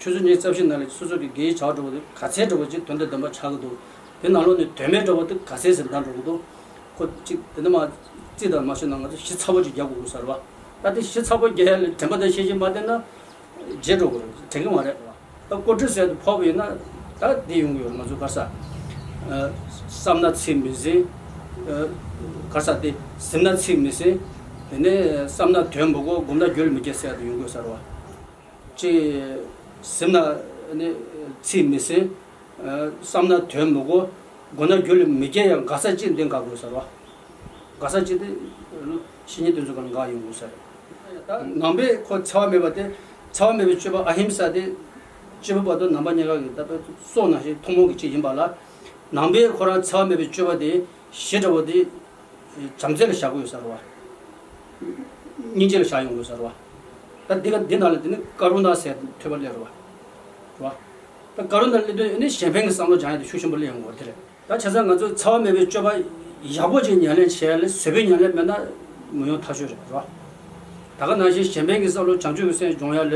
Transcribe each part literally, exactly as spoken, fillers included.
ཆུ་ཚོད་ཉི་ཤུ་རྩ་བཞི་ནང་ལ་སོ་སོ་གི་དགེ་བའི་བྱ་བ་འགྲོ་བ་དེ་ག་ཚད་འགྲོ་བ་ཅིག་དོན་དང་ལྡན་པ་ཆགས་ཀྱི་འདུག་དེ་ནང་ལོགས་ནས་དོན་མེད་འགྲོ་བ་དེ་ག་ཚད་ཟིན་ཐང་འགྲོ་གི་འདུག་ཁོ་ཅིག་དེ་འདྲ་མ་རྩིས་དང་མ་ཤེས་ན་ང་ཚོ་ཞིབ་ཚགས་པོ་ཅིག་རྒྱག་དགོས་ཀྱི་ས་རེད་བ། ད་དེ་ཞིབ་ཚགས་པོ་རྒྱག་ཡ་ལ་དྲན་པ་དང་ཤེས་བཞིན་མ་བསྟེན་ན་བརྗེད་འགྲོ་གི་རེད། དྲན་གི་མ་རེད་བ། ད་ཀོ་ཊི་ཟེར་དུ་ཕོག་པ་ཡིན་ན་ད་འདི་ཡོང་གི་ཡོད་རེད། ང་ཚོ་ག་རེ་ཟ། བསམ་ན་ཚིག་མི་ཟིན། ག་རེ་ཟ། དེ་ཟིན་ན་ཚིག་མི་ཟིན། དེ་ནས་བསམ་ན་དོན་མི་གོ། སྒོམ་ན་རྒྱུད་ལ་མི་སྐྱེ་ཟེར་དུ་ཡོང་གི་ཡོད་ས་རེད་བ། ཅེས། ཟིན་ན་ནི་ཚིག་མི་ཟིན། བསམ་ན་དོན་མི་གོ། གོ་ན་རྒྱུད་ལ་མི་སྐྱེ་ཡང་དགག་ས་གཅིག་འདི་དགག་དགོས་ཟེར་བ། དགག་ས་གཅིག་དེ་བཤེས་གཉེན་དེ་ཚོ་ག་ལ་དགག་ཡོང་དགོས་ཟེར། ནང་པའི་ཁོ་འཚེ་བ་མེད་པ་དེ། འཚེ་བ་མེད་པའི་སྤྱོད་པ་ཨ་ཧིམ་ས་དེ་སྤྱི་ཕན་བར་དོ་ནང་པ་གཉིས་ཀ་གི་ད་དཔེ་སྲོག་ནང་བཞིན་ཐུན་མོང་གི་གཅིག་ཡིན་པ་ལ། ནང་པའི་ཁོ་རང་འཚེ་བ་མེད་པའི་སྤྱོད་པ་དེ་ཞི་དྲག་པོ་དེ། བྱམས་བརྩེ་ལ་བཞག་དགོས་ཡོད་ས་རེད་བ། སྙིང་རྗེ་ལ་བཞག་ཡོང་དགོས་ས་རེད་བ། ད་འདི་ག་འདི་ནང་ལ་དེ་ནི་ཀ་རུ་ན་ཟེར་ཐོས་པ་སླེབས་རེད་བ། རེད་བ། ད་ཀ་རུ་ན་སླེབས་དུས་ནི་གཞན་ཕན་གྱི་བསམ་བློ་སྦྱང་ཡ་དེ་ཤུགས་ཆེན་པོ་སླེབས་ཡོང་གི་རེད། དེ་རེད། ད་བྱས་ཙང་ང་ཚོས་འཚེ་བ་མེད་པའི་སྤྱོད་པ་ཡག་པོ་ཅིག་ཉམས་ལེན་བྱས་ལ་བཟོད་པའི་ཉམས་ལེན་མེད་ན་མི་ཡོང་ཐག་ཆོད་རེད། རེད་བ། ད་ག་ནང་བཞིན་གཞན་ཕན་གྱི་བསམ་བློ་བྱང་ཆུབ་ཀྱི་སེམས་སྦྱོང་ཡ་ལ།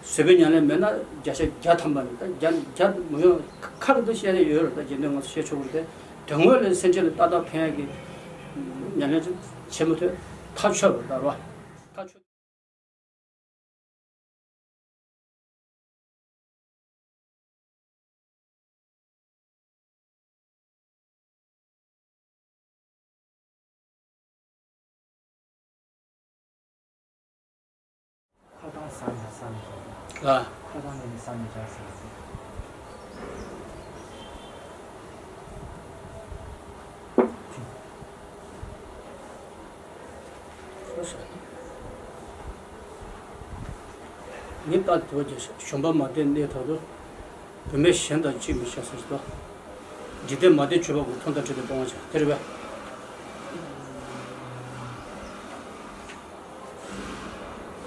བཟོད་པའི་ཉམས་ལེན་མེད་ན་བརྒྱ་ཆ་བརྒྱ་ཐམ་པ་ནི་ད་བརྒྱ་བརྒྱ་མི་ཡོང་། ཁ་ཁ་རེ་ད་བཤད་ཡ་ཡོད་རེད། ད་རྗེས་ནས་ང་ཚོ་བཤད་ཆོག་གི་རེད། དོན་དངོས་ལ་སེམས་ཅན་ལ་ཏག་ཏག་ཕན་ཡ་གི་ཉམས་ལེན་ཅིག་བྱེད་མི་ཐུབ། ཐག་ཆོད་པ་རེད། རེད་བ། ཐག་ཆོད། ཁ་གདངས་ས་ནས་ས་ནས་ཞོག་ལ། ཁ་གདངས་ནས་ནས་ས་ནས་སྦྱར་ཟེར་ཟེར། ངས་ལྟ་དུས་ཀྱི་ཞོན་པ་མ་བསྟེན་གནས་དག་ཏུ། བུད་མེད་གཞན་དང་འཆིང་མི་བྱ་ཟེར་ཏོ། འཇིག་རྟེན་མ་བསྟེན་སྤྱོད་པ་ཀུན། མཐོང་དང་འཕྲད་དེ་སྤོང་བར་བྱ། དེ་རེད་པས།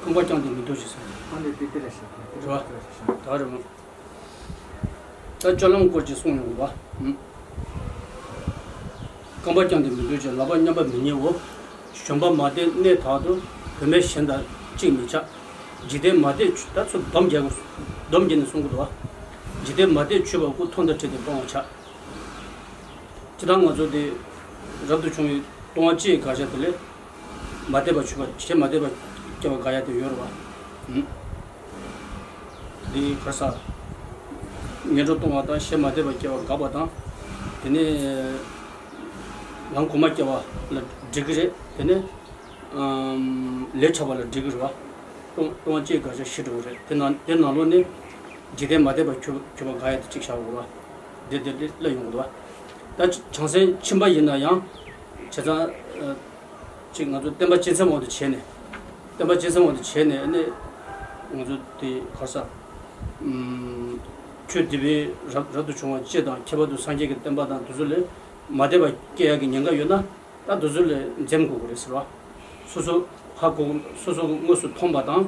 རྐང་པ་བརྐྱངས་ཏེ་མི་འདུག་ཅེས་ཟེར། ཨ་ནི་དེ་དེ་རེད་ཤག་དེ་རེད་པ། ད་རེད་མོ། ད་སྤྱོད་ལམ་སྐོར་གྱི་གསུང་ཡོང་བ། རྐང་པ་བརྐྱངས་ཏེ་མི་འདུག་ཅེས། ལག་པ་མཉམ་པར་མི་ཉལ་འོ། ཞོན་པ་མ་བསྟེན་གནས་དག་ཏུ། བུད་མེད་གཞན་དང་འཆིང་མི་བྱ། འཇིག་རྟེན་མ་བསྟེན་ཆོས། ད་ཚུར་སྡོམ་རྒྱག་དགོས། སྡོམ་རྒྱག་ནས་གསུང་གི་འདུག་བ། འཇིག་རྟེན་མ་བསྟེན་ཆོས་པ་ཀུན། མཐོང་དང་འཕྲད་དེ་སྤོང་བར་བྱ། སྤྱིར་བཏང་ང་ཚོ་དེ་རབ་ཏུ་བྱུང་བའི་ལྟུང་བ་སྤྱི་ཡི་དགག་བྱ་དེ་ལས། མ་བསྟེན་པ་ཆོས་པ། གཞན་མ་བསྟེན་པ་སྐྱེ་བ་དགག་ཡ་དེ་ཡོད་རེད་བ། འདི་ག་རེ་ཟ། ངན་འགྲོར་ལྟུང་བ་དང་། གཞན་མ་བསྟེན་པ་སྐྱེ་བ་དགག་པ་དང་། དེ་ནས་ལམ་གོང་མ་སྐྱེ་བ་ལ་འགྲིག་གི་རེད། དེ་ནས་ལས་ཆགས་པ་ལ་འགྲིག་གི་རེད་བ། ལྟུང་ལྟུང་བ་སྤྱི་ཡི་དགག་བྱ་ཞི་འགྲོ་གི་རེད། དེ་ནང་དེ་ནང་ལོགས་ནས་འཇིག་རྟེན་མ་བསྟེན་པ་ཆོས་ཆོས་པ་དགག་ཡ་དེ་གཅིག་བཞག་དགོས་རེད་བ། དེ་དེ་དེ་སླེབས་ཡོང་གི་འདུག་བ། ད་བྱང་སེམས་ཁྱིམ་པ་ཡིན་ན་ཡང་། བྱས་ཙང་། ཅིག་ང་ཚོ་བསྟན་པ་སྤྱི་མཚན་དབང་དུ་བྱས་ནས། བསྟན་པ་སྤྱི་མཚན་དབང་དུ་བྱས་ནས་ནི། ང་ཚོ་དེ་ག་རེ་ཟ། ཨུམ། ཆོས་འདི་པའི་རབ་རབ་ཏུ་བྱུང་བ་སྤྱི་དང་། ཁྱད་པར་དུ་སངས་རྒྱས་ཀྱི་བསྟན་པ་དང་དེ་ཚོ་ལས་མ་བསྟེན་པ་སྐྱེ་ཡག་གི་ཉེན་ཁ་ཡོད་ན། ད་དེ་ཚོ་ལས་འཛེམ་དགོས་ཀྱི་རེད་ཟེར་བ། སོ་སོ་ཧ་གོ། སོ་སོ་དངོས་སུ་མཐོང་བ་དང་།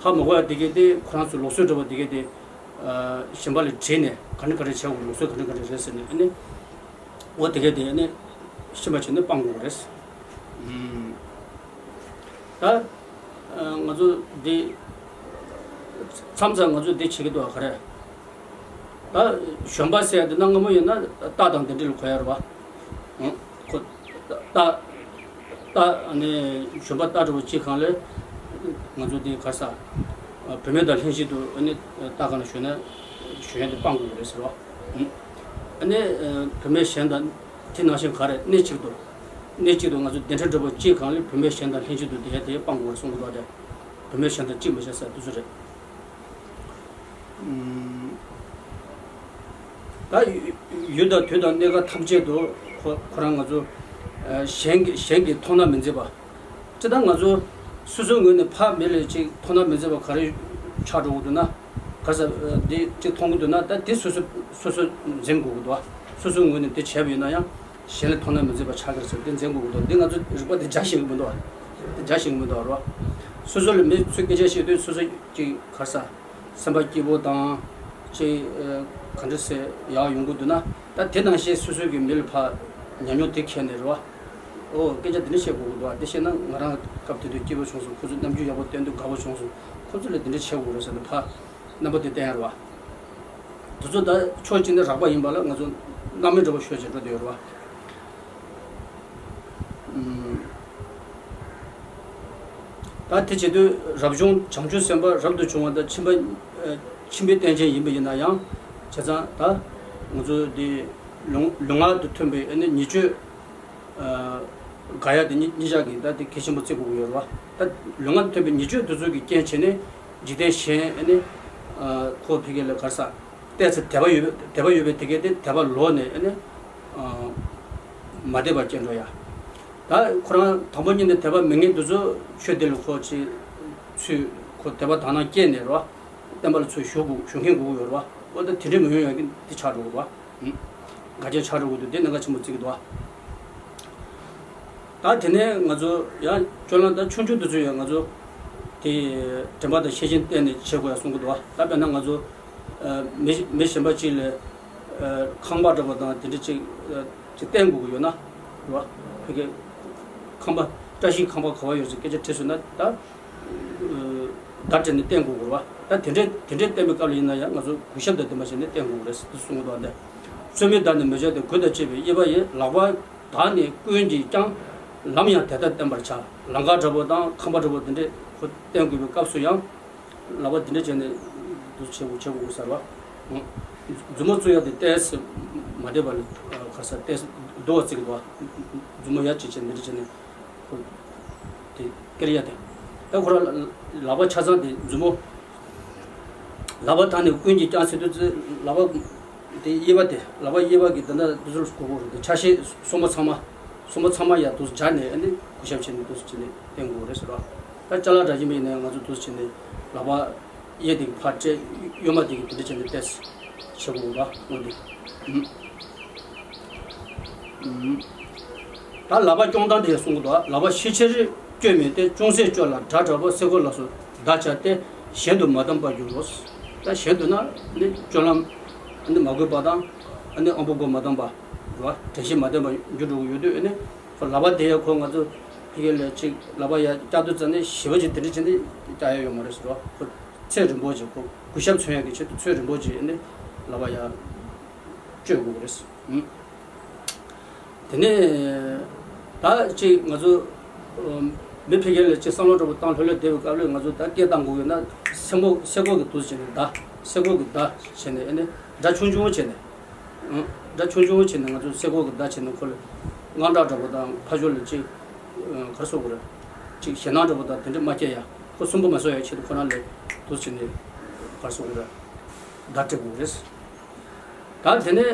ཧ་མ་གོ་ཡ་དེ་གས་དེ་ཁོ་རང་ཚོ་ལུགས་སྲོལ་འདྲ་བ་དེ་གས་དེ། ཨ། གཞན་པ་ལ་དྲིས་ནས་ག་འདྲ་ག་འདྲ་བྱེད་དགོས། ལུགས་སྲོལ་ག་འདྲ་ག་འདྲ་རེད་ཟེར་ནས་ཨ་ནི། འོ་དེ་གས་དེ་ནི་ཤེས་པ་བྱས་ནས་སྤང་དགོས་རེད། ཨུམ། ད་ང་ཚོ་འདི་མཚམས་མཚམས་ང་ཚོ་འདི་བྱེད་ཀྱི་འདུག་ག་རེ། ད་གཞོན་པ་ཟེར་ཡ་འདི་ན་སྔ་མོ་ཡིན་ན་རྟ་དང་དེ་འདྲ་ལ་གོ་ཡ་རེད་བ། ཁོ་རྟ་རྟ་ནི་གཞོན་པ་རྟ་འདྲ་བོ་གཅིག་སྒང་ལ་ང་ཚོ་འདི་ག་རེ་ཟ། བུད་མེད་དང་ལྷན་ཅིག་ཏུ་ནི་རྟ་སྒང་ལ་ཞོན་ན་ཞོན་ཡ་འདི་སྤང་དགོས་རེད་ཟེར་བ། ཨ་ནི་བུད་མེད་གཞན་དང་དེ་ནང་བཞིན་ག་རེ་གནས་གཅིག་ཏུ། གནས་གཅིག་ཏུ་ང་ཚོ་གདན་ཁྲི་འདྲ་བོ་གཅིག་སྒང་ལ་བུད་མེད་གཞན་དང་ལྷན་ཅིག་ཏུ་བསྡད་ཡ་དེ་སྤང་དགོས་རེད་གསུང་གི་འདུག་སྟེ། བུད་མེད་གཞན་དང་གཅིག་མི་བྱ་ཟེར་དེ་ཚོ་རེད། ཨུམ། ད་ཡུལ་དང་དུས་དང་གནས་སྐབས་ཐམས་ཅད་དུ་ཁོ་ཁོ་རང་ང་ཚོ་གཞན་གྱི་གཞན་གྱི་མཐོང་སྣང་མི་མཛད་པ། སྤྱིར་བཏང་ང་ཚོ་སོ་སོའི་ངོས་ནས་ཕར་མི་ལ་ཅིག་མཐོང་སྣང་མི་མཛད་པ་ག་རེ་ཆགས་འགྲོ་གི་འདུག་ན། ག་ས་འདི་ཅིག་མཐོང་གི་འདུག་ན། ད་འདི་སོ་སོ་སོ་སོ་འཛེམ་དགོས་ཀྱི་འདུག་བ། སོ་སོའི་ངོས་ནས་འདི་བྱས་པ་ཡིན་ན་ཡང་གཞན་ལ་མཐོང་སྣང་མི་མཛད་པ་ཆགས་ཀྱི་རེད་ཟེར། འདི་འཛེམ་དགོས་ཀྱི་འདུག་འདི་ང་ཚོ་རིག་པ་འདི་རྒྱ་ཤེས་ཀྱི་མི་འདུག་བ། འདི་རྒྱ་ཤེས་ཀྱི་མི་འདུག་བ། རེད་བ། སོ་སོ་ལ་མི་ཚོས་སྐད་ཆ་བཤད་དུས་སོ་སོ་ཅིག་ག་ས། སེམས་པ་སྐྱིད་པོ་དང་། ཅིག་ག་འདྲ་ཟེར་ཡག་ཡོང་གི་འདུག་ན། ད་དེ་ནང་བཞིན་སོ་སོ་གི་མི་ལ་ཕར་ཉམས་མྱོང་དེ་འཁྱེར་ནས་རེད་བ། ཨོ་སྐད་ཆ་འདི་འདྲ་བཤད་དགོས་ཀྱི་འདུག་བ། འདི་བཤད་ན་ང་རང་སྐབས་དེ་དུས་སྐྱིད་པོ་བྱུང་སོང་། ཁོ་ཚོས་རྣམ་འགྱུར་ཡག་པོ་བསྟན་དུས་དགའ་པོ་བྱུང་སོང་། ཁོ་ཚོ་ལ་འདི་འདྲ་བྱེད་དགོས་རེད་ཟེར་ནས་ཕར། རྣམ་པ་དེ་བསྟན་ཡ་རེད་བ། དེ་ཚོ་ད་ཕྱོགས་གཅིག་ནས་རགས་པ་ཡིན་པ་ལ་ང་ཚོ་སྣང་མེད་འདྲ་པོ་ཤོད་བྱས་འགྲོ་བསྡད་ཡོད་རེད་བ། ཨུམ། ད་དེ་བྱེད་དུས་རབ་བྱུང་བྱང་ཆུབ་སེམས་དཔའ་རབ་ཏུ་བྱུང་བ་དང་ཁྱིམ་པ། ཨ། ཁྱིམ་པའི་རྟེན་ཅན་ཡིན་པ་ཡིན་ན་ཡང་། བྱས་ཙང་ད་ང་ཚོ་འདི་ལུས་ལུས་ངག་ཏུ་ཐོན་པའི་ཨ་ནི་ཉེས་སྤྱོད། ཨ། དགག་ཡ་དེ་གཉིས་གཉིས་ཆ་གི་ད་དེ་གལ་ཆེན་པོ་བརྩི་དགོས་ཀྱི་ཡོད་རེད་བ། ད་ལུས་ངག་ཐོན་པའི་ཉེས་སྤྱོད་དེ་ཚོ་གི་རྐྱེན་བྱས་ནས་འཇིག་རྟེན་གཞན་ཨ་ནི་ཨ་ཁོ་ཕ་གི་ལ་ག་རེ་ཟ། བལྟས་ཚེ་དད་པ་ཡོད་པའི་དད་པ་ཡོད་པའི་དེ་གས་དེ་དད་པ་ལོག་ནས་ཨ་ནི་ཨ་མ་དད་པ་སྐྱེ་འགྲོ་ཡ། ད་ཁོ་རང་དང་པོ་ཉིད་ནས་དད་པ་མེད་མཁན་དེ་ཚོ་ཆོས་དེ་ལ་ཁོ་ཅིག་ཚུར་ཁོ་དད་པ་དག་སྣང་སྐྱེས་ནས་རེད་བ། བསྟན་པ་ལ་ཚུར་ཞུགས་དགོས་ཞུགས་མཁན་དགོས་ཀྱི་ཡོད་རེད་བ། འོ་ད་དེ་འདྲས་མི་ཡོང་ཡ་གི་འདི་ཆགས་འགྲོ་གི་རེད་བ། ཨུམ། འགལ་རྐྱེན་ཆགས་འགྲོ་གི་འདུག་དེ་གནད་འགག་ཆེན་པོ་བརྩི་གི་འདུག་བ། ད་དེ་ནས་ང་ཚོ་ཡང་སྤྱོད་ལམ་ད་ཆུང་ཆུང་དེ་ཚོ་ཡང་ང་ཚོ་དེ་དྲན་པ་དང་ཤེས་བཞིན་བསྟེན་ནས་བྱེད་དགོས་ཡ་གསུང་གི་འདུག་བ། ད་དཔེར་ན་ང་ཚོ་ཨ་མི་མི་གཞན་པ་གཅིག་ལ་ཨ་ཁང་པ་འདྲ་པོ་དང་དེ་འདྲ་ཅིག་ཨ་ཅིག་བསྟན་དགོས་ཀྱི་ཡོད་ན་རེད་བ། ཕ་གི་ཁང་པ་བཀྲ་ཤིས་ཁང་པ་ག་བ་ཡོད་ཟེར་སྐད་ཆ་དྲིས་སོང་ན་ད། བརྡ་སྤྲད་ནས་བསྟན་དགོས་རེད་བ། ད་དེ་འདྲའི་དེ་འདྲའི་བསྟན་པའི་སྐབས་ལ་ཡིན་ན་ཡང་ང་ཚོ་གུས་ཞབས་དང་ལྡན་པ་བྱས་ནས་བསྟན་དགོས་རེད་ཟེར་དུ་གསུང་གི་འདུག་བ། འདི་རྩོད་མེད་བརྡ་ནི་མི་བྱ་སྟེ། གུས་དང་བཅས་པའི་དབྱེ་བ་ཡི། ལག་པ་བརྡ་ནི་ཀུན་གྱིས་ཀྱང་། ལམ་ཡང་དེ་ལྟར་བསྟན་པར་བྱ། ལང་ཀ་འདྲ་པོ་དང་ཁང་པ་འདྲ་པོ་དེ་འདྲའི་ཁོ་བསྟན་དགོས་པའི་སྐབས་སུ་ཡང་ལག་པ་དེ་འདྲ་བྱས་ནས་འདུ་བྱེད་དགོས་བྱེད་དགོས་ཟེར་བ། མཛུབ་མོ་བཙུགས་ཡ་དེ་ཏོག་ཙམ་མ་བདེ་བ་ལ་ག་ས་ཏོག་ཙམ་རྡོ་བ་བརྩིགས་འདུག་བ། མཛུབ་མོ་ཡ་གཅིག་བྱས་འདི་འདྲ་བྱས་ནས། ཁོ་དེ་ཀེར་ཡ་དེ། ད་ཁོ་རང་ལག་པ་ཆ་ཚང་དེ་མཛུབ་མོ། ལག་པ་བརྡ་ནི་ཀུན་གྱིས་ཀྱང་ཟེར་དུས་ཙི་ལག་པ་དེ་དབྱེ་བ་དེ་ལག་པ་དབྱེ་བ་གི་ད་ལྟ་དུ་ཚོར་གོ་གོ་རེད། ཆ་ཤས་གསུམ་པོ་ཚང་མ་གསུམ་པོ་ཚང་མ་ཡ་དུ་སྦྱར་ནས་ཨ་ནི་གུས་ཞབས་བྱས་ནས་དུ་བྱས་ནས་བསྟན་དགོས་རེད་ཟེར་བ། ད་ཅ་ལག་འདྲ་བཞིན་པ་ཡིན་ན་ང་ཚོ་དུ་བྱས་ནས་ལག་པ་གཡས་དེ་ཕར་སྤྲད། གཡོན་མ་དེ་གི་དེ་འདྲ་བྱས་ནས་བལྟས་བྱེད་དགོས་རེད་བ། འོ་དེ། ད་ལག་པ་སྐྱོང་སྟངས་དེ་གསུང་གི་འདུག་ལག་པ་ཤས་ཆེར་སྐྱོན་མེད་དེ། ཅུང་ཟད་སྐྱོ་ལ་སྒྲ་དྲག་པོ་སེ་གོལ་ལ་སོགས་བརྡ་སྦྱར་ཏེ་གཞན་དུ་མ་བསྡམས་པར་འགྱུར་རོ། ད་གཞན་དུ་ན་ནི་སྤྱོད་ལམ་ནི་མ་གུས་པ་དང་ནི་དབང་པོ་སྒོ་མ་བསྡམས་པ་རེད་བ། དྲན་ཤེས་མ་ལྡན་པར་འགྱུར་འགྲོ་གི་ཡོད་དུས་ནི་ཁོ་ལག་པ་དེ་ཡ་ཁོ་ང་ཚོ་ཕ་གི་ལ་ཅིག་ལག་པ་ཡ་བཀྱག་དུས་ཙམ་ནས་ཞི་བ་ཅིག་དེ་འདྲ་བྱས་ནས་བཀྱག་ཡ་ཡོད་མ་རེད་ཟེར་བ། ཁོ་ཚད་རིང་པོ་ཅིག་ཁོ་གུས་ཞབས་མཚོན་ཡ་གི་ཆེད་དུ་ཚད་རིང་པོ་ཅིག་ནི་ལག་པ་ཡ་གཅོད་དགོས་ཀྱི་རེད། དེ་ནས་ད་ཅིག་ང་ཚོ་མི་ཕ་གི་ལ་ཅིག་བསམ་བློ་འདྲ་པོ་བཏང་ལྷོད་ལྷོད་བསྡད་པའི་སྐབས་ལ་ང་ཚོ་ད་སྐད་བཏང་དགོས་ཡོད་ན་སེ་མོ་སེ་གོལ་གྱི་དུ་བྱས་ནས་བརྡ་སེ་གོལ་གྱི་བརྡ་བྱས་ནས་ཨ་ནི་སྒྲ་ཆུང་ཆུང་བྱས་ནས་སྒྲ་ཆུང་ཆུང་བྱས་ནས་ང་ཚོ་སེ་གོལ་གྱི་བརྡ་བྱས་ནས་ཁོ་ལ་དངངས་སྐྲག་འདྲ་པོ་དང་ཕར་ཕྱོགས་ལ་ཅིག་ག་རེ་ཟེར་དགོས་རེད། ཅིག་ཞེད་སྣང་འདྲ་པོ་དང་དེ་འདྲ་མ་སྐྱེ་ཡ་ཁོ་སུན་པོ་མ་བཟོ་ཡ་ཆེད་དུ་ཁོ་རང་ལ་དུ་བྱས་ནས་ག་རེ་ཟེར་དགོས་རེད། བརྡ་སྤྲད་དགོས་རེད། ད་དེ་ནས་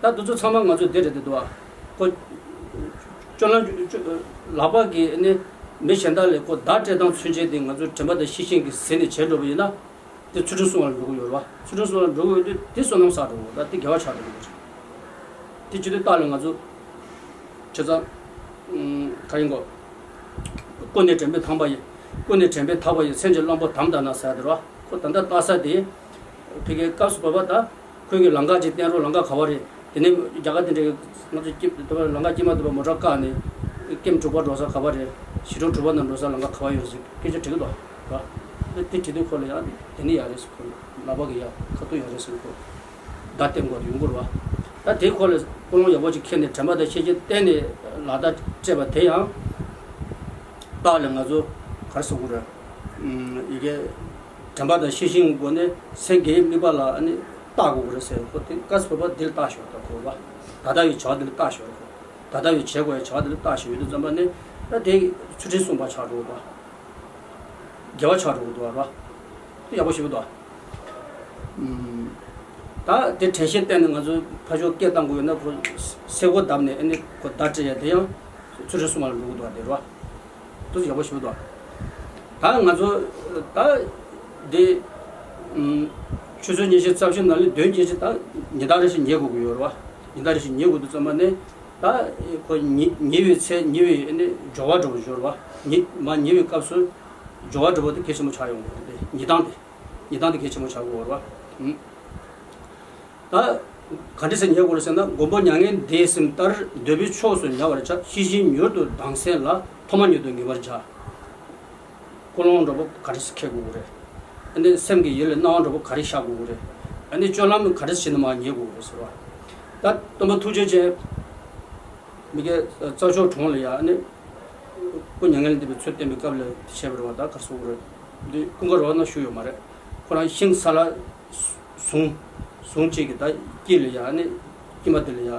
ད་དེ་ཚོ་ཚང་མ་ང་ཚོས་བདེ་རེད་དེ་འདུག་ཨ། ཁོ་སྤྱོད་ལམ་སྤྱོད་ལག་པ་གིས་ནི་མི་གཞན་དག་ལ་ཁོ་བརྡ་སྤྲད་སྟངས་ཚུན་ཆད་དེ་ང་ཚོས་དྲན་པ་དང་ཤེས་བཞིན་གྱིས་ཟིན་ནས་བྱས་འགྲོ་བ་ཡིན་ན། དེ་ཚུལ་ཁྲིམས་སྲུང་བ་ལ་འགྲོ་གི་ཡོད་རེད་བ། ཚུལ་ཁྲིམས་སྲུང་བ་ལ་འགྲོ་གི་ཡོད་དུས་དེ་བསོད་ནམས་བསགས་འགྲོ་གི་ཡོད་རེད། དེ་བྱེད་དུས་རྟགས་ལ་ང་ཚོ་བྱས་ཙང་ག་ཡིན་གོ། ཀུན་ནས་དྲན་པས་ཐར་པ་ཡི། ཀུན་ནས་དྲན་པས་ཐར་པ་ཡི། སེམས་ཀྱི་གླང་པོ་དམ་བཏགས་ན་ཟེར་ཡ་དེ་རེད་བ། ཁོ་ད་ལྟ་བཏགས་ས་དེ་ཕ་གིའི་སྐབས་སུ་བབ་པ་ད། ཁོས་ཀྱི་ལམ་ཁ་ཅིག་བསྟན་རོགས། ལམ་ཁ་ག་བ་རེད། དེ་ནས་རྒྱ་གར་དེ་འདྲའི་ང་ཚོ་ཀེམ་དེ་བ་ལམ་ཁ་དཀྱིལ་མ་དེ་བ་མོ་ཊ་བཀག་ནས་ཀེམ་དྲུག་པ་འགྲོ་ས་ག་བ་རེད། ཞི་ཁྲོ་དྲུག་པ་ནང་འགྲོ་ས་ལམ་ཁ་ག་བ་ཡོད་ཟེར་སྐད་ཆ་དྲི་གི་འདུག་བ། དེ་དྲི་དུས་ཁོ་ལ་ཡང་དེ་ནི་ཡག་རེད་ཟེར། ཁོ་ལག་པ་གི་ཡ་ཁ་ཐུག་ཡག་རེད་ཟེར། ཁོ་བརྡ་བསྟན་དགོས་དེ་ཡོང་གི་རེད་བ། ད་དེ་ཁོ་ལ་ཀུན་སློང་ཡག་པོ་ཅིག་འཁྱེར་ནས་དྲན་པ་དང་ཤེས་བཞིན་བསྟེན་ནས་ལག་བརྡ་སྤྲད་པ་དེ་ཡང་རྟགས་ལ་ང་ཚོ་ག་རེ་ཟེར་དགོས་རེད། ཡི་གེ་དྲན་པ་དང་ཤེས་བཞིན་སྒོ་ནས་སེང་གེའི་དམིགས་པ་ལ་ཨ་ནི་བལྟ་དགོས་རེད་ཟེར། ཁོ་དེ་སྐབས་སུ་བབ་པ་འདི་ལ་བལྟ་ཞོར་དང་ཁོ་བ། ད་ལྟ་བའི་བྱ་བ་འདི་ལ་བལྟ་ཞོར་ཁོ། ད་ལྟ་བའི་བྱེད་དགོས་ཡ་བྱ་བ་འདི་ལ་བལྟ་ཞོར་ཡོད་དུས་ཙམ་པ་ནི་ད་དེ་ཚུལ་ཁྲིམས་སྲུང་བ་ཆགས་འགྲོ་གི་འདུག་དགེ་བ་ཆགས་འགྲོ་གི་འདུག་བ། དེ་ཡག་པོ་ཞིག་འདུག་ད་དེ་དྲན་ཤེས་བསྟེན་ནས་ང་ཚོ་ཕ་ཤོག་སྐད་བཏང་དགོས་ཡོད་ན་ཁོ་སེ་གོལ་བརྡབས་ནས་ཨ་ནི་ཁོ་བརྡ་སྤྲད་ཡ་དེ་ཡང་ཚུལ་ཁྲིམས་སྲུང་བ་ལ་འགྲོ་གི་འདུག་དེ་རེད་བ། དེ་ཚོ་ཡག་པོ་ཞིག་འདུག་ད་ང་ཚོ་ད་འདི་ཆུ་ཚོད་ཉི་ཤུ་རྩ་བཞི་ནང་ལས་བདུན་ཉི་ཤུ་ད་ཉི་ཟླ་རེ་བཞིན་ཉལ་དགོས་ཀྱི་ཡོད་རེད་བ། ཉི་ཟླ་རེ་བཞིན་ཉལ་དགོས་དུས་ཙམ་པ་ནས་ད་ཁོ་ཉི་ཉི་འོད་ཚེ་ཉི་འོད་ནི་སྦྱོར་བ་འགྲོ་སྦྱོར་བ་ཉི་མ་ཉི་འོད་སྐབས་སུ་སྦྱོར་བ་འགྲོ་བ་དེ་གལ་ཆེན་པོ་ཆགས་ཡོང་གི་རེད། ཉི་ཟླ་དེ་ཉི་ཟླ་དེ་གལ་ཆེན་པོ་ཆགས་དགོས་རེད་བ། ད་ག་འདྲ་ཟེར་ཉལ་དགོས་རེད་ཟེར་ན། མགོན་པོ་མྱ་ངན་འདས་ཟིན་ལྟར། འདོད་པའི་ཕྱོགས་སུ་ཉལ་བར་བྱ། ཤེས་བཞིན་མྱུར་དུ་ལྡང་སེམས་ལ། ཐོག་མ་ཉིད་དུ་ངེས་པར་བྱ། ཀུན་སློང་འདྲ་པོ་ག་འདྲ་ཟེར་འཁྱེར་དགོས་རེད། ཨ་ནི་སེམས་ཀྱི་ཡུལ་ལ་སྣང་བ་འགྲོ་པོ་ག་རེ་བཞག་དགོས་ཀྱི་རེད། ཨ་ནི་སྤྱོད་ལམ་ག་རེ་བྱས་ནས་མར་ཉལ་དགོས་ཀྱི་རེད་ཟེར་བ། ད་སྟོན་པ་ཐུགས་རྗེ་ཅན། མི་དགེ་རྩ་མཆོག་གྲོང་ལ་ཡ་ཨ་ནི་སྐུ་མྱ་ངན་ལས་འདས་པའི་ཚུལ་བསྟན་པའི་སྐབས་ལ་དེ་བྱས་པ་རེད་བ། ད་ག་རེ་ཟེར་དགོས་རེད། འདི་ཀུན་དགའ་ར་བ་ན་བཞུགས་ཡོད་མ་རེད། ཁོ་རང་ཤིང་ས་ལ་ཟུང་ཟུང་གཅིག་གི་ད་དཀྱིལ་ལ་ཡ་ཨ་ནི་དཀྱིལ་མ་དེ་ལ་ཡ་ཨ་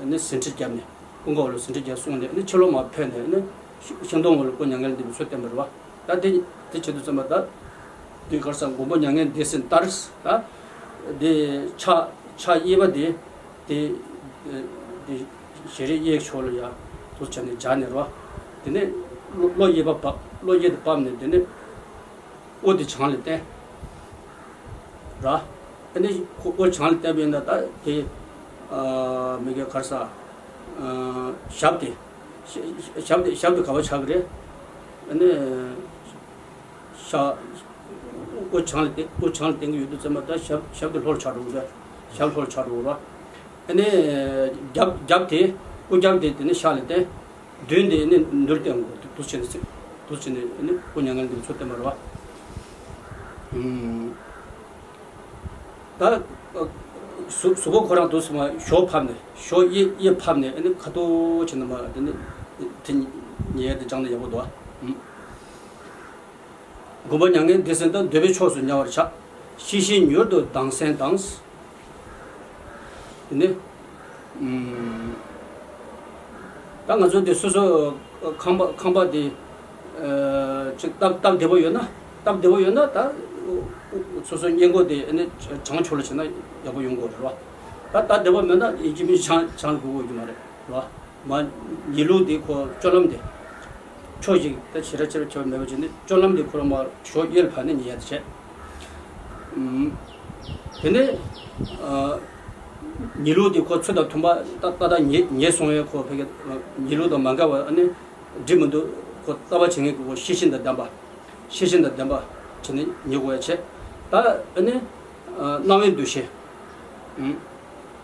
ནི་ཟིན་བྲིས་བརྒྱབ་ནས། ཀུན་དགའ་བོ་ལ་ཟིན་བྲིས་བརྒྱབ་གསུངས་ནས་ཨ་ནི་ཕྱི་ལོགས་མར་ཕེབས་ནས་ཨ་ནི་ཤིང་སྡོང་ངོས་ལ་སྐུ་མྱ་ངན་ལས་འདས་པའི་ཚུལ་བསྟན་པ་རེད་བ། ད་དེ་དེ་བྱེད་དུས་ཙམ་པ་ད་དེ་ག་རེ་ཟེར། མགོན་པོ་མྱ་ངན་འདས་ཟིན་ལྟར་ད་དེ་ཕྱག་ཕྱག་གཡས་པ་དེ་དེ་དེ་ཞལ་རས་གཡས་ཕྱོགས་ལ་ཡ་དུ་བྱས་ནས་སྦྱར་ནས་རེད་བ། དེ་ནས་གློ་གློ་གཡས་པ་བབས། གློ་གཡས་དེ་བབས་ནས་དེ་ནས་དབུ་དེ་བྱང་ལ་བསྟན། ར། ཨ་ནི་ཁོ་དབུ་བྱང་ལ་བསྟན་པ་ཡིན་ན་ད་དེ་ཨ་མི་དགེ་ག་རེ་ཟེར། ཨ་ཞབས་དེ་ཞབས་དེ་ཞབས་དེ་ག་པར་ཆགས་ཀྱི་རེད། ཨ་ནི་ཤ་དབུ་བྱང་ལ་བསྟན། དབུ་བྱང་ལ་བསྟན་གྱི་ཡོད་དུས་ཙམ་པ་ད་ཞབས་ཞབས་དེ་ལྷོ་ལ་ཆགས་འགྲོ་གི་རེད། ཞབས་ལྷོ་ལ་ཆགས་འགྲོ་གི་རེད། ཨ་ནི་རྒྱབ་རྒྱབ་དེ་དབུ་རྒྱབ་དེ་དེ་ནི་ཤ་ལ་བསྟན། མདུན་དེ་ནི་མདུན་བསྟན་དགོས། དུ་བྱས་ནས་དུ་བྱས་ནས་ནི་སྐུ་མྱ་ངན་འདས་ཚུལ་བསྟན་པ་རེད་བ། ཨུམ། ད་གཟུགས་གཟུགས་པོ་ཁོ་རང་དུ་སོང་བ་ཞོ་ཕབ་ནས་ཞོ་གཡས་གཡས་ཕབ་ནས་ཨ་ནི་ཁ་དོག་བྱས་ནས་མ་དེ་ནི་དེ་ཉལ་དེ་སྦྱངས་ན་ཡག་པོ་འདུག་ཨ། ཨུམ། མགོན་པོ་མྱ་ངན་འདས་ཟིན་ལྟར་འདོད་པའི་ཕྱོགས་སུ་ཉལ་བར་བྱ། ཤེས་བཞིན་མྱུར་དུ་ལྡང་སེམས་དང་། དེ་ནི། ཨུམ། ད་ང་ཚོ་དེ་སོ་སོ་ཁང་པ་ཁང་པ་དེ་ཨ་ཅིག་སྟབས་སྟབས་བདེ་པོ་ཡོད་ན། སྟབས་བདེ་པོ་ཡོད་ན་ད་སོ་སོ་སྔས་མགོ་དེ་ཨ་ནི་བྱང་ཕྱོགས་ལ་བྱས་ན་ཡག་པོ་ཡོང་གི་རེད་བ། ད་སྟབས་བདེ་པོ་མེད་ན་ཡིན་གཅིག་མིན་གཅིག་བྱང་བྱང་དགོས་ཀྱི་མ་རེད་བ། མ་ཉལ་ལུགས་དེ་ཁོ་སྤྱོད་ལམ་དེ། ཕྱོགས་ཤིག་ད་ཞེ་དྲག་ཆེ་བ་ཆེ་བ་མེད་པ་བྱས་ནས་སྤྱོད་ལམ་དེ་ཁོ་རང་མར་ཞོ་གཡས་ལ་ཕབ་ནས་ཉལ་ཡ་དེ་བྱས། ཨུམ། དེ་ནས་ཨ་ཉལ་ལུགས་དེ་ཁོ་ཚུལ་དང་མཐུན་པ་ཏག་ཏག་ཏག་ཉལ་ཉལ་སོང་བས་ཁོ་ཕ་གི་ཉལ་ལུགས་དང་མ་འགལ་བ་ཨ་ནི་འགྲིག་མི་འདུག་ཁོ་ལྟ་བ་བྱེད་མཁན་གྱི་ཁོ་ཤེས་བཞིན་དང་ལྡན་པ། ཤེས་བཞིན་དང་ལྡན་པ་བྱས་ནས་ཉལ་དགོས་ཡ་བྱས། ད་ཨ་ནི་ཨ་སྣང་བའི་འདུ་ཤེས། ཨུམ།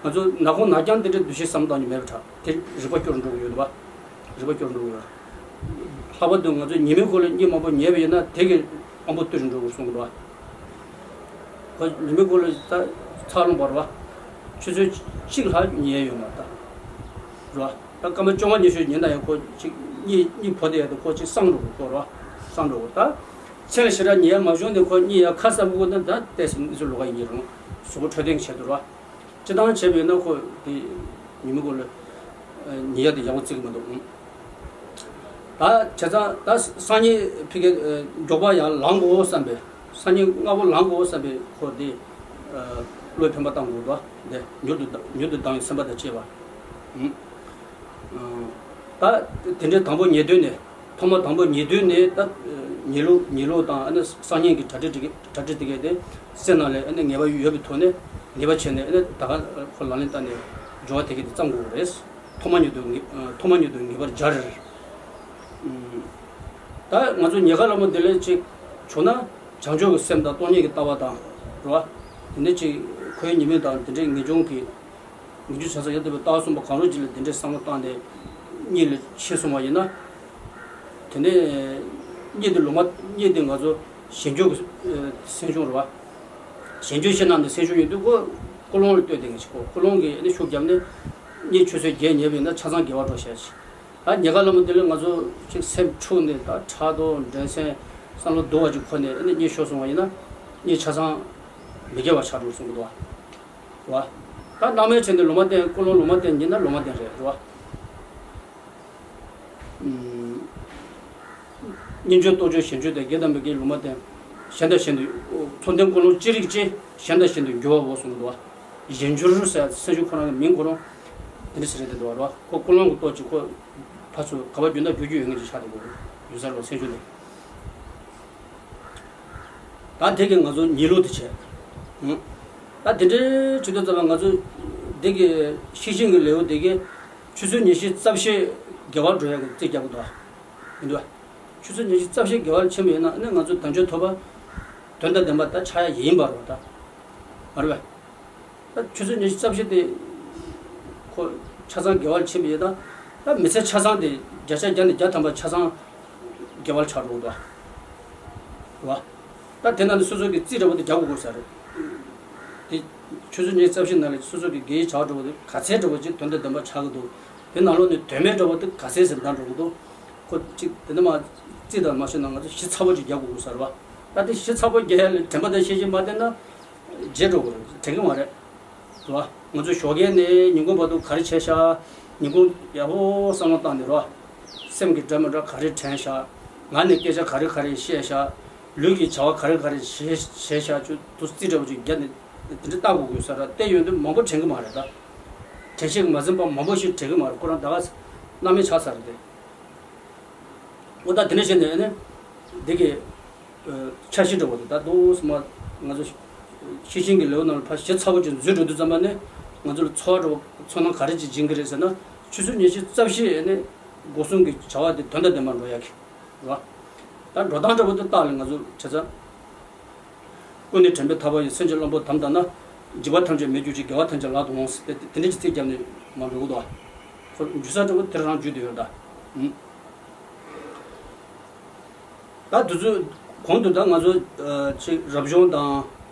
ང་ཚོ་ནག་ཁུང་ནག་རྐྱང་དེ་འདྲའི་འདུ་ཤེས་བསམ་བློ་བཏང་རྒྱུ་མེད་པ་འདྲ། དེ་རིག་པ་སྐྱོ་རུ་འགྲོ་གི་ཡོད་རེད་བ། རིག་པ་སྐྱོ་རུ་འགྲོ་གི་ཡོད་རེད། ལྷག་པར་དུ་ང་ཚོས་ཉི་མའི་འཁོར་ལོ་གཉིད་མང་པོ་ཉལ་བ་ཡིན་ན་དེ་གི་དབང་པོ་བཏུལ་རུ་འགྲོ་གི་གསུང་གི་འདུག་བ། ཁོ་ཉི་མའི་འཁོར་ལོ་ད་ཚར་ལོངས་པ་རེད་བ། ཆུ་ཚོད་གཅིག་ལྷག་ཉལ་ཡོད་མ་རེད་ད། རེད་བ། ད་སྐར་མ་བཅོ་ལྔ་ཉི་ཤུ་ཉལ་ན་ཡང་ཁོ་གཅིག་གཉིད་གཉིད་ཕོ་དེ་ཡ་དེ་ཁོ་གཅིག་སངས་འགྲོ་གི་ཁོ་རེད་བ། སངས་འགྲོ་གི་ད། མཚན་ལ་ཞེ་དྲག་ཉལ་མ་བྱུང་དེ་ཁོ་གཉིད་ཡ་ཁ་གསལ་པོ་ན་ད་ཏོག་ཙམ་གནས་ཚུལ་ལོགས་ཀ་ཡིན་གྱི་རུང་གཟུགས་པོ་འཕྲོད་བསྟེན་བྱེད་དུ་རེད་བ། སྤྱིར་བཏང་བྱས་པས་ན་ཁོ་དེ་ཉི་མའི་འཁོར་ལོ་ཉལ་ཡ་དེ་ཡག་པོ་བརྩི་གི་མི་འདུག་ད་བྱས་ཙང་ད་སང་ཉིན་ཕ་གི་མགྱོགས་པ་ཡར་ལངས་དགོས་བསམ་པས། སང་ཉིན་སྔ་པོ་ལངས་དགོས་བསམ་པས་ཁོ་དེ་བློས་ཕན་པ་བཏང་དགོས་འདུག་དེ་མྱུར་དུ་མྱུར་དུ་ལྡང་བའི་སེམས་པ་དང་བཅས་པ། ད་དེ་འདྲའི་དང་པོ་ཉལ་དུས་ནས། ཐོག་མ་དང་པོ་ཉལ་དུས་ནས་ད་ཉལ་ལུགས་ཉལ་ལུགས་དང་ཨ་ནི་སང་ཉིན་གྱི་གྲ་སྒྲིག་དེ་ག་གྲ་སྒྲིག་དེ་ག་དེ་སེམས་ནང་ལ་ཨ་ནི་ངེས་པ་ཡོད་པའི་ཐོག་ནས་ངེས་པ་བྱས་ནས་ཨ་ནི་ད་ག་ཁོ་ལག་ལེན་བསྟར་ནས་སྦྱོར་བ་དེ་ག་དེ་བརྩམ་དགོས་པ་རེད། ཐོག་མ་ཉལ་དུས་ངེས་ཐོག་མ་ཉལ་དུས་ངེས་པར་སྦྱར། ད་ང་ཚོ་ཉལ་ཁ་ལ་མོ་དེ་ལས་ཅིག་བྱུང་ན་བྱང་ཕྱོགས་ཀྱི་སེམས་དང་སྟོང་ཉིད་ཀྱི་ལྟ་བ་དང་རེད་བ། དེ་ནས་ཅིག་ཁོའི་ཉི་མ་དང་དེ་འདྲའི་ངེས་འབྱུང་གི་ངེས་འབྱུང་བྱང་སེམས་ཡང་དག་པའི་ལྟ་བ་གསུམ་པོ་གང་རུང་ཅིག་ལ་འདི་འདྲའི་བསམ་བློ་བཏང་ནས་གཉིད་ལ་ཆེ་སོང་བ་ཡིན་ན། དེ་ནས་གཉིད་དེ་ལོ་མ་གཉིད་དེ་ང་ཚོ་གཞན་འགྱུར་གྱི་སེམས་བྱུང་རེད་བ། གཞན་འགྱུར་ཤེས་ནང་ནས་སེམས་བྱུང་ཡོད་དུས་ཁོ་ཀུན་སློང་ལ་ལྟོས་དེ་ངེས་ཤིག་ཁོ་ཀུན་སློང་གིས་ནི་ཤུགས་བརྒྱབ་ནས་གཉིད་ཆུ་ཚོད་བརྒྱད་ཉལ་བ་ཡིན་ན་ཆ་ཚང་དགེ་བ་འགྲོ་བྱ་ཞིག་ད་ཉལ་ཁ་ལ་མོ་དེ་ལ་ང་ཚོ་ཅིག་སེམས་འཁྲུགས་ནས་ད་ཕྲག་དོག་འགྲན་སེམས་བསམ་བློ་སྡུག་པ་ཅིག་འཁོར་ནས་ནི་གཉིད་ཤོར་སོང་བ་ཡིན་ན་གཉིད་ཆ་ཚང་མི་དགེ་བ་ཆགས་འགྲོ་གསུང་གི་འདུག་བ། རེད་བ། ད་སྣང་མེད་བྱས་ནས་ལོ་མ་བསྟན། ཀུན་སློང་ལོ་མ་བསྟན་ཉིན་ན་ལོ་མ་བསྟན་རེད། རེད་བ། ཨུམ། གཉིས་འགྱུར་རྟོག་དཔྱོད་གཞན་འགྱུར་ཏེ། དགེ་དང་མི་དགེའི་ལུང་མ་བསྟན། གཞན་དང་གཞན་དུ། འཚོ་རྟེན་ཀུན་སློང་ཅི་རིགས་ཀྱིས། གཞན་དང་གཞན་དུ་འགྱུར་བའོ་གསུངས་འདུག་བ། གཞན་འགྱུར་ཟེར་སེམས་བྱུང་ཁོ་རང་གི་མིང་ཁོ་རང་དེ་འདྲ་ཟེར་རེད་དེ་འདུག་བ། རེད་བ། ཁོ་ཀུན་སློང་གི་སྟོབས་ཀྱིས་ཁོ་ཕར་ཚུར་ག་པར་བསྒྱུར་ན་བསྒྱུར་རྒྱུ་ཡོད་ངེས་ཀྱི་ཆ་དེ་གོ་ཡུལ་གསར་བ་སེམས་བྱུང་དེ། ད་དེ་གིས་ང་ཚོ་ཉལ་ལུགས་དེ་བྱས། ཨང་། ད་དེ་འདྲའི་བྱེད་དུས་ཙམ་པ་ང་ཚོ་དེ་གི་ཤེས་བཞིན་གྱི་ལེའུ་དེ་གི་ཆུ་ཚོད་ཉི་ཤུ་རྩ་བཞི་དགེ་བར་འགྲོ་ཡག་གི་རྩིས་རྒྱག་གི་འདུག་ཡིན་འདུག་ཆུ་ཚོད་ཉི་ཤུ་རྩ་བཞི་དགེ་བར་ཕྱིན་པ་ཡིན་ན་ནི་ང་ཚོ་དལ་འབྱོར་ཐོབ་པ་དོན་དང་ལྡན་པ་ད་ཆགས་ཡག་ཡིན་པ་རེད་ད། མ་རེད་པས། ད་ཆུ་ཚོད་ཉི་ཤུ་རྩ་བཞི་དེ་ཁོ་ཆ་ཚང་དགེ་བར་ཕྱིན་པ་ཡིན་ན། ད་མི་ཚེ་ཆ་ཚང་དེ་བརྒྱ་ཆ་བརྒྱ་ནས་བརྒྱ་ཐམ་པ་ཆ་ཚང་དགེ་བར་ཆགས་འགྲོ་གི་འདུག་བ། ད་དེ་ནང་ནས་སོ་སོ་གི་རྩིས་འདྲ་བོ་དེ་རྒྱག་དགོས་དགོས་ས་རེད། དེ་ཆུ་ཚོད་ཉི་ཤུ་རྩ་བཞི་ནང་ལ་སོ་སོ་གི་དགེ་བའི་བྱ་བ་འདྲ་བོ་དེ་ག་ཚད་འདྲ་བོ་ཅིག་དོན་དང་ལྡན་པ་ཆགས་ཀྱི་འདུག་དེ་ནང་ལོགས་ནས་དོན་མེད་འདྲ་བོ་དེ་ག་ཚད་ཟིན་བཏང་འགྲོ་གི་འདུག་ཁོ་གཅིག་དེ་འདྲ་མ་རྩིས་དང་མ་ཤེས་ན་ང་ཚོ་ཞིབ་ཚགས་པོ་ཅིག་རྒྱག་དགོས་དགོས་ས་རེད་བ། ད་དེ་ཞིབ་ཚགས་པོ་རྒྱག་ཡ་ལ་དྲན་པ་དང་ཤེས་བཞིན་མ་བསྟེན་ན་བརྗེད་འགྲོ་གི་རེད། དྲན་གི་མ་རེད། རེད་བ། ང་ཚོས་ཞོགས་ཀས་ནས་ཉིན་གུང་བར་དུ་ག་རེ་བྱས་ཤག་ཉིན་གུང་ཡག་པོ་བསམ་བློ་བཏང་ནས་རེད་བ། སེམས་ཀྱི་འདྲ་མི་འདྲ་ག་རེ་དྲན་ཤག་ངག་ནས་སྐད་ཆ་ག་རེ་ག་རེ་བཤད་ཤག་ལུས་ཀྱི་བྱ་བ་ག་རེ་ག་རེ་བྱས་བྱས་ཤག་ཅུ་དུ་རྩིས་འདྲ་བོ་ཅིག་བརྒྱབ་ནས་དེ་འདྲ་ལྟ་དགོས་དགོས་ས་རེད། བལྟས་ཡོང་དུས་མང་པོ་དྲན་གི་མ་རེད་ད། དྲན་ཤེས་ཀྱི་མ་ཟིན་པ་མང་པོ་ཞིག་དྲན་གི་མ་རེད། ཁོ་རང་ད་ག་སྣང་མེད་ཆགས་ཚར་རེད་དེ། འོ་ད་དེ་འདྲ་བྱས་ནས་ནི་འདི་གི་འཆར་གཞི་འདྲ་བོ་དེ་ད་དུང་སོ་མ་ང་ཚོ་ཤེས་བཞིན་གྱི་ལེའུ་ནང་ལ་ཕར་ཞིབ་ཚགས་པོ་ཅིག་འཛུལ་འགྲོ་དུས་ཙམ་པ་ནི་ང་ཚོ་ལ་ཚོར་བ་འདྲ་བོ་ཚོར་སྣང་ག་རེ་ཅིག་སྦྱིན་གྱི་རེད་ཟེར་ན། ཆུ་ཚོད་ཉི་ཤུ་རྩ་བཞི་ནི་སྒོ་གསུམ་གྱི་བྱ་བ་དེ་དོན་དང་ལྡན་པར་འགྲོ་ཡག་གི་རེད་བ། ད་འགྲོ་སྟངས་འདྲ་བོ་དེ་ལྟ་ལ་ང་ཚོ་བྱས་ཙང་། ཀུན་ནས་དྲན་པའི་ཐར་པ་ཡི། སེམས་ཀྱི་གླང་པོ་དམ་བཏགས་ན། འཇིགས་པ་ཐམས་ཅད་མེད་གྱུར་ཅིག་དགེ་བ་ཐམས་ཅད་ལག་ཏུ་འོང་ཟེར་ཏེ་དེ་འདྲ་ཅིག་རྩིས་བརྒྱབ་ནས་མར་འགྲོ་གི་འདུག་བ། ཁོ་འཇུ་ས་འདྲ་བོ་དེ་རང་འཇུ་བསྡད་ཡོད་ད། ཨུམ། ད་དུས་ཚོད་གོང་དུ་ད་ང་ཚོ་ཨ་ཅིག་རབ་བྱུང་དང་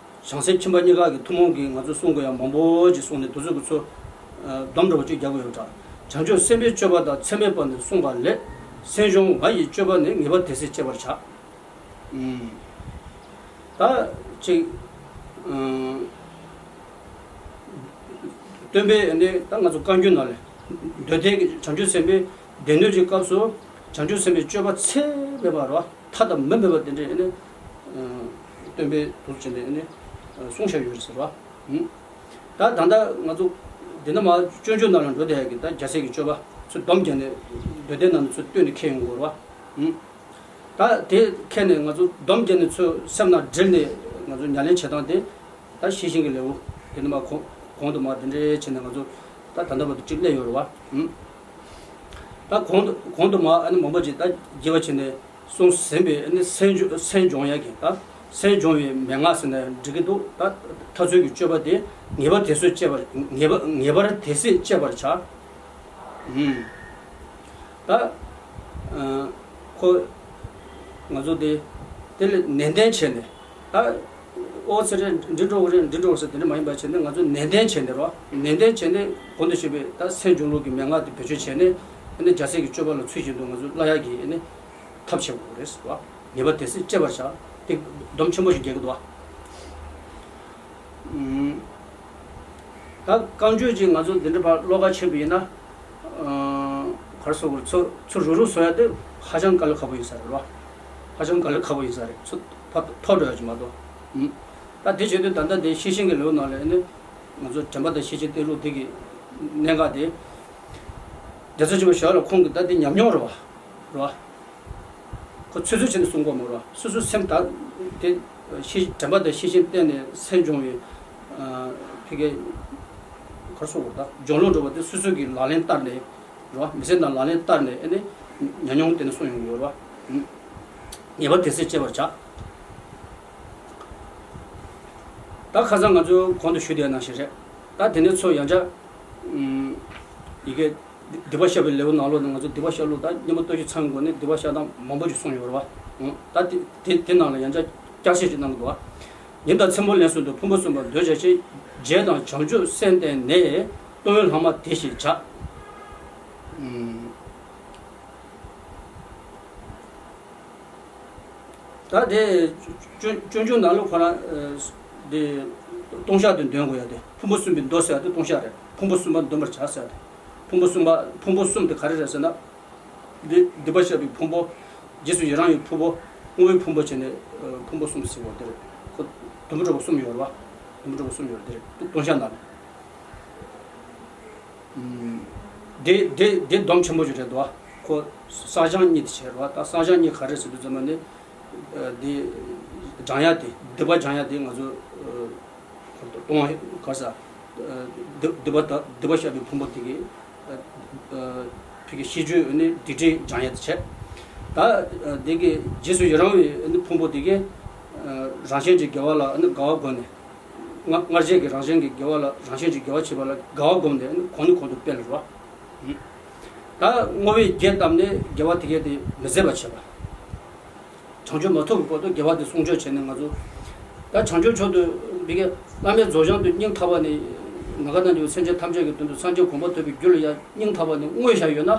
བྱང་སེམས་ཁྱིམ་པ་གཉིས་ཀ་གི་ཐུན་མོང་གི་ང་ཚོ་གསུང་དགོས་ཡ་མང་པོ་ཅིག་གསུངས་ནས་དུས་ཚོད་ཀྱི་ཚོད་ཨ་སྡོམ་འདྲ་བོ་ཅིག་རྒྱག་དགོས་ཡོད་ད། བྱང་ཆུབ་སེམས་དཔའི་སྤྱོད་པ་དང་ཚད་མེད་པ་ནི་བསྲུང་བ་ལས། སེམས་སྦྱོང་བ་ཡི་སྤྱོད་པ་ནི་ངེས་པར་དེ་སྲིད་སྤྱད་པར་བྱ། ཨུམ། ད་ཅིག་ཨུམ། སྟོན་པས་ནི་ད་ང་ཚོ་བཀའ་འགྱུར་ནང་ལས། མདོ་སྡེ་གི་བྱང་ཆུབ་སེམས་དཔའི་སྡེ་སྣོད་ཀྱི་སྐབས་སུ་བྱང་ཆུབ་སེམས་དཔའི་སྤྱོད་པ་ཚད་མེད་པ་རེད་བ། མཐའ་དང་མུ་མེད་པ་དེ་འདྲས་ནི་ཨུམ། སྟོན་པས་དུ་བྱས་ནས་ནི་གསུངས་བཞག་ཡོད་རེད་ཟེར་བ། ཨུམ། ད་ད་ལྟ་ང་ཚོ་འདི་ན་མ་སྤྱོད་འཇུག་ནང་ལ་འགྲོ་བསྡད་ཡ་གི་ད་རྒྱལ་སྲས་ཀྱི་སྤྱོད་པ་ཚུར་སྡོམ་བརྒྱབ་ནས་མདོ་སྡེ་ནང་ནས་ཚུར་བཏོན་ནས་འཁྱེར་ཡོང་དགོས་རེད་བ། ཨུམ། ད་དེ་ཁྱེར་ནས་ང་ཚོ་སྡོམ་བརྒྱབ་ནས་ཚུར་སེམས་ནང་དྲིལ་ནས་ང་ཚོ་ཉམས་ལེན་བྱེད་སྟངས་དེ་ད་ཤེས་བཞིན་གྱི་ལེའུ་དེ་ནས་མ་གོང་གོང་དུ་མ་དེ་འདྲའི་བྱས་ནས་ང་ཚོ་ད་ད་ལྟ་བར་དུ་གཅིག་སླེབས་ཡོད་རེད་བ། ཨུམ། ད་གོང་དུ་གོང་དུ་མ་ཨ་ནི་མང་པོ་ཅིག་ད་རྒྱས་པ་བྱས་ནས་གསུངས་ཟིན་པའི་ཨ་ནི་སེམས་སྦྱོ་སེམས་སྦྱོང་ཡ་གི་ད་སེམས་སྦྱོང་བའི་མན་ངག་ཟེར་ན་འགྲིག་གི་འདུག་ད་ཐབས་ཚུལ་གྱི་སྤྱོད་པ་དེ་ངེས་པར་དེ་སྲིད་སྤྱད་པར་ངེས་པ་ངེས་པར་དེ་སྲིད་སྤྱད་པར་བྱ། ཨུམ། ད། ཨ། ཁོ། ང་ཚོ་དེ། དེ་ལ་ནན་ཏན་བྱས་ནས། ད། ཨོ་ཙི་རེད་འདི་འགྲོ་གི་རེད་འདི་འགྲོ་གི་རེད་དེ་འདྲ་མ་ཡིན་པ་བྱས་ནས་ང་ཚོ་ནན་ཏན་བྱས་ནས་རོ། ནན་ཏན་བྱས་ནས་གོང་དུ་ཞུས་པའི་ད་སེམས་སྦྱོང་ལུགས་ཀྱི་མན་ངག་དེ་བེད་སྤྱོད་བྱས་ནས་ཨ་ནི་རྒྱལ་སྲས་ཀྱི་སྤྱོད་པ་ལ་ཚུལ་བཞིན་དུ་ང་ཚོ་སླར་ཡག་གི་ཨ་ནི་ཐབས་བྱེད་དགོས་རེད་ཟེར་བ། ངེས་པར་དེ་སྲིད་སྤྱད་པར་བྱ། དེ་སྡོམ་ཆེན་པོ་ཞིག་རྒྱག་གི་འདུག་བ། ཨུམ། ད་རྐང་བརྗོད་ཅིག་ང་ཚོ་འདི་འདྲ་ཕར་ཀློག་ག་ཕྱིན་པ་ཡིན་ན། ཨ། ག་རེ་ཟེར་དགོས་རེད། ཚུར་ཚུར་རུག་རུག་བཟོ་ཡ་དེ་ཧ་ཅང་དཀའ་ལས་ཁག་པོ་ཡིན་ས་རེད་བ། ཧ་ཅང་དཀའ་ལས་ཁག་པོ་ཡིན་ས་རེད། ཚུར་ཕར་ཐོ་འགྲོ་ཡ་ཅིག་མ་གཏོགས། ཨུམ། ད་དེ་བྱེད་དུས་ད་ལྟ་དེ་ཤེས་བཞིན་གྱི་ལེའུ་ནང་ལ་ནི་ང་ཚོ་དྲན་པ་དང་ཤེས་བཞིན་གཏད་ལུགས་དེ་གི་གནད་འགག་དེ། རྒྱལ་སྲས་ཆེན་པོ་ཞི་བ་ལྷ་ཁོང་གི་ད་དེ་ཉམས་མྱོང་རེད་བ། རེད་བ། ཁོ་ཚོད་ཚོད་བྱས་ནས་གསུང་གོ་མ་རེད། སོ་སོའི་སེམས་ད་དེ་ཤེས་དྲན་པ་དང་ཤེས་བཞིན་བསྟེན་ནས་སེམས་སྦྱོང་བའི་ཨ་ཕ་གི་ག་རེ་ཟེར་དགོས་རེད། ད་སྦྱོང་ལུགས་འདྲ་བོ་དེ་སོ་སོ་གི་ལག་ལེན་བསྟར་ནས་རེད་བ། མི་ཚེ་ནང་ལག་ལེན་བསྟར་ནས་ཨ་ནི་ཉམས་མྱོང་དེ་ནས་གསུངས་ཡོང་གི་ཡོད་རེད་བ། ངེས་པར་དེ་སྲིད་སྤྱད་པར་བྱ། ད་ཁ་སང་ང་ཚོས་གོང་དུ་ཞུས་དེ་ནང་བཞིན་རེད། ད་དེ་ནས་ཚུར་ཡང་བསྐྱར་ཨམ་ཡི་གེ་སྡིག་པ་བཤགས་པའི་ལེའུ་ནང་ལོགས་ནས་ང་ཚོ་སྡིག་པ་བཤགས་ལུགས་དང་མཉམ་པོ་ལྟོ་ཆས་ཚང་གི་སྒོ་ནས་སྡིག་པ་བཤགས་སྟངས་མང་པོ་ཞིག་གསུངས་ཡོད་རེད་བ། ད་དེ་དེ་དེ་ནང་ལ་ཡང་བསྐྱར་བསྐྱར་བཤད་ཅིག་གནང་གི་འདུག་བ། ཉིན་དང་མཚན་མོ་ལན་གསུམ་དུ་ཕུང་པོ་གསུམ་པར་འདོད་བྱ་ཕྱིར། རྗེས་དང་བྱང་ཆུབ་སེམས་བརྟེན་ནས། ལྟུང་བའི་ལྷག་མ་དེ་ཞེས་བྱ། ཨམ། ད་དེ་སྤྱོད་སྤྱོད་འཇུག་ནང་ལ་ཁོ་རང་དེ་ལྟུང་བཤགས་དེ་འདོན་དགོས་ཡ་དེ་ཕུང་པོ་གསུམ་པའི་མདོ་ཟེར་ཡ་དེ་ལྟུང་བཤགས་རེད། ཕུང་པོ་གསུམ་པ་འདོན་པར་བྱ་ཟེར་ཡ་དེ། ཕུང་པོ་གསུམ་པ་ཕུང་པོ་གསུམ་དེ་ག་རེ་རེད་ཟེར་ན། སྡིག་སྡིག་པ་བཤགས་པའི་ཕུང་པོ། རྗེས་སུ་ཡི་རང་བའི་ཕུང་པོ། བསྔོ་བའི་ཕུང་པོ་བྱས་ནས་ཕུང་པོ་གསུམ་ཟེར་བ་དེ་རེད། ཁོ་དུམ་བུ་འདྲ་བོ་གསུམ་ཡོད་རེད་བ། དུམ་བུ་འདྲ་བོ་གསུམ་ཡོད་རེད་དེ་རེད་ལྟུང་བཤགས་ནང་ལ། དེ་དེ་དེ་སྡོམ་ཆེན་པོ་ཞིག་རེད་འདུག་ཁོ་བསགས་སྦྱང་གཉིས་དེ་བྱས་རེད་བ། ད་བསགས་སྦྱང་གཉིས་ག་རེ་ཟེར་དུས་ཙམ་པ་ནི། དེ་སྦྱང་ཡ་དེ་སྡིག་པ་སྦྱང་ཡ་དེ་ང་ཚོ་གཏོང་བ་ག་ས་སྡིག་སྡིག་པ་དང་སྡིག་པ་བཤགས་པའི་ཕུང་པོ་དེ་གི་ཕ་གི་ཤིས་བརྗོད་ནི་སྡིག་སྒྲིབ་སྦྱང་ཡ་དེ་བྱས། ད་དེ་གི་རྗེས་སུ་ཡི་རང་བའི་ནི་ཕུང་པོ་དེ་གི་རང་གཞན་གྱི་དགེ་བ་ལ་ནི་དགའ་བ་བསྒོམས་ནས། སྔར་སྔར་བྱས་ཀྱི་རང་གཞན་གྱི་དགེ་བ་ལ་རང་གཞན་གྱི་དགེ་བ་བྱེད་པ་ལ་དགའ་བ་བསྒོམས་ནས་གོང་ནས་གོང་དུ་སྤེལ་རོ། ད་བསྔོ་བས་རྒྱས་བཏབ་ནས་དགེ་བ་དེ་གས་དེ་མི་ཟད་པར་བྱེད་པ། བྱང་ཆུབ་མ་ཐོབ་ཀྱི་བར་དུ་དགེ་བ་དེ་སྲུང་སྐྱོབ་བྱས་ནས། ང་ཚོ་ད་བྱང་ཆུབ་མཆོག་ཏུ་འབད་གི་བླ་མེད་རྫོགས་བྱང་དུ་སྙིང་ཐག་པ་ནས་ནམ་མཁའ་དང་འཇིག་པའི་སེམས་ཅན་ཐམས་ཅད་ཀྱི་དོན་དུ་སངས་རྒྱས་གོ་འཕང་ཐོབ་པའི་རྒྱུ་ལ་ཡང་སྙིང་ཐག་པ་ནས་བསྔོས་བཞག་ཡོད་ན།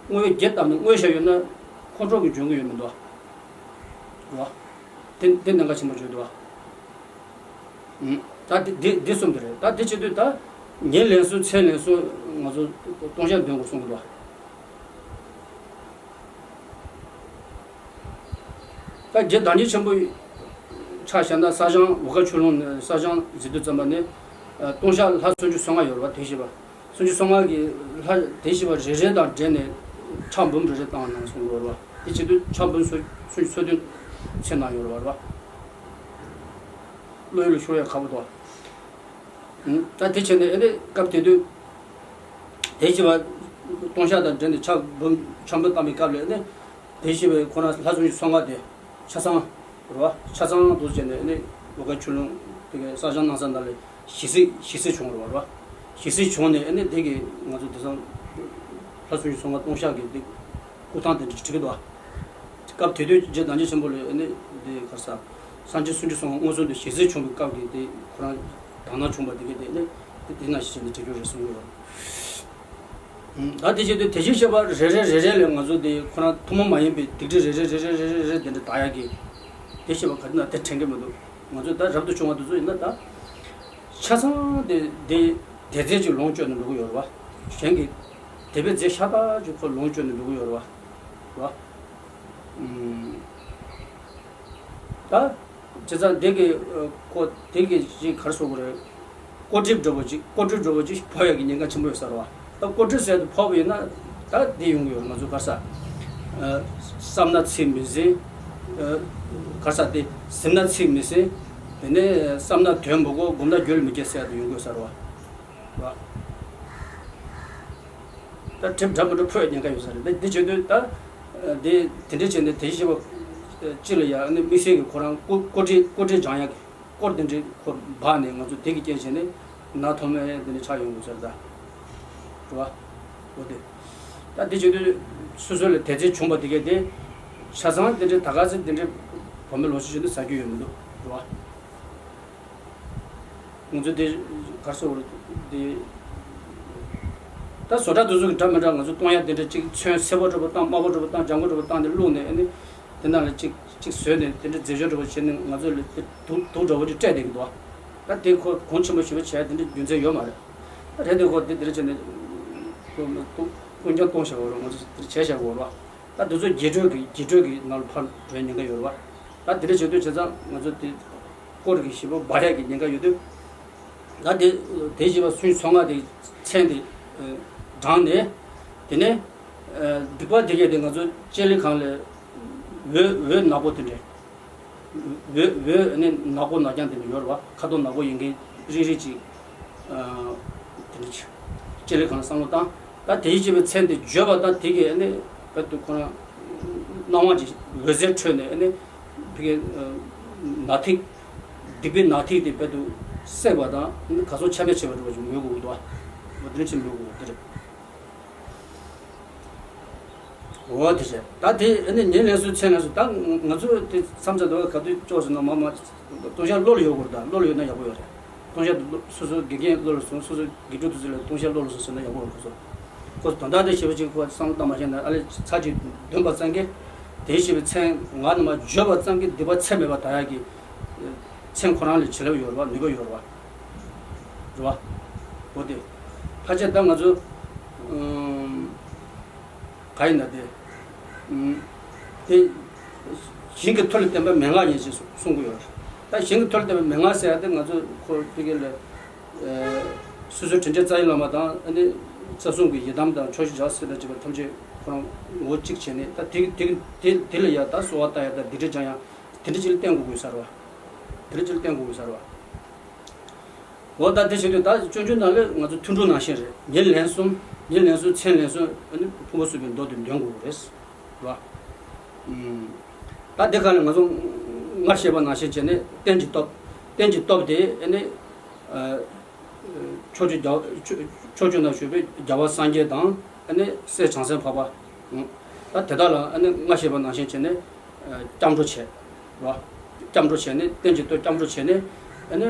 བསྔོ་བའི་རྒྱས་བཏབ་ནས་བསྔོས་བཞག་ཡོད་ན་ཁོང་ཁྲོ་གི་འཇོན་གི་ཡོད་མི་འདུག་བ། དེ་དེ་གནད་འགག་ཆེན་པོ་བརྗོད་འདུག་བ། ཨུམ། ད་དེ་དེ་དེ་གསུམ་དེ་རེད། ད་དེ་བྱེད་དུས་ད་ཉིན་ལན་གསུམ་མཚན་ལན་གསུམ་ང་ཚོ་ལྟུང་བཤགས་འདོན་དགོས་གསུངས་འདུག་བ། ད་རྗེ་བདག་ཉིད་ཆེན་པོ་ཕྱག་བཞག་ན་ས་ཞིང་འོལ་ཁ་ཆོས་ལུང་ནས་ས་ཞིང་གཟིགས་དུས་ཙམ་པ་ནས་ལྟུང་བཤགས་ལྷ་སུམ་ཅུ་སོ་ལྔ་ཡོད་རེད་བ། དེ་བཞི་པ། སུམ་ཅུ་སོ་ལྔ་གི་ལྷ་དེ་བཞི་པ་རེ་རེ་དང་འབྲེལ་ནས་ཕྱག་འབུམ་རེ་རེ་བཏང་གནང་གསུངས་ཡོད་རེད་བ། དེ་བྱེད་དུས་ཕྱག་འབུམ་སུམ་ཅུ་སོ་བདུན་མཚན་གནང་ཡོད་རེད་བ། བློ་ཡུལ་ལ་ཤོར་ཡ་ཁག་པོ་འདུག་ད་དེ་བྱས་ནས་ཨེ་ནས་སྐབས་དེ་དུས་དེ་བཞི་པ་ལྟུང་བཤགས་དང་འབྲེལ་ནས་ཕྱག་འབུམ་ཕྱག་འབུམ་བཏང་བའི་སྐབས་ལ་ཨེ་ནས་དེ་བཞི་པའི་ཁོ་རང་ལྷ་སུམ་ཅུ་སོ་ལྔ་དེ་ཆ་ཚང་རེད་བ། ཆ་ཚང་དུ་བྱས་ནས་ཨེ་ནས་འོལ་ཁ་ཆོས་ལུང་དེ་གའི་ས་ཞིང་གནང་ས་ནང་ལ་ཞི་བསིལ་ཞི་བསིལ་བྱུང་རེད་བ། རེད་བ། ཞི་བསིལ་བྱུང་ནས་ཨེ་ནས་དེ་གི་ང་ཚོ་དེང་སང་ལྷ་སུམ་ཅུ་སོ་ལྔ་ལྟུང་བཤགས་ཀྱི་དེ་སྐུ་ཐང་དེ་འདྲ་བྲིས་ཀྱི་འདུག་བ། སྐབས་དེ་དུས་རྗེ་བདག་ཉིད་ཆེན་པོ་ལ་ཨེ་ནས་དེ་ག་རེ་ཟ། སངས་རྒྱས་སུམ་ཅུ་སོ་ལྔ་མངོན་སུམ་དུ་ཞལ་གཟིགས་བྱུང་བའི་སྐབས་ཀྱི་དེ་ཁོ་རང་དག་སྣང་བྱུང་བ་དེ་གས་དེ་ནས་དེ་དེ་ནང་བཞིན་བྱས་ནས་བྲིས་རྒྱུ་རེད་གསུངས་ཡོད། ད་དེ་བྱེད་དུས་དེ་བཞིན་གཤེགས་པ་རེ་རེ་རེ་རེ་ལས་ང་ཚོ་དེ་ཁོ་རང་ཐུན་མོང་མ་ཡིན་པའི་སྡིག་སྒྲིབ་རེ་རེ་རེ་རེ་རེ་རེ་རེ་དེ་འདྲ་དག་ཡག་གི་དེ་བཤད་པ་ག་དུས་ན་དེ་དྲན་གི་མི་འདུག་ང་ཚོ་ད་རབ་ཏུ་བྱུང་བ་དེ་ཚོ་ཡིན་ན་ད་ཆ་ཚང་དེ་དེ་དེ་ཚད་ཅིག་ལོངས་སྤྱོད་ནས་འགྲོ་གི་ཡོད་རེད་བ། གཞན་གྱི་དེ་བས་རྫས་ཤ་སྟག་ཅིག་ཁོ་ལོངས་སྤྱོད་ནས་འགྲོ་གི་ཡོད་རེད་བ། རེད་བ། ད། བྱས་ཙང་དེ་གི་ཁོ་དེ་གི་ཅིག་ག་རེ་ཟེར་དགོས་རེད། ཀོ་ཀྲིབ་འདྲ་བོ་ཅིག་ཀོ་ཀྲིབ་འདྲ་བོ་ཅིག་ཕོག་ཡག་གི་ཉེན་ཁ་ཆེན་པོ་ཡོད་ས་རེད་བ། ད་ཀོ་ཀྲིབ་ཟེར་དུ་ཕོག་པ་ཡིན་ན་ད་དེ་ཡོང་གི་ཡོད་རེད། ང་ཚོ་ག་རེ་ཟ། བསམ་ན་ཚིག་མི་ཟིན། ག་རེ་ཟ། དེ་ཟིན་ན་ཚིག་མི་ཟིན། དེ་ནས་བསམ་ན་དོན་མི་གོ། སྒོམ་ན་རྒྱུད་ལ་མི་སྐྱེ་ཟེར་ཡག་དེ་ཡོང་གི་ཡོད་ས་རེད་བ། རེད་བ། ད་གྲིབ་འདྲ་མི་འདྲ་ཕོག་ཉེན་ཁ་ཡོད་ས་རེད། ད་འདི་བྱེད་དུས་ད་དེ་དེ་འདྲ་བྱས་ནས་དེ་བཞི་པ་གཅིག་ལ་ཡ་ནི་དམིགས་བསལ་གྱི་ཁོ་རང་ཀོ་ཀོ་ཀྲི་ཀོ་ཀྲི་སྦྱང་ཡག་གི་སྐོར་དེ་འདྲའི་ཁོ་འབག་ནས་ང་ཚོ་དེ་གི་རྐྱེན་བྱས་ནས་ན་ཐོག་མའི་དེ་འདྲ་ཆགས་ཡོང་དགོས་ས་རེད་ད། རེད་བ། འོ་དེ། ད་དེ་བྱེད་དུས་སོ་སོ་ལ་དེ་ཚེ་བྱུང་བ་དེ་གས་དེ་ཆ་ཚང་དེ་འདྲའི་ད་ག་ཚོད་དེ་འདྲའི་བོད་མི་ལོ་ཆུང་ཆུང་དེ་ཟ་རྒྱུ་ཡོད་མི་འདུག་རེད་བ། ང་ཚོ་དེ་གར་སོ་བར་དེ། ད་བཟོ་གྲྭ་དེ་ཚོ་གི་འདྲ་མི་འདྲ་ང་ཚོ་གཏོང་ཡག་དེ་འདྲ་གཅིག་ཚོན་སེར་པོ་འདྲ་པོ་བཏང་། དམར་པོ་འདྲ་པོ་བཏང་། ལྗང་གུ་འདྲ་པོ་བཏང་ནས་བླུགས་ནས་ཨ་ནི་དེ་ནང་ལ་གཅིག་གཅིག་བཟོས་ནས་དེ་འདྲ་རྫས་སྦྱོར་འདྲ་པོ་བྱས་ནས་ང་ཚོ་ལ་དེ་དུག་དུག་འདྲ་པོ་ཅིག་སྤྲད་བསྡད་ཀྱི་འདུག་ད་དེ་ཁོ་གོང་ཆེན་པོ་ཞེ་པོ་བྱས་དེ་འདྲ་རྒྱུ་མཚན་ཡོད་མ་རེད། ད་རེད་དེ་ཁོ་དེ་དེ་འདྲ་བྱས་ནས་ཀུན་ཀྱང་གཏོང་བྱ་བ་རེད། ང་ཚོ་དེ་འདྲ་བྱས་བྱ་དགོས་རེད། ད་དེ་ཚོ་རྒྱས་སྤྲོས་ཀྱི་རྒྱས་སྤྲོས་ཀྱི་ནང་ལ་ཕར་འགྲོ་ཉེན་ཁ་ཡོད་རེད་བ། ད་དེ་འདྲ་བྱེད་དུས་བྱས་ཙང་ང་ཚོ་དེ་སྐོར་གྱི་བཞི་པོ་འབག་ཡག་གི་ཉེན་ཁ་ཡོད་དུས། ད་དེ་དེ་བཞི་པ་སུམ་ཅུ་སོ་ལྔ་དེ་མཚན་དེ་བགྲངས་ནས་དེ་ནས་སྡིག་པ་དེ་གས་དེ་ང་ཚོ་ལྕེ་ལེ་གང་ལས་འོད་འོད་ནག་པོ་དེ་འདྲས། འོད་འོད་ནི་ནག་པོ་ནག་རྐྱང་དེ་འདྲ་ཡོད་རེད་བ། ཁ་དོག་ནག་པོ་ཡིན་མཁན་རིགས་རིགས་ཅིག་དེ་འདྲ་ཅིག་ལྕེ་ལེ་གང་ལ་བསམ་བློ་བཏང་། ད་དེ་བཞི་པའི་མཚན་དེ་བརྗོད་པ་དང་དེ་གས་ནི་བོད་དུ་ཁོ་རང་སྣང་བ་ཅིག་འོད་ཟེར་འཕྲོས་ནས་ནི་བི་གའི་ནག་ཐིག་སྡིག་པའི་ནག་ཐིག་དེ་བོད་དུ་བསྲེགས་པ་དང་ནི་ག་སོང་ཆ་མེད་བྱས་པ་འདྲ་བ་ཅིག་མོས་དགོས་འདུག་བ། འོ་དེ་འདྲ་ཅིག་མོས་དགོས་དེ་རེད། འོ་དེ་བྱས། ད་དེ་ཨ་ནི་ཉིན་ལན་གསུམ་མཚན་ལན་གསུམ། ད་ང་ཚོ་དེ་མཚམས་མཚམས་དུ་ག་དུས་ལྕོགས་ཟེར་ན་མ་མ་ལྟུང་བཤགས་བློ་ལ་ཡོད་དགོས་རེད། ད་བློ་ལ་ཡོད་ན་ཡག་པོ་ཡོད་རེད། ལྟུང་བཤགས་དེ་བློ་སོ་སོ་དགེ་རྒན་བློ་ལ་ཟུངས། སོ་སོ་དགེ་ཕྲུག་དེ་ཚོ་ལ་ལྟུང་བཤགས་བློ་ལ་ཟུངས་ཟེར་ན་ཡག་པོ་ཡོད་རེད། ཁོ་ཚོ་ཁོ་ཚོ་དོན་དག་དེ་ཞེ་པོ་ཅིག་ཁོ་བསམ་བློ་བཏང་མ་ཤེས་ན་ཨ་ལས་ཚར་གཅིག་འདོན་པ་ཙམ་གྱིས་དེ་ཞེ་པོའི་མཚན་ངག་ནས་མར་བརྗོད་པ་ཙམ་གྱིས་སྡིག་པ་ཚད་མེད་པ་དག་ཡག་གི་མཚན་ཁོ་རང་ལ་བྱིན་རླབས་ཡོད་རེད་བ། ནུས་པ་ཡོད་རེད་བ། རེད་བ། འོ་དེ། ཕལ་ཆེར་ད་ང་ཚོ་ཨུམ། ག་ཡིན་ན་དེ། ཨུམ། དེ། ཞིང་གི་མཐུ་ལ་བརྟེན་པའི་མན་ངག་ཡིན་ཞེས་གསུང་གི་ཡོད་རེད། ད་ཞིང་གི་མཐུ་ལ་བརྟེན་པའི་མན་ངག་ཟེར་ཡ་དེ་ང་ཚོ་ཁོ་ཕ་གི་ལ། ཨེ། སོ་སོའི་དྲིན་ཅན་རྩ་བའི་བླ་མ་དང་ཨ་ནི་རྩ་གསུམ་གྱི་ཡི་དམ་དང་ཕྱོགས་བཞི་རྒྱལ་བ་སྲས་དང་བཅས་པ་ཐམས་ཅད་ཁོ་རང་ངོ་གཅིག་བྱས་ནས། ད་དེ་དེ་དེ་དེ་ལ་ཡ་ད་གསོལ་བ་བཏབ་ཡ་དང་སྡིག་སྒྲིབ་སྦྱང་ཡ་དེ་འདྲ་ཅིག་ལ་བརྟེན་དགོས་དགོས་ས་རེད་བ། དེ་འདྲ་ཅིག་ལ་བརྟེན་དགོས་དགོས་ས་རེད་བ། འོ་ད་དེ་བྱེད་དུས་ད་སྤྱོད་འཇུག་ནང་ལས་ང་ཚོ་ཐུན་དྲུག་ནང་བཞིན་རེད། ཉིན་ལན་གསུམ། ཉིན་ལན་གསུམ་མཚན་ལན་གསུམ་ཨ་ནི་ཕུང་པོ་གསུམ་པའི་མདོ་དེ་འདོན་དགོས་རེད། རེད་བ། ཨུམ། ད་དེ་ག་ལ་ང་ཚོ་སྔར་བཤད་པ་ནང་བཞིན་བྱས་ནས་རྟེན་གྱི་སྟོབས། རྟེན་གྱི་སྟོབས་དེ་ཨ་ནི། ཨ། ཕྱོགས་བཅུ་རྒྱལ་ཕྱོགས་ཕྱོགས་བཅུ་ན་བཞུགས་པའི་རྒྱལ་བ་སངས་རྒྱས་དང་ཨ་ནི་སྲས་བྱང་སེམས་འཕགས་པ། ད་དེ་དག་ལ་ཨ་ནི་སྔར་བཤད་པ་ནང་བཞིན་བྱས་ནས། སྐྱབས་འགྲོ་བྱས། རོ། སྐྱབས་འགྲོ་བྱས་ནས་རྟེན་གྱི་ལྟོ་སྐྱབས་འགྲོ་བྱས་ནས། ཨ་ནི་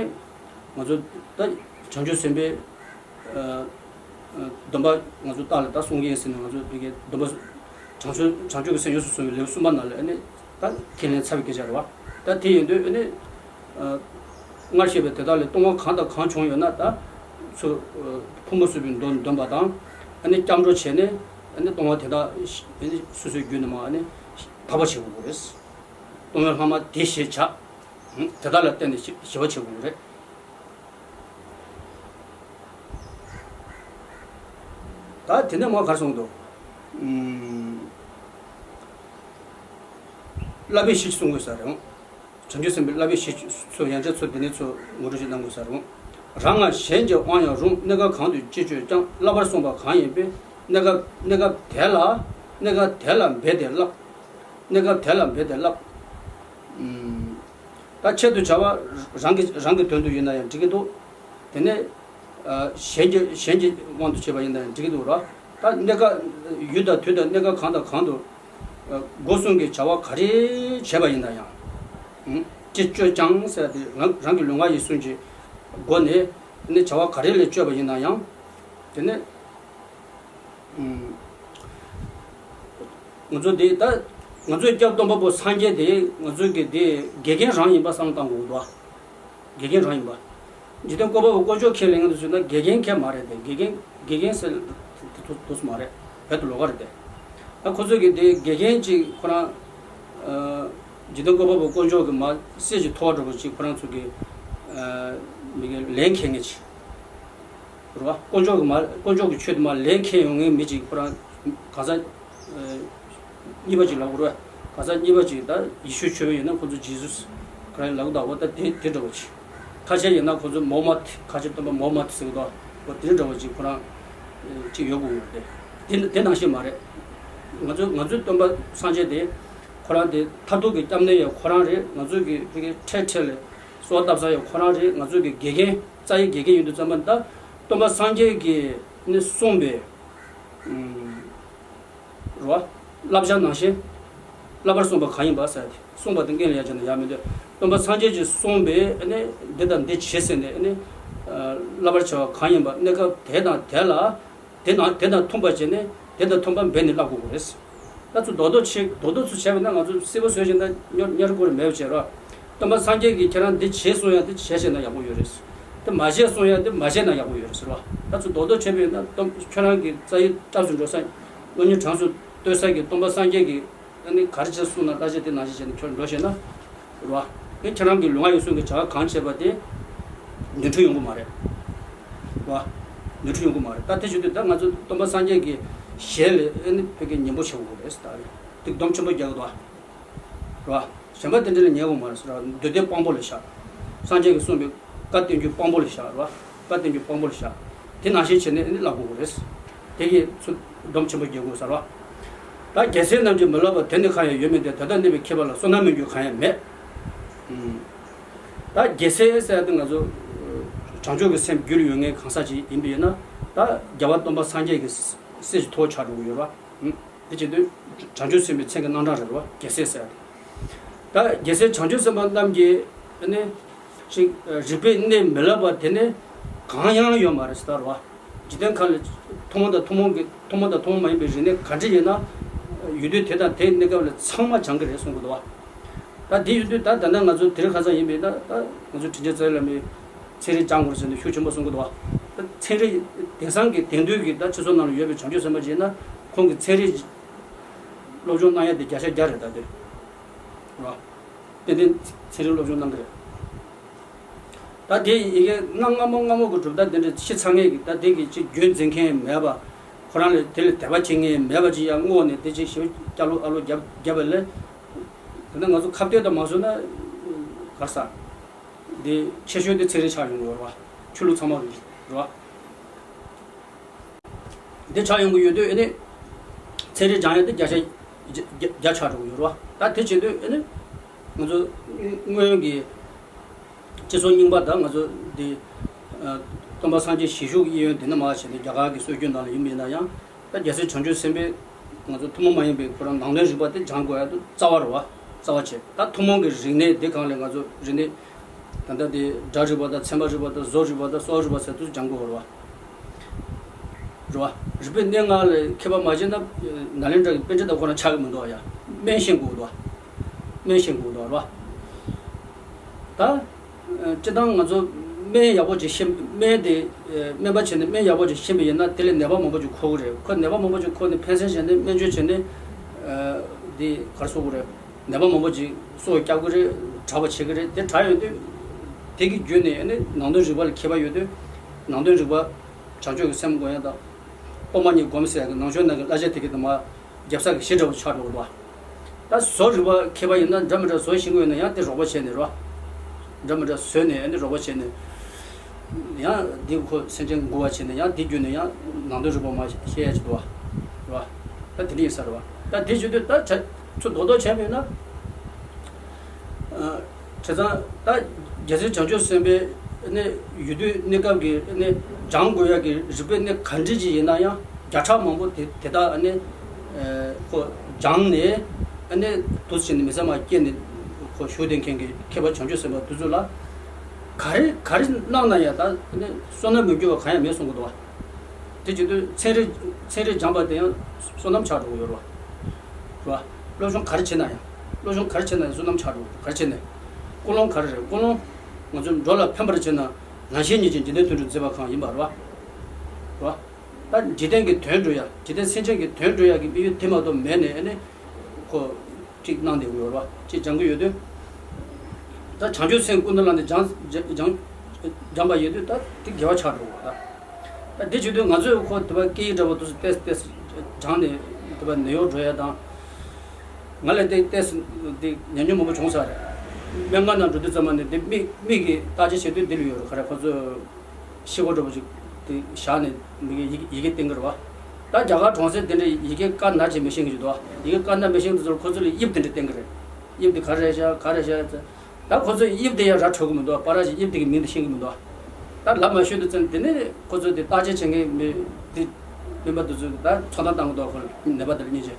ང་ཚོ་ད་བྱང་ཆུབ་སེམས་དཔའི་ཨ་ཨ་སྡོམ་པ་ང་ཚོ་བདག་ལ་ད་གསུང་གི་ཡིན་ཟེར་ནས། ང་ཚོ་དེ་གའི་སྡོམ་པ་བྱང་ཆུབ་བྱང་ཆུབ་ཀྱི་སེམས་ཡོངས་སུ་བཟུང་བའི་ལེའུ་གསུམ་པ་ནང་ལ་ཨ་ནི་ད་ཁས་ལེན་ཚར་བའི་སྐད་ཆ་རེད་བ། ད་དེ་ཡིན་དུས་ཨ་ནི་ཨ་སྔར་བཤད་པའི་དེ་དག་ལས་ལྟུང་བ་གང་དང་གང་བྱུང་ཡོད་ན། ད་ཚུར་ཨ་ཕུང་པོ་གསོད་པའི་མདོ་འདོན་པ་དང་། ཨ་ནི་སྐྱབས་འགྲོ་བྱས་ནས་ཨ་ནི་ལྟུང་བ་དེ་དག་ཨ་ནི་སོ་སོའི་རྒྱུད་ནས་མར་ཨ་ནི་དག་པ་བྱེད་དགོས་རེད། ལྟུང་བའི་ལྷག་མ་དེ་ཞེས་བྱ། དེ་དག་ལ་བརྟེན་ནས་ཞི་ཞི་བ་བྱེད་དགོས་རེད། ད་དེ་ནས་མར་ག་རེ་གསུངས་འདུག་ཨུམ། བསླབ་པའི་གཞི་གསུང་དགོས་ས་རེད། བྱང་ཆུབ་སེམས་དཔའི་བསླབ་པའི་གཞི་ཚོ། ཡང་བསྐྱར་ཚུར་དེ་ནས་ཚུར་ངོ་སྤྲོད་ཅིག་གནང་དགོས་ས་རེད། རང་ངམ་གཞན་གྱི་དབང་ཡང་རུང་། གནས་སྐབས་གང་དུ་ཅི་སྤྱོད་ཀྱང་། བསླབ་པར་གསུངས་པ་གང་ཡིན་པའི། གནས་སྐབས་གནས་སྐབས་དེ་ལ། གནས་སྐབས་དེ་ལ་འབད་དེ་བསླབ། གནས་སྐབས་དེ་ལ་འབད་དེ་བསླབ། ཨུམ། ད་ཆེད་དུ་བྱ་བ་རང་གི་རང་གི་དོན་དུ་ཡིན་ན་ཡང་འགྲིག་གི་འདུག་དེ་ནས་ཨ་གཞན་གྱི་གཞན་གྱི་དབང་དུ་བྱས་པ་ཡིན་ན་ཡང་འགྲིག་གི་འདུག་ར། ད་གནས་སྐབས་ཡུལ་དང་དུས་དང་གནས་སྐབས་གང་དང་གང་དུ་ཨ་སྒོ་གསུམ་གྱི་བྱ་བ་ག་རེ་བྱས་པ་ཡིན་ན་ཡང་། ཨུམ། ཅི་སྤྱོད་ཀྱང་ཟེར་དེ་རང་རང་གི་ལུས་ངག་ཡིད་གསུམ་གྱི་སྒོ་ནས་ནི་བྱ་བ་ག་རེ་ལས་སྤྱོད་པ་ཡིན་ན་ཡང་། དེ་ནས་ཨུམ། ང་ཚོ་འདི་ད་ང་ཚོའི་སྐྱབས་སྟོན་པ་པོ་སངས་རྒྱས་དེ་ང་ཚོའི་གི་དེ་དགེ་རྒན་རང་ཡིན་པ་བསམ་བློ་བཏང་དགོས་འདུག་དགེ་རྒན་རང་ཡིན་པ། འཇིག་རྟེན་བཀོད་པ་པོ་དཀོན་མཆོག་ཁས་ལེན་མཁན་དེ་ཚོས་ན་དགེ་རྒན་ཁས་མ་རེད་དེ། དགེ་རྒན་དགེ་རྒན་ཟེར་དེ་དུ་དུ་མ་རེད། བོད་དུ་ལོག་ག་རེད་དེ། ད་ཁོ་ཚོས་གི་དེ་དགེ་རྒན་ཅིག་ཁོ་རང་ཨ་འཇིག་རྟེན་བཀོད་པ་པོ་དཀོན་མཆོག་གི་མ་སྲས་ཀྱི་ཐོག་འགྲོ་བ་ཅིག་ཁོ་རང་ཚོ་གི་ཨ་མི་གི་ལན་ཁེལ་མཁན་ཅིག་རེད་བ། དཀོན་མཆོག་གི་མ་དཀོན་མཆོག་གི་ཆོས་དེ་མ་ལན་ཁེལ་ཡོང་མཁན་མི་ཅིག་ཁོ་རང་གང་ཟག་ཨ་གཉིས་པ་ཅིག་ལབ་དགོས་རེད་བ། གང་ཟག་གཉིས་པ་ཅིག་ད་ཡེ་ཤུ་ཆོས་པ་ཡིན་ན་ཁོ་ཚོ་ཇི་སུས་ཁོ་རང་ལབ་གི་འདུག་འོ་ད་དེ་དེ་འདྲ་བ་ཅིག་ཁ་ཆེ་ཡིན་ན་ཁོ་ཚོ་མོ་མད། ཁ་ཆེ་སྟོན་པ་མོ་མད་ཟེར་གི་འདུག་འོ་དེ་འདྲ་བ་ཅིག་ཁོ་རང་ཨ་ཅིག་ཡོད་དགོས་ཡོད་རེད་དེ། དེ་དེ་ནང་བཞིན་མ་རེད། ང་ཚོ་ང་ཚོའི་སྟོན་པ་སངས་རྒྱས་དེ་ཁོ་རང་དེ་མཐར་ཐུག་གི་སྐྱབས་གནས་ཡང་ཁོ་རང་རེད། ང་ཚོ་གི་ཕ་གི་འཕྲལ་འཕྲལ་ལ་གསོལ་བ་བཏབ་ས་ཡང་ཁོ་རང་རེད། ང་ཚོ་གི་དགེ་རྒན་རྩ་བའི་དགེ་རྒན་ཡིན་དུས་ཙམ་པ་ད་སྟོན་པ་སངས་རྒྱས་ཀྱིས་ནི་གསུངས་པའི་ཨུམ། རེད་བ། བསླབ་བྱ་ནང་བཞིན། བསླབ་པར་གསུངས་པ་གང་ཡིན་པ་ཟེར་ཏེ། གསུངས་པ་དེ་མངོན་ལ་ཡ་བྱས་ན་ཡག་མི་འདུག་སྟོན་པ་སངས་རྒྱས་ཀྱིས་གསུངས་པའི་ཨ་ནི་འདི་དང་འདི་བྱེད་ཟེར་ནས་ཨ་ནི་ཨ་བསླབ་པར་བྱ་བ་གང་ཡིན་པ། གནས་སྐབས་དེ་དང་དེ་ལ་དེ་དང་དེ་དང་མཐུན་པ་བྱས་ནས་དེ་དང་མཐུན་པ་འབད་ནས་བསླབ་དགོས་པ་རེད། ད་ཚུར་རྡོག་རྡོག་བྱེད་རྡོག་རྡོག་ཚུར་བྱས་པ་ན་ང་ཚོ་སྲིད་པ་བཟོས་བྱས་ན་ཉར་ཉར་དགོས་རེད་མེད་པ་བྱས་རོགས། སྟོན་པ་སངས་རྒྱས་ཀྱིས་ཁྱེད་རང་འདི་བྱེད་གསུངས་ཡ་འདི་བྱས་བྱས་ན་ཡག་པོ་ཡོད་རེད། འདི་མ་བྱེད་གསུངས་ཡ་འདི་མ་བྱས་ན་ཡག་པོ་ཡོད་རེད་ཟེར་བ། ད་ཚུར་རྡོག་རྡོག་བྱས་པ་ཡིན་ན་སྟོན་ཁྱོད་རང་གི་རྩ་བའི་སྐྱབས་སུ་འགྲོ་ས་སློབ་གཉེར་གྲངས་སུ་གཏོད་ས་གི་སྟོན་པ་སངས་རྒྱས་ཀྱིས་ཨ་ནི་ག་རེ་བྱས་གསུངས་ན་ལྟ་བྱེད་དེ་ནང་བཞིན་བྱས་ནས་ཁྱོད་འགྲོ་བྱས་ན། རེད་བ། ཨེ་ཁྱེད་རང་གི་ལུས་ངག་ཡིད་གསུམ་གྱི་བྱ་བ་གང་བྱས་པ་དེ་ནོར་འཁྲུལ་ཡོང་གི་མ་རེད། རེད་བ། ནོར་འཁྲུལ་ཡོང་གི་མ་རེད། ད་དེ་བྱེད་དུས་ད་ང་ཚོ་སྟོན་པ་སངས་རྒྱས་ཀྱི་ཞལ་ལ་ཨེ་ནི་ཕ་གི་ཉན་པོ་བྱེད་དགོས་རེད་ད། དེ་སྡོམ་ཆེན་པོ་རྒྱག་གི་འདུག་བ། རེད་བ། གཞན་པ་དེ་འདྲ་ལ་ཉན་དགོས་མ་རེད་ཟེར་བ། མདོ་སྡེ་དཔང་པོ་ལ་བཞག་སངས་རྒྱས་ཀྱིས་གསུངས་པའི་བཀའ་བསྟན་འགྱུར་དཔང་པོ་ལ་བཞག་རེད་བ། བཀའ་བསྟན་འགྱུར་དཔང་པོ་ལ་བཞག་དེ་ནང་བཞིན་བྱས་ནས་ཨེ་ནི་བསླབ་དགོས་རེད། དེ་གིས་ཚུར་སྡོམ་ཆེན་པོ་རྒྱག་དགོས་ཟེར་བ། ད་རྒྱལ་སྲས་རྣམས་ཀྱིས་མི་བསླབ་པ། དེ་ནི་གང་ཡང་ཡོད་མིན་ཏེ། དེ་ལྟར་གནས་པའི་མཁས་པ་ལ་བསོད་ནམས་མི་འགྱུར་གང་ཡང་མེད། ཨུམ། ད་རྒྱལ་སྲས་ཟེར་ཡ་དེ་ང་ཚོ་བྱང་ཆུབ་ཀྱི་སེམས་རྒྱུད་ལ་ཡོད་མཁན་གང་ཟག་ཅིག་ཡིན་པ་ཡིན་ན། ད་རྒྱལ་བ་སྟོན་པ་སངས་རྒྱས་ཀྱི་སྲས་ཀྱི་ཐོག་ཆགས་འགྲོ་གི་ཡོད་རེད་བ། ཨུམ། དེ་བྱེད་དུས་བྱང་ཆུབ་སེམས་དཔའི་མཚན་གྱི་རྣམ་གྲངས་རེད་བ། རྒྱལ་སྲས་ཟེར་ཡ་དེ། ད་རྒྱལ་སྲས་བྱང་ཆུབ་སེམས་དཔའ་རྣམས་ཀྱིས་ནི་ཅིག་རིག་པའི་གནས་མི་བསླབ་པ་དེ་ནི་གང་ཡང་ཡོད་མ་རེད་ཟེར་བ། འཇིག་རྟེན་ཁམས་ལ་ཐུན་མོང་དང་ཐུན་མོང་གི་ཐུན་མོང་དང་ཐུན་མོང་མ་ཡིན་པའི་རིག་གནས་ག་འདྲ་ཡིན་ན། ཡོད་དུས་དེ་དང་དེའི་གནས་སྐབས་ལ་ཚང་མ་སྦྱང་གི་རེད་གསུང་གི་འདུག་བ། ད་དེ་ཡོད་དུས་ད་ད་ལྟ་ང་ཚོ་དེ་རིང་ཁ་སང་ཡིན་པས་ན། ད་ང་ཚོ་དྲིན་ཅན་རྩ་བའི་བླ་མའི་ཚན་རིག་སྦྱང་དགོས་རེད་ཟེར་ནས་ཤུགས་ཆེན་པོ་གསུང་གི་འདུག་བ། ད་ཚན་རིག་དེང་སང་གི་དེང་དུས་ཀྱི་ད་སྤྱི་ཚོགས་ནང་ལ་ཡོད་པའི་བྱང་ཆུབ་སེམས་དཔའ་ཅིག་ཡིན་ན་ཁོང་གི་ཚན་རིག་སློབ་སྦྱོང་གནང་ཡ་དེ་བརྒྱ་ཆ་བརྒྱ་རེད་ད་དེ། རེད་བ། ཏན་ཏན་ཚན་རིག་སློབ་སྦྱོང་གནང་གི་རེད། ད་དེ་ཡི་གེ་གནའ་སྔ་མོ་སྔ་མོ་གི་གྲུབ་མཐའ་དེ་འདྲ་ཤི་ཚར་མཁན་གྱི་ད་དེ་གི་ཅིག་རྒྱུན་འཛིན་མཁན་མེད་པ། ཁོ་རང་ལ་དེ་ལ་དད་པ་བྱེད་མཁན་མེད་པ་ཅིག་ཡང་བསྔོགས་ནས་དེ་ཅིག་ཞིབ་སྐྱ་ལོ་ཨ་ལོ་བརྒྱབ་བརྒྱབ་པ་ལས། དེ་ནས་ང་ཚོ་ཁ་གཏད་དུ་མ་བཟུང་ན་གར་ས། དེ་ཆེ་ཤོས་དེ་ཚན་རིག་ཆགས་ཡོང་གི་ཡོད་རེད་བ། ཆོས་ལུགས་ཚང་མ་རེད་བ། འདི་ཆགས་ཡོང་གི་ཡོད་དུས་ཨ་ནི། ཚན་རིག་སྦྱང་ཡ་དེ་བརྒྱ་ཆ་བརྒྱ་བརྒྱ་ཆགས་འགྲོ་གི་ཡོད་རེད་བ། ད་དེ་བྱེད་དུས་ཨ་ནི། ང་ཚོ་སྔོན་གྱི་སྤྱི་ཚོགས་རྙིང་པ་དང་ང་ཚོ་འདི་ཨ་སྟོན་པ་སངས་རྒྱས་ཞལ་བཞུགས་གཡས་གཡོན་དེ་ནས་མར་བྱས་ནས་རྒྱ་གར་གྱི་སྲོལ་རྒྱུན་ནང་ལ་ཡིན་པ་ཡིན་ན་ཡང་། ད་རྒྱལ་སྲས་བྱང་ཆུབ་སེམས་དཔའི་ང་ཚོ་ཐུན་མོང་མ་ཡིན་པའི་ཁོ་རང་ནང་དོན་རིག་པ་དེ་སྦྱང་དགོས་ཡ་དེ་རྩ་བ་རེད་བ། རྩ་བ་བྱས། ད་ཐུན་མོང་གི་རིག་གནས་འདི་སྒང་ལ་ང་ཚོ་རིག་གནས་ད་ལྟ་དེ་སྒྲ་རིག་པ་དང་ཚད་མ་རིག་པ་དང་བཟོ་རིག་པ་དང་གསོ་བ་རིག་པ་ཟེར་དུས་སྦྱང་དགོས་རེད་བ། རེད་བ། རིག་པའི་གནས་ལྔ་ལ་མཁས་པ་མ་བྱས་ན་ནཱ་ལེནྡྲ་གི་པཎྜི་ཏ་ཁོ་རང་ཆགས་ཀྱི་མི་འདུག་ཡ། སྨན་ཤེས་དགོས་འདུག་སྨན་ཤེས་དགོས་འདུག་རེད་བ། ད། སྤྱིར་བཏང་ང་ཚོ་སྨན་ཡག་པོ་ཅིག་ཤེས། སྨན་དེ་སྨན་པ་བྱས་ནས་སྨན་ཡག་པོ་ཅིག་ཤེས་པ་ཡིན་ན་དེ་ལས་ནད་པ་མང་པོ་ཅིག་འཁོར་གི་རེད། ཁོ་ནད་པ་མང་པོ་ཅིག་འཁོར་ནས་ཕན་སེམས་བྱས་ནས་སྨན་བཅོས་བྱས་ནས་འདི་ག་རེ་ཟེར་དགོས་རེད། ནད་པ་མང་པོ་ཅིག་སྲོག་སྐྱོབ་གི་རེད། དྲག་པ་བྱེད་གི་རེད། དེ་དྲག་ཡོང་དུས་དེ་གི་བརྒྱུད་ནས་ནང་དོན་རིག་པ་ལ་མཁས་པ་ཡོད་དུས་ནང་དོན་རིག་པ་བྱང་ཆུབ་ཀྱི་སེམས་སྒོམ་ཡ་དང་། སློབ་མ་གཉིས་སྒོམ་ཟེར་ཡ་གི་ནང་ཆོས་ནང་གི་བསླབ་བྱ་དེ་གི་དུ་མ། རྒྱབ་ས་གི་གཞི་འདྲ་བོ་ཆགས་འགྲོ་གི་འདུག་ད་བཟོ་རིག་པ་མཁས་པ་ཡིན་ན་འདྲ་མི་འདྲ་བཟོ་ཤེས་ཀྱི་ཡོད་ན་ཡང་དེ་རོགས་པ་བྱས་ནས་རོ། འདྲ་མི་འདྲ་བཟོས་ནས་ཨ་ནི་རོགས་པ་བྱས་ནས། ཡང་འདི་ཁོ་སེམས་ཅན་མགུ་བ་བྱས་ནས་ཡང་འདི་བརྒྱུད་ནས་ཡང་ནང་དོན་རིག་པ་མ་ཤེས་ཡ་ཅིག་འདུག་བ། རོ། ད་དེ་འདྲ་ཡིན་ས་རེད་བ། ད་དེ་བྱེད་དུས་ད་ཚོ་རྡོག་རྡོག་བྱས་པ་ཡིན་ན། བྱས་ཙང་ད་རྒྱལ་སྲས་བྱང་ཆུབ་སེམས་དཔའི་ནི་ཡུལ་དུས་གནས་སྐབས་ཀྱི་ནི་སྦྱང་དགོས་ཡ་གི་རིག་པའི་གནས་ག་འདྲ་ཅིག་ཡིན་ན་ཡང་བརྒྱ་ཕྲག་མང་པོ་དེ་དེ་དག་ནི་ཁོ་སྦྱངས་ནས་ནི་དུས་ཕྱིན་ནས་མི་ཚེ་མ་སྐྱེལ་ནས་ཁོ་བཞུགས་བསྡད་མཁན་གྱི་མཁས་པ་བྱང་ཆུབ་སེམས་དཔའ་དེ་ཚོ་ལ་ག་རེ་ག་རེ་གནང་ན་ཡང་ད་ནི་བསོད་ནམས་མི་འགྱུར་བ་གང་ཡང་མེད་གསུང་གི་འདུག་བ། དེ་བྱེད་དུས་ཚན་རིག་ཚན་རིག་སྦྱངས་པ་དེ་ཡང་བསོད་ནམས་ཆགས་འགྲོ་གི་ཡོད་རེད་བ། རེད་བ། སློབ་སྦྱོང་ག་རེ་བྱེད་ན་ཡང་། སློབ་སྦྱོང་ག་རེ་བྱེད་ན་ཡང་བསོད་ནམས་ཆགས་འགྲོ་གི་རེད། ག་རེ་བྱེད་ན་ཡང་། ཀུན་སློང་ག་རེ་རེད། ཀུན་སློང་ང་ཚོས་འགྲོ་ལ་ཕན་པར་བྱེད་ན་རང་གཞན་གཉིས་ཀྱི་འཇིག་རྟེན་དོན་གྲུབ་མཛད་པ་གང་ཡིན་པ་རེད་བ། རེད་བ། ད་འཇིག་རྟེན་གྱི་དོན་སྒྲུབ་ཡ། འཇིག་རྟེན་སེམས་ཅན་གྱི་དོན་སྒྲུབ་ཡ་གི་དམིགས་ཡུལ་དེ་མ་གཏོགས་མེད་ནས་ཨ་ནི་ཁོ་གཅིག་གནང་བསྡད་ཡོད་རེད་བ། གཅིག་སྦྱང་གི་ཡོད་དུས། ད་བྱང་ཆུབ་སེམས་ཀུན་ཏུ་བླངས་ཏེ་སྦྱང་སྦྱང་སྦྱངས་པ་ཡིན་དུས་ད་དེ་དགེ་བ་ཆགས་འགྲོ་གི་རེད་བ། ད་དེ་བྱེད་དུས་ང་ཚོས་ཁོ་དེ་བ་སྐད་ཡིག་འདྲ་པོ་དུས་སུ་ཏེས་ཏེས་སྦྱངས་ནས་དེ་བ་ནད་གཡོག་འགྲོ་ཡ་དང་། ང་ལ་དེ་ཏེས་དེ་ཉམས་མྱོང་མང་པོ་བྱུང་ས་རེད། སྨན་ཁང་ནང་འགྲོ་དུས་ཙམ་པ་ནས་དེ་མིག་མིག་གིས་བརྟག་དཔྱད་བྱེད་དུས་འདི་ལ་ཡོད་རེད། ག་རེ་ཁོ་ཚོས་ཤེལ་སྒོ་འདྲ་པོ་ཅིག་དེ་བཞག་ནས་མིག་གིས་ཡི་གེ་ཡི་གེ་བསྟན་གི་རེད་བ། ད་རྒྱ་གར་གྲོང་གསེབ་དེ་འདྲ་ཡི་གེ་དཀར་ནག་ཅིག་མི་ཤེས་མཁན་ཅིག་འདུག་བ། ཡི་གེ་དཀར་ནག་མི་ཤེས་མཁན་དེ་ཚོར་ཁོ་ཚོ་ལ་དབྱིབས་དེ་འདྲ་བསྟན་གི་རེད། དབྱིབས་དེ་ག་རེ་བཞག་ག་རེ་བཞག་ཟེར། ད་ཁོ་ཚོས་དབྱིབས་དེ་ཡང་ར་འཕྲོད་གི་མི་འདུག་པ་ར་ཞིག་དབྱིབས་དེ་གི་མིང་དེ་ཤེས་གི་མི་འདུག་ད་ལབ་མ་ཤོད་དུས་ཙམ་དེ་ནས་ཁོ་ཚོས་དེ་བརྟག་དཔྱད་བྱེད་མཁན་མི་དེ་སྨན་པ་དེ་ཚོས་ད་ཚོད་ལྟ་བཏང་གི་འདུག་ཁོ་ལ་ནད་པ་དེ་ལ་སྙིང་རྗེ།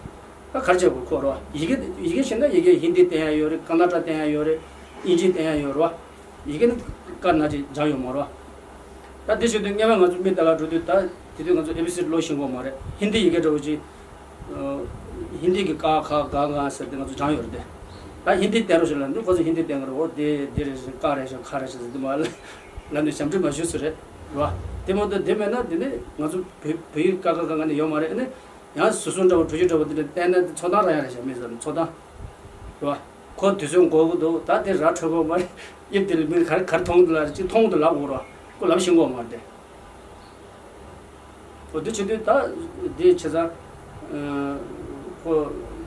ད་ག་རེ་བྱེད་དགོས་ཁོ་རོ། ཡི་གེ་ཡི་གེ་ཤེས་ན་ཡི་གེ་ཧིན་དི་བསྟན་ཡ་ཡོད་རེད། ཀ་ན་ཊ་བསྟན་ཡ་ཡོད་རེད། དབྱིན་ཇི་བསྟན་ཡ་ཡོད་རེད་བ། ཡི་གེ་ནི་དཀར་ནག་ཅིག་སྦྱངས་ཡོད་མ་རེད་བ། ད་དེ་བྱེད་དུས་སྔོན་མ་ང་ཚོ་མི་དེ་ལ་འགྲོ་དུས་ད་དེ་དུས་ང་ཚོ་ཨེ་བི་སི་ཌི་ཀློག་ཤེས་ཀྱི་ཡོད་མ་རེད། ཧིན་དི་ཡི་གེ་འདྲ་པོ་ཅིག་ཧིན་དི་གི་ཀ་ཁ་ག་ང་ཟེར་ཏེ་ང་ཚོ་སྦྱངས་ཡོད་རེད་དེ། ད་ཧིན་དི་བསྟན་རོགས་ཞེས་ལབ་དུས་ཁོ་ཚོ་ཧིན་དི་བསྟན་གི་རེད། འོ་དེ་དེ་རེད་ཟེར། ཀ་རེད་ཟེར། ཁ་རེད་ཟེར་ཟེར་དེ་མ་ལབ་ནས་ཞབས་འདྲེན་མ་ཞུས་ཟེར་རེད། རེད་བ། དེ་མ་གཏོགས་དེ་མེད་ན་དེ་ནས་ང་ཚོ་བོད་བོད་ཡིག་ཀ་ཁ་ག་ང་ནས་ཡོད་མ་རེད། ཨ་ནི་ཡང་ཟུར་ཟུར་འདྲ་བོ་གྲུ་བཞི་འདྲ་བོ་དེ་འདྲ་བསྟན་ན་དེ་ཚོགས་གཏམ་རག་ཡ་རེད་ཤག་མི་ཚོ་ཚོགས་གཏམ་རེད་བ། ཁོ་དུས་ཚོད་འགོར་གི་འདུག་ད་དེ་ར་འཕྲོད་གོ་མ་རེད། དབྱིབས་དེ་ལ་མི་ག་རེ་ག་རེ་མཐོང་གི་འདུག་ལ་ཅིག་མཐོང་གི་འདུག་ལབ་དགོས་རེད་བ། ཁོ་ལབ་ཤེས་གོ་མ་རེད་དེ། འོ་དེ་བྱེད་དུས་ད་དེ་བྱས་ཙང་ཁོ་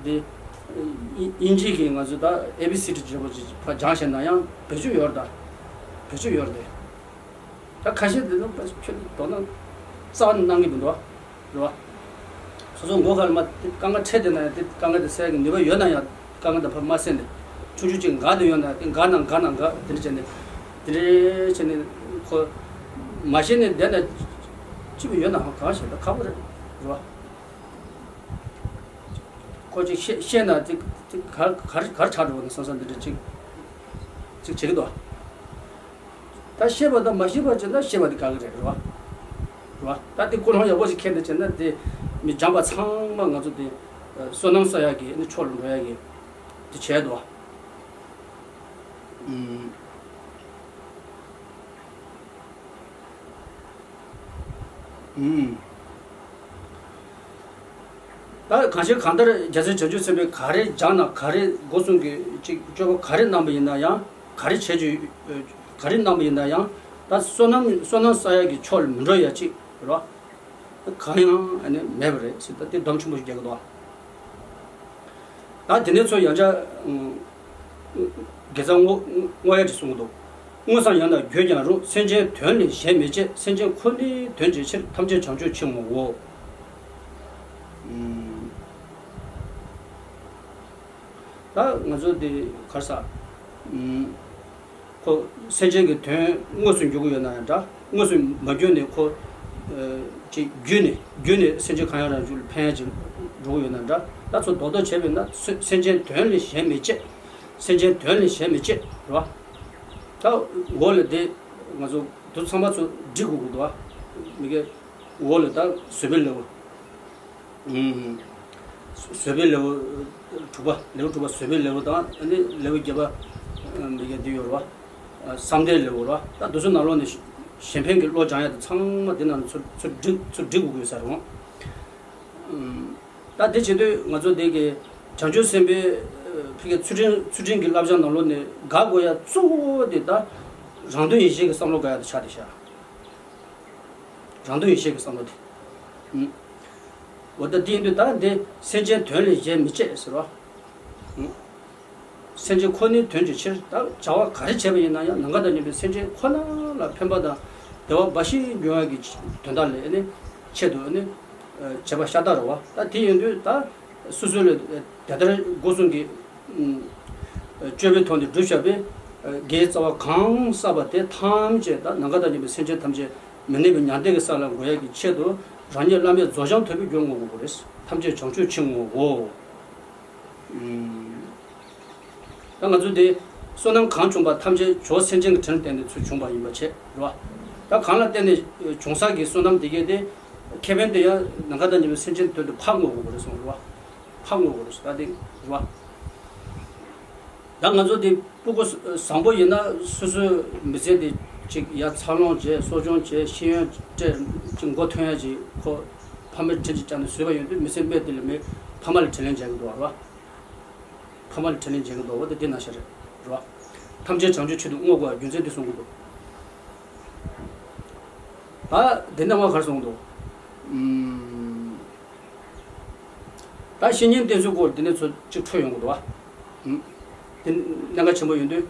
དེ་དབྱིན་ཇི་གི་ང་ཚོ་ད་ཨེ་བི་སི་ཌི་འདྲ་པོ་ཅིག་ཕར་སྦྱངས་བྱས་ན་ཡང་བེད་སྤྱོད་ཡོད་རེད། ད་བེད་སྤྱོད་ཡོད་རེད་དེ། ད་ཁ་ཤས་དེ་ཚོ་ཁྱོད་དོ་སྣང་རྩ་བ་ནས་གནང་གི་མི་འདུག་བ། རེད་བ། སོ་སོ་མགོ་ཁ་ལ་མ་དེ་དཀའ་ངལ་འཕྲད་བསྡད་ན་ཡང་དེ་དཀའ་ངལ་དེ་སེལ་གི་ནུས་པ་ཡོད་ན་ཡང་དཀའ་ངལ་དེ་ཕར་མ་སེལ་ནས་ཆུང་ཆུང་ཅིག་འགག་བསྡད་ཡོད་ན་དེ་འགག་ན་འགག་ན་འགག་དེ་འདྲ་བྱས་ནས་དེ་འདྲ་བྱས་ནས་ཁོ་མ་ཤེས་ནས་བསྡད་ན་ཅི་བ་ཡོད་ན་ཧང་གང་ཤེས་ད་ཁག་པོ་རེད། རེད་བ། ཁོ་ཅིག་ཤེས་ཤེས་ན་དེ་དེ་ག་ག་ག་ཆགས་འགྲོ་བ་ན་བསམ་བསམ་འདི་འདྲ་ཅིག་ཅིག་བྱེད་ཀྱི་འདུག་ད་ཤེས་པ་དང་མ་ཤེས་པ་བྱས་ན་ཤེས་པ་དེ་དགའ་གི་རེད། རེད་བ། རེད་བ། ད་དེ་ཀུན་སློང་ཡག་པོ་ཞིག་འཁྱེར་ནས་བྱས་ན་དེ་མི་སྦྱངས་པ་ཚང་མ་ང་ཚོ་དེ་བསོད་ནམས་བསགས་ཡག་གི་ནི་ཕྱོགས་ལ་འགྲོ་ཡག་གི་དེ་བྱས་འདུག་ཨུམ། ཨུམ། ད་གང་ཞིག་གང་ལྟར་རྒྱལ་སྲས་བྱང་ཆུབ་སེམས་དཔའི་ག་རེ་སྦྱངས་ན་ག་རེ་སྒོ་གསུམ་གྱི་ཅིག་སྤྱོད་པ་ག་རེ་གནང་པ་ཡིན་ན་ཡང་། ག་རེ་བྱས་ཀྱི་ག་རེ་གནང་པ་ཡིན་ན་ཡང་ད་བསོད་ནམས་བསོད་ནམས་བསགས་ཡག་གི་ཕྱོགས་ལ་མི་འགྲོ་ཡ་ཅིག་རེད་བ། གང་ཡང་ཨ་ནི་མེད་པ་རེད་ཟེར་ད་དེ་སྡོམ་ཆེན་པོ་ཞིག་རྒྱག་གི་འདུག་ད་དེ་ནས་ཚོ་ཡང་བསྐྱར་དགེ་རྩ་བསྔོ་བསྔོ་ཡ་ཅིག་གསུང་གི་འདུག་དངོས་སམ་ཡང་དག་འགྱོད་ཀྱང་རུང་། སེམས་ཅན་དོན་ལས་གཞན་མི་བྱེད། སེམས་ཅན་ཁོ་ནའི་དོན་བྱེད་ཕྱིར། ཐམས་ཅད་བྱང་ཆུབ་ཕྱིར་བསྔོའོ། ད་ང་ཚོ་འདི་ག་རེ་ཟ། ཁོ་སེམས་ཅན་གྱི་དོན་དངོས་སུ་འགྱུར་གྱི་ཡོད་ན་ཡང་འདྲ། དངོས་སུ་མ་གྱུར་ནས་ཁོ་ཅིག་བརྒྱུད་ནས་བརྒྱུད་ནས་སེམས་ཅན་གང་ཡང་རང་བཞིན་ལ་ཕན་ཡ་ཅིག་འགྲོ་གི་ཡོད་ན་འདྲ། ད་ཚོ་རྡོག་རྡོག་བྱས་པས་ན་སེ་སེམས་ཅན་དོན་ལས་གཞན་མི་བྱེད། སེམས་ཅན་དོན་ལས་གཞན་མི་བྱེད་རེད་བ། ད་འོག་ལ་དེ་ང་ཚོ་དུ་ཚང་མ་ཚོ་འབྲི་དགོས་ཀྱི་འདུག་བ། མི་དགེ་འོག་ལ་ད་བཟོད་པའི་ལེའུ། ཨུམ། བཟོད་པའི་ལེའུ་དྲུག་པ། ལེའུ་དྲུག་པ་བཟོད་པའི་ལེའུ་དང་ཨ་ནི་ལེའུ་བརྒྱད་པ། ཨ། མི་དགེ་འདི་ཡོད་རེད་བ། ཨ། བསམ་གཏན་ལེའུ་རེད་བ། ད་དུ་ཚོ་ནང་ལོགས་ནས་གཞན་ཕན་གྱི་བློ་སྦྱང་ཡ་དེ་ཚང་མ་དེ་ནང་ཚུར་ཚུར་འབྲི་ཚུར་འབྲི་དགོས་ཀྱི་ཡོད་ས་རེད་བ། ཨུམ། ད་དེ་བྱེད་དུས་ང་ཚོ་དེ་གི་བྱང་ཆུབ་སེམས་དཔའི་ཕ་གི་ཚུལ་ཁྲིམས་ཚུལ་ཁྲིམས་ཀྱི་བསླབ་བྱ་ནང་ལོགས་ནས་དགག་དགོས་ཡ་གཙོ་བོ་དེ་ད་རང་དོན་ཡིད་བྱེད་ཀྱི་བསམ་བློ་དགག་ཡ་དེ་ཆགས་བསྡད་ཤག་རང་དོན་ཡིད་བྱེད་ཀྱི་བསམ་བློ་དེ། ཨུམ། འོ་ད་དེ་ཡིན་དུས་ད་འདི་སེམས་ཅན་དོན་ལས་གཞན་མི་བྱེད་ཟེར་བ། ཨུམ། སེམས་ཅན་ཁོ་ནའི་དོན་གྱི་ཕྱིར་ད་བྱ་བ་ག་རེ་བྱས་པ་ཡིན་ན་ཡང་ནམ་མཁའ་དང་མཉམ་པའི་སེམས་ཅན་ཁོ་ན་ལ་ཕན་པ་དང་བདེ་བ་འབའ་ཞིག་འབྱུང་ཡག་གི་དོན་དག་ལ་ཨ་ནི་ཆེད་དུ་ཨ་ནི་བྱེད་པ་ཤ་སྟག་རེད་བ། ད་དེ་ཡིན་དུས་ད་སོ་སོ་ལ་དེ་ལྟར་སྒོ་གསུམ་གྱི་སྤྱོད་པའི་ཐོག་ནས་བསྒྲུབ་བྱ་བའི་དགེ་རྩ་བ་གང་བསགས་པ་དེ་ཐམས་ཅད་ད་ནམ་མཁའ་དང་མཉམ་པའི་སེམས་ཅན་ཐམས་ཅད་མི་གནས་པའི་མྱང་འདས་ཀྱི་ས་ལ་འགོད་ཡག་གི་ཆེད་དུ་རང་ཉིད་བླ་མེད་རྫོགས་བྱང་ཐོབ་པའི་རྒྱུར་བསྔོ་དགོས་པ་རེད། ཐམས་ཅད་བྱང་ཆུབ་ཕྱིར་བསྔོའོ། ཨུམ། ད་ང་ཚོ་དེ་བསོད་ནམས་གང་བྱུང་བ་ཐམས་ཅད་བྱང་སེམས་ཅན་གྱི་དྲིན་ལ་བརྟེན་ནས་ཚུར་བྱུང་བ་ཡིན་པ་བྱས་རེད་བ། ད་གང་ལ་བརྟེན་ནས་བྱུང་ས་གི་བསོད་ནམས་དེ་གས་དེ་ཁེ་ཕན་དེ་ཡང་ནམ་མཁའ་དང་མཉམ་པའི་སེམས་ཅན་དོན་དུ་ཕར་བསྔོ་དགོས་པ་རེད་གསུངས་རེད་བ། ཕར་བསྔོ་དགོས་རེད་ཟེར་ད་དེ་རེད་བ། ད་ང་ཚོ་དེ་སྤུ་གུ་བཟང་པོ་ཡིན་ན་སོ་སོའི་མི་ཚེ་དེ་ཅིག་ཡར་འཚར་ལོངས་བྱས་གསོ་སྐྱོང་བྱས་ཤེས་ཡོན་སྤྲད་ཅིག་མགོ་ཐོན་ཡ་ཅིག་ཁོ་ཕ་མའི་དྲིན་ཅིག་བསྐྱངས་ནས་བཟོས་པ་ཡོད་དུས་མི་ཚེ་སྨད་དེ་ལ་མི་ཕ་མ་ལ་དྲིན་ལན་འཇལ་གི་འདུག་བ། ཕ་མ་ལ་དྲིན་ལན་འཇལ་གི་འདུག་བ་དེ་དེ་ན་ཤ་རེད་རེད་བ། ཐམས་ཅད་བྱང་ཆུབ་ཆེད་དུ་བསྔོ་དགོས་རྒྱུ་མཚན་དེ་གསུང་གི་འདུག་ད་དེ་འདྲ་ང་གར་གསུང་གི་འདུག་ཨུམ། ད་བཤེས་གཉེན་བསྟེན་ཚུལ་སྐོར་དེ་ནས་ཚོ་གཅིག་འཕྲོས་ཡོང་གི་འདུག་བ། ཨུམ། དེ་གནད་འགག་ཆེན་པོ་ཡོང་དུས་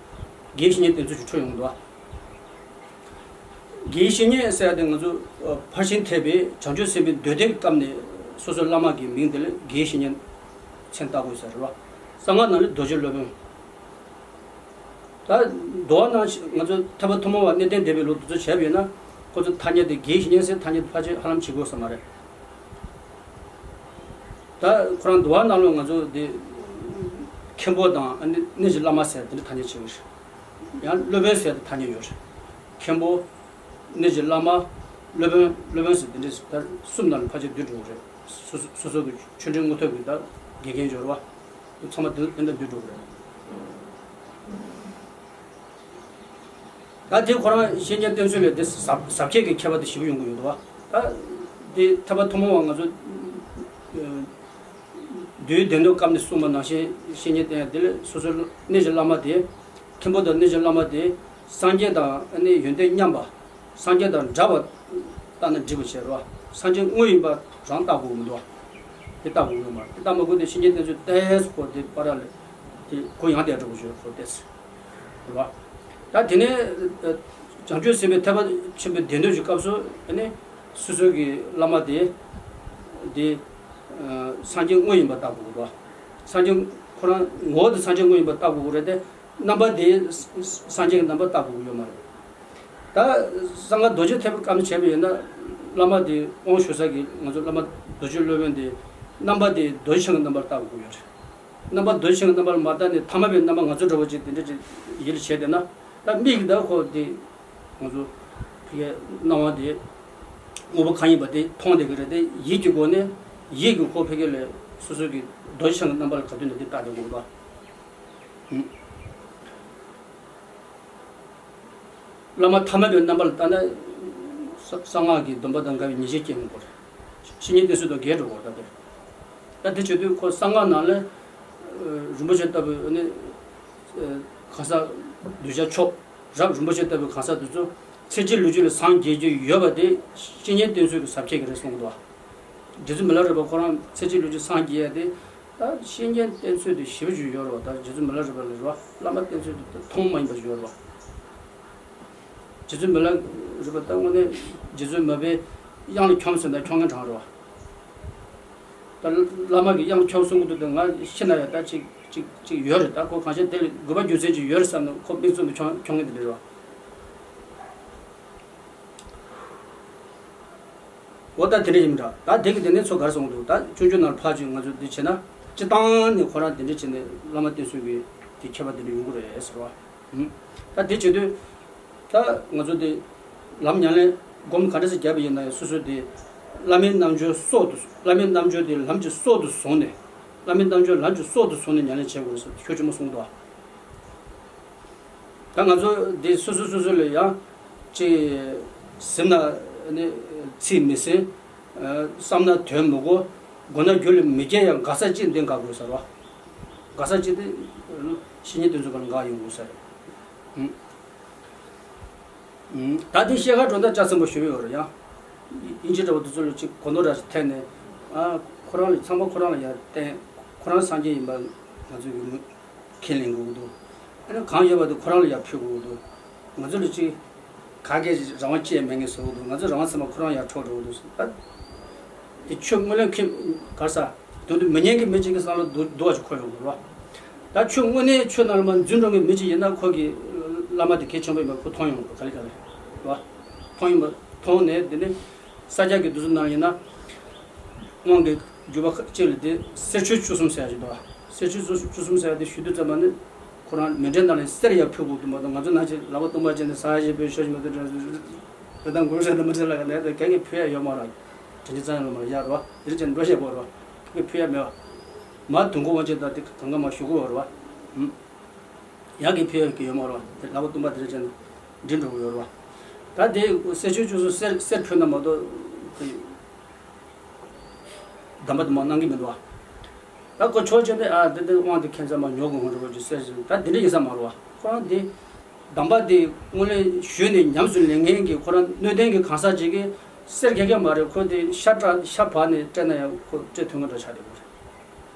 དགེ་བའི་བཤེས་གཉེན་བསྟེན་ཚུལ་གཅིག་འཕྲོས་ཡོང་གི་འདུག་བ། དགེ་བའི་བཤེས་གཉེན་ཟེར་ཡ་དེ་ང་ཚོ་ཕར་ཕྱིན་ཐེག་པའི་བྱང་ཆུབ་སེམས་དཔའི་འདོད་ལྡན་གྱི་སྐབས་ནས་སོ་སོའི་བླ་མ་གི་མིང་དེ་ལ་དགེ་བའི་བཤེས་གཉེན་མཚན་བཏགས་དགོས་ཟེར་རེད་བ། གསང་སྔགས་ནང་ལ་རྡོ་རྗེ་སློབ་དཔོན། ད་མདོ་བ་ནང་ང་ཚོ་ཐེག་པ་ཐུན་མོང་བ་གནས་བརྟན་སྡེ་པའི་ལུགས་དེ་ཚོ་བྱས་པ་ཡིན་ན་ཁོ་ཚོ་ཐ་སྙད་དེ་དགེ་བའི་བཤེས་གཉེན་ཟེར་ཐ་སྙད་དེ་ཕལ་ཆེར་ཧ་ལམ་བྱེད་དགོས་ས་མ་རེད། ད་ཁོ་རང་མདོ་བ་ནང་ལོགས་ང་ཚོ་དེ་མཁན་པོ་དང་ཨ་ནི་གནས་ཀྱི་བླ་མ་ཟེར་དེ་འདྲ་ཐ་སྙད་བྱེད་ཀྱི་རེད། ཡང་སློབ་དཔོན་ཟེར་དེ་ཐ་སྙད་ཡོད་རེད། མཁན་པོ། གནས་ཀྱི་བླ་མ། སློབ་དཔོན། སློབ་དཔོན་ཟེར་དེ་འདྲ་ཟེར་ད་གསུམ་ནང་ལ་ཕལ་ཆེར་བསྡུས་འགྲོ་གི་རེད། སོ་སོ་སོ་སོ་གི་ཆོས་འབྲེལ་དངོས་ཐོབ་ཀྱི་ད་དགེ་རྒན་སྦྱོར་བ། ཚང་མ་དེ་དེ་འདྲ་བསྡུས་འགྲོ་གི་རེད། ད་དེ་ཁོ་རང་བཤེས་གཉེན་བསྟེན་ཚུལ་ལས་དེ་ཟབ་ཟབ་ཁྱད་ཀྱི་ཁྱད་པར་དེ་ཞེ་པོ་ཡོང་གི་ཡོད་འདུག་བ། ད་དེ་ཐེག་པ་ཐུན་མོང་བ་ང་ཚོ་ཨ་བསྡུས་དོན་དུ་སྐབས་ནས་གསུངས་པ་ནང་བཞིན་བཤེས་གཉེན་བསྟེན་ཡ་དེ་ལས་སོ་སོའི་གནས་ཀྱི་བླ་མ་དེ། མཁན་པོ་དང་གནས་ཀྱི་བླ་མ་དེ་སངས་རྒྱས་དང་ཨ་ནི་ཡོན་ཏན་མཉམ་པ། སངས་རྒྱས་དང་འདྲ་བ་ལྟ་ན་འགྲིག་པ་བྱས་རོ། སངས་རྒྱས་དངོས་ཡིན་པ་རང་ལྟ་དགོས་མི་འདུག་དེ་ལྟ་དགོས་མི་འདུག་དེ་ལྟ་མ་དགོས་དེ་བཤེས་གཉེན་བསྟེན་ཚུལ་ཏོག་ཙམ་ཁོ་དེ་བར་ལ་དེ་གུ་ཡངས་བསྡད་འགྲོ་དགོས་བྱས་རོ་ཏོག་ཙམ་རོ། ད་དེ་ནས་བྱང་ཆུབ་སེམས་དཔའི་ཐེག་པ་ཆེན་པོའི་སྡེ་སྣོད་ཀྱི་སྐབས་སུ་ཨ་ནི་སོ་སོ་གི་བླ་མ་དེ་དེ་སངས་རྒྱས་དངོས་ཡིན་པ་ལྟ་དགོས་རོ། སངས་རྒྱས་ཁོ་རང་ངོ་བོ་དེ་སངས་རྒྱས་དངོས་ཡིན་པ་ལྟ་དགོས་རེད་དེ། རྣམ་པ་དེ་སངས་རྒྱས་ཀྱི་རྣམ་པ་ལྟ་དགོས་ཀྱི་ཡོད་མ་རེད། ད་གསང་སྔགས་རྡོ་རྗེ་ཐེག་པའི་སྐབས་ནས་བྱས་པ་ཡིན་ན་བླ་མ་དེ་དབང་ཞུ་ས་གི་ང་ཚོ་བླ་མ་རྡོ་རྗེ་སློབ་དཔོན་དེ་རྣམ་པ་དེ་རྡོ་རྗེ་འཆང་གི་རྣམ་པར་ལྟ་དགོས་ཀྱི་ཡོད་རེད། རྣམ་པ་རྡོ་རྗེ་འཆང་གི་རྣམ་པར་མ་ལྟ་ནས་ཐ་མལ་པའི་རྣམ་པ་ང་ཚོ་འདྲ་བོ་ཅིག་དེ་འདྲ་ཅིག་ཡིད་ལ་བྱས་བསྡད་ན་ད་མིག་གིས་ད་ཁོ་དེ་ང་ཚོ་ཕ་གིའི་སྣང་བ་དེ་དངོས་པོ་གང་ཡིན་པ་དེ་མཐོང་བསྡད་ཀྱི་རེད་དེ་ཡིད་ཀྱི་སྒོ་ནས་ཡིད་ཀྱི་ཁོ་ཕ་གི་ལ་སོ་སོ་གི་རྡོ་རྗེ་འཆང་གི་རྣམ་པ་ལ་ག་དུས་ནས་དེ་ལྟ་བསྡད་དགོས་པ། བླ་མ་ཐ་མལ་པའི་རྣམ་པ་ལ་ལྟ་ན་གསང་སྔགས་ཀྱི་སྡོམ་པ་དང་འགལ་བའི་ཉེས་བྱས་སྐྱེ་འོང་གི་རེད། བཤེས་གཉེན་བསྟེན་ཚུལ་དང་འགལ་འགྲོ་གི་རེད་ད་དེ། ད་དེ་བྱེད་དུས་ཁོ་གསང་སྔགས་ནང་ལ་རིན་པོ་ཆེ་ལྟ་བུའི་ནི་གང་ཟག་གདུལ་བྱ་མཆོག་རབ་རིན་པོ་ཆེ་ལྟ་བུའི་གང་ཟག་དེ་ཚོ་ཚེ་གཅིག་ལུས་གཅིག་ལ་སངས་རྒྱས་རྒྱུ་ཡོད་པ་དེ་བཤེས་གཉེན་བསྟེན་ཚུལ་གྱི་ཟབ་ཁྱད་ཀྱི་རེད་གསུངས་འདུག་རྗེ་བཙུན་མི་ལ་རས་པ་ཁོ་རང་ཚེ་གཅིག་ལུས་གཅིག་སངས་རྒྱས་ཡ་དེ། ད་བཤེས་གཉེན་བསྟེན་ཚུལ་དེ་ཞེ་པོ་ཅིག་ཡོད་རེད་བ། ད་རྗེ་བཙུན་མི་ལ་རས་པ་ལ་རེད་བ། བླ་མ་བསྟེན་ཚུལ་དེ་ད་མཐོང་མ་ཡིན་པ་ཞིག་ཡོད་རེད་བ། རྗེ་བཙུན་མི་ལ་རས་པ་ད་དངོས་གནས་རྗེ་བཙུན་མ་པའི་གཡང་ལ་འཁྱོམ་ཟེར་ན་འཁྱོམ་མཁན་གྲངས་རེད་བ། ད་བླ་མ་གི་གཡང་འཁྱོམ་གསུང་གི་འདུག་ད་ང་ཤི་ན་ཡང་ད་ཅིག་ཅིག་ཅིག་ཡོད་རེད། ད་ཁོ་གང་ཤེས་དེ་ལ་དགོས་པ་རྒྱུ་མཚན་ཅིག་ཡོད་རེད་བསམ་ནས་ཁོ་མིག་བཙུམ་དུ་འཁྱོམ་འཁྱོམ་མཁན་དེ་འདྲ་རེད་བ། འོ་ད་དེ་འདྲ་ཡིན་འདྲ། ད་དེ་གི་དེ་ནས་ཚོ་གར་སོང་འདུག་ད་ཆུང་ཆུང་ནང་ཕར་ཅིག་ང་ཚོ་འདི་བྱས་ན་སྤྱི་བཏང་ནས་ཁོ་རང་དེ་འདྲ་བྱས་ནས་བླ་མ་བསྟེན་ཚུལ་གྱི་ དེ་ཁྱད་པར་དེ་འདྲ་ཡོང་གི་རེད་ཟེར་བ། ཨུམ། ད་དེ་བྱེད་དུས། ད་ང་ཚོ་དེ་ལམ་ཉམས་ལེན་སྒོམ་ག་འདྲ་ཞིག་བརྒྱབ་པ་ཡིན་ན་ཡང་སོ་སོ་དེ་བླ་མའི་རྣམ་འགྱུར་སྲོག་ཏུ། བླ་མའི་རྣམ་འགྱུར་དེ་ལམ་གྱི་སྲོག་ཏུ་བཟུང་ནས། བླ་མའི་རྣམ་འགྱུར་ལམ་གྱི་སྲོག་ཏུ་བཟུང་ནས་ཉམས་ལེན་བྱེད་དགོས་ཟེར་ཤོག་ཆེན་མོ་གསུངས་འདུག། ད་ང་ཚོ་འདི་སོ་སོ་སོ་སོ་ལ་ཡང་ཅིག་ཟིན་ན་ནི་ཚིག་མི་ཟིན། བསམ་ན་དོན་མི་གོ། དགོངས་ན་རྒྱུད་ལ་མི་སྐྱེ་ཡང་དགའ་ས་ཅིག་འདི་དགའ་དགོས་ཟེར་བ། དགའ་ས་ཅིག་འདི་བཤེས་གཉེན་དེ་ཚོ་ག་ལ་དགའ་ཡོང་དགོས་ཟེར། ད་དེ་ཤེལ་དཀར་སྒྲོ་འདོགས་ལྕགས་ཚེམ་པོ་ཞུ་ཡོད་རེད་ཡ། དབྱིན་ཇི་འདྲ་བོ་དེ་ཚོ་ལ་ཅིག་གོ་ནོར་འདྲ་ཞིག་ཐེབས་ནས། ཨ། ཁོ་རང་ལ་ཚང་མ་ཁོ་རང་ལ་ཡར་བསྟན། ཁོ་རང་སངས་རྒྱས་ཡིན་པ་ང་ཚོས་ཀྱི་ངོས་ཁས་ལེན་དགོས་ཀྱི་འདུག། ཨ་ནི་གང་ཡོད་པ་དེ་ཁོ་རང་ལ་ཡར་ཕུལ་དགོས་ཀྱི་འདུག། ང་ཚོ་ལ་ཅིག་ག་གེ་རང་དབང་བཅས་མེད་ངེས་བཟོ་གི་འདུག། ང་ཚོ་རང་དབང་ཚང་མ་ཁོ་རང་ཡར་འཕྲོག་འགྲོ་གི་འདུག་ཟེར། ད་དེ་ཆོས་དངོས་གནས་ཁྱི་གར་ས་དོན་དུ་མི་ཉན་གྱི་མི་གཅིག་གི་བསམ་བློ་སྡུག་སྡུག་བ་ཅིག་འཁོར་ཡོང་གི་རེད་བ། ད་ཆོས་དངོས་གནས་ཆོས་ནང་ལ་མ་འཛུལ་འགྲོ་མཁན་མི་གཅིག་ཡིན་ན་ཁོ་གི་བླ་མ་དེ་གལ་ཆེན་པོ་ཡིན་པ་ཁོ་མཐོང་ཡོང་གི་རེད། ག་ལེ་ག་ལེ་རེད་བ། མཐོང་ཡོང་པ་མཐོང་ནས་དེ་ནས་ས་སྐྱ་གི་དུས་ཚོད་ནང་ཡིན་ན། དབང་གི་བརྒྱུད་པ་ཁ་ཅིག་ལ་དེ་གསེར་ཆོས་བཅུ་གསུམ་ཟེར་ཡ་ཞིག་འདུག་བ། གསེར་ཆོས་བཅུ་གསུམ་ཟེར་ཡ་དེ་ཞུ་དུས་ཙམ་པ་ནི་ཁོ་རང་མཎྜལ་ནང་ལ་གསེར་ཡར་ཕུལ་དགོས་འདུག་མ་གཏོགས། ང་ཚོ་ནང་ཆེ་ལག་པ་སྟོང་པ་བྱས་ནས་ཟ་ཡ་ཞེས་པའི་ཤོ་ཞིག་མ་གཏོགས། རེ་དང་དགོས་རེད་དང་མི་འདྲ་ལ་ག་ནས་དེ་ག་གེ་ཕུལ་ཡ་ཡོད་མ་རེད། དྲིན་ཅན་གཙང་ཡང་ལ་མ་ཡ་རེད་བ། དེ་རིང་ཅན་འགྲོ་བཤད་པོ་རེད་བ། ག་གེ་ཕུལ་ཡ་མེད་བ། མ་དུང་གོ་དབང་ཆེན་དང་དེ་གང་ག་མ་ཞུ་གོ་བ་རེད་བ། ཡག་གི་ཕེབས་ཡོད་ཀྱི་ཡོད་མ་རེད་བ། དེ་ལག་པ་སྟོང་པ་དེ་རེ་ཅན་འདྲི་འགྲོ་གི་ཡོད་རེད་བ། ད་དེ་གསེར་ཆོས་བཅུ་གསུམ་གསེར་གསེར་ཕུལ་ན་མ་གཏོགས་དེ་གདམས་པ་དེ་མ་གནང་གི་མི་འདུག་བ། ད་ཁོ་ཆོས་ཅན་དེ་ཨ་དེ་དེ་དབང་དེ་ཁྱད་མཚར་མ་ཉོ་དགོས་ངོ་འགྲོ་གི་གསེར་ཅན་ད་དེ་འདྲ་ཡིན་ས་མ་རེད་བ། ཁོ་རང་དེ་གདམས་པ་དེ་དངོས་གནས་ཞུས་ནས་ཉམས་སུ་ལེན་མཁན་གྱི་ཁོ་རང་སྣོད་ལྡན་གྱི་གང་ཟག་ཅིག་གིས་གསེར་རྒྱག་གི་མ་རེད། ཁོ་དེ་ཤ་བཀྲ་ཤ་བག་ནས་སྤྲད་ན་ཡང་ཁོ་སྤྲད་ཐུབ་ངེས་འདྲ་ཆགས་བསྡད་ཡོད་རེད།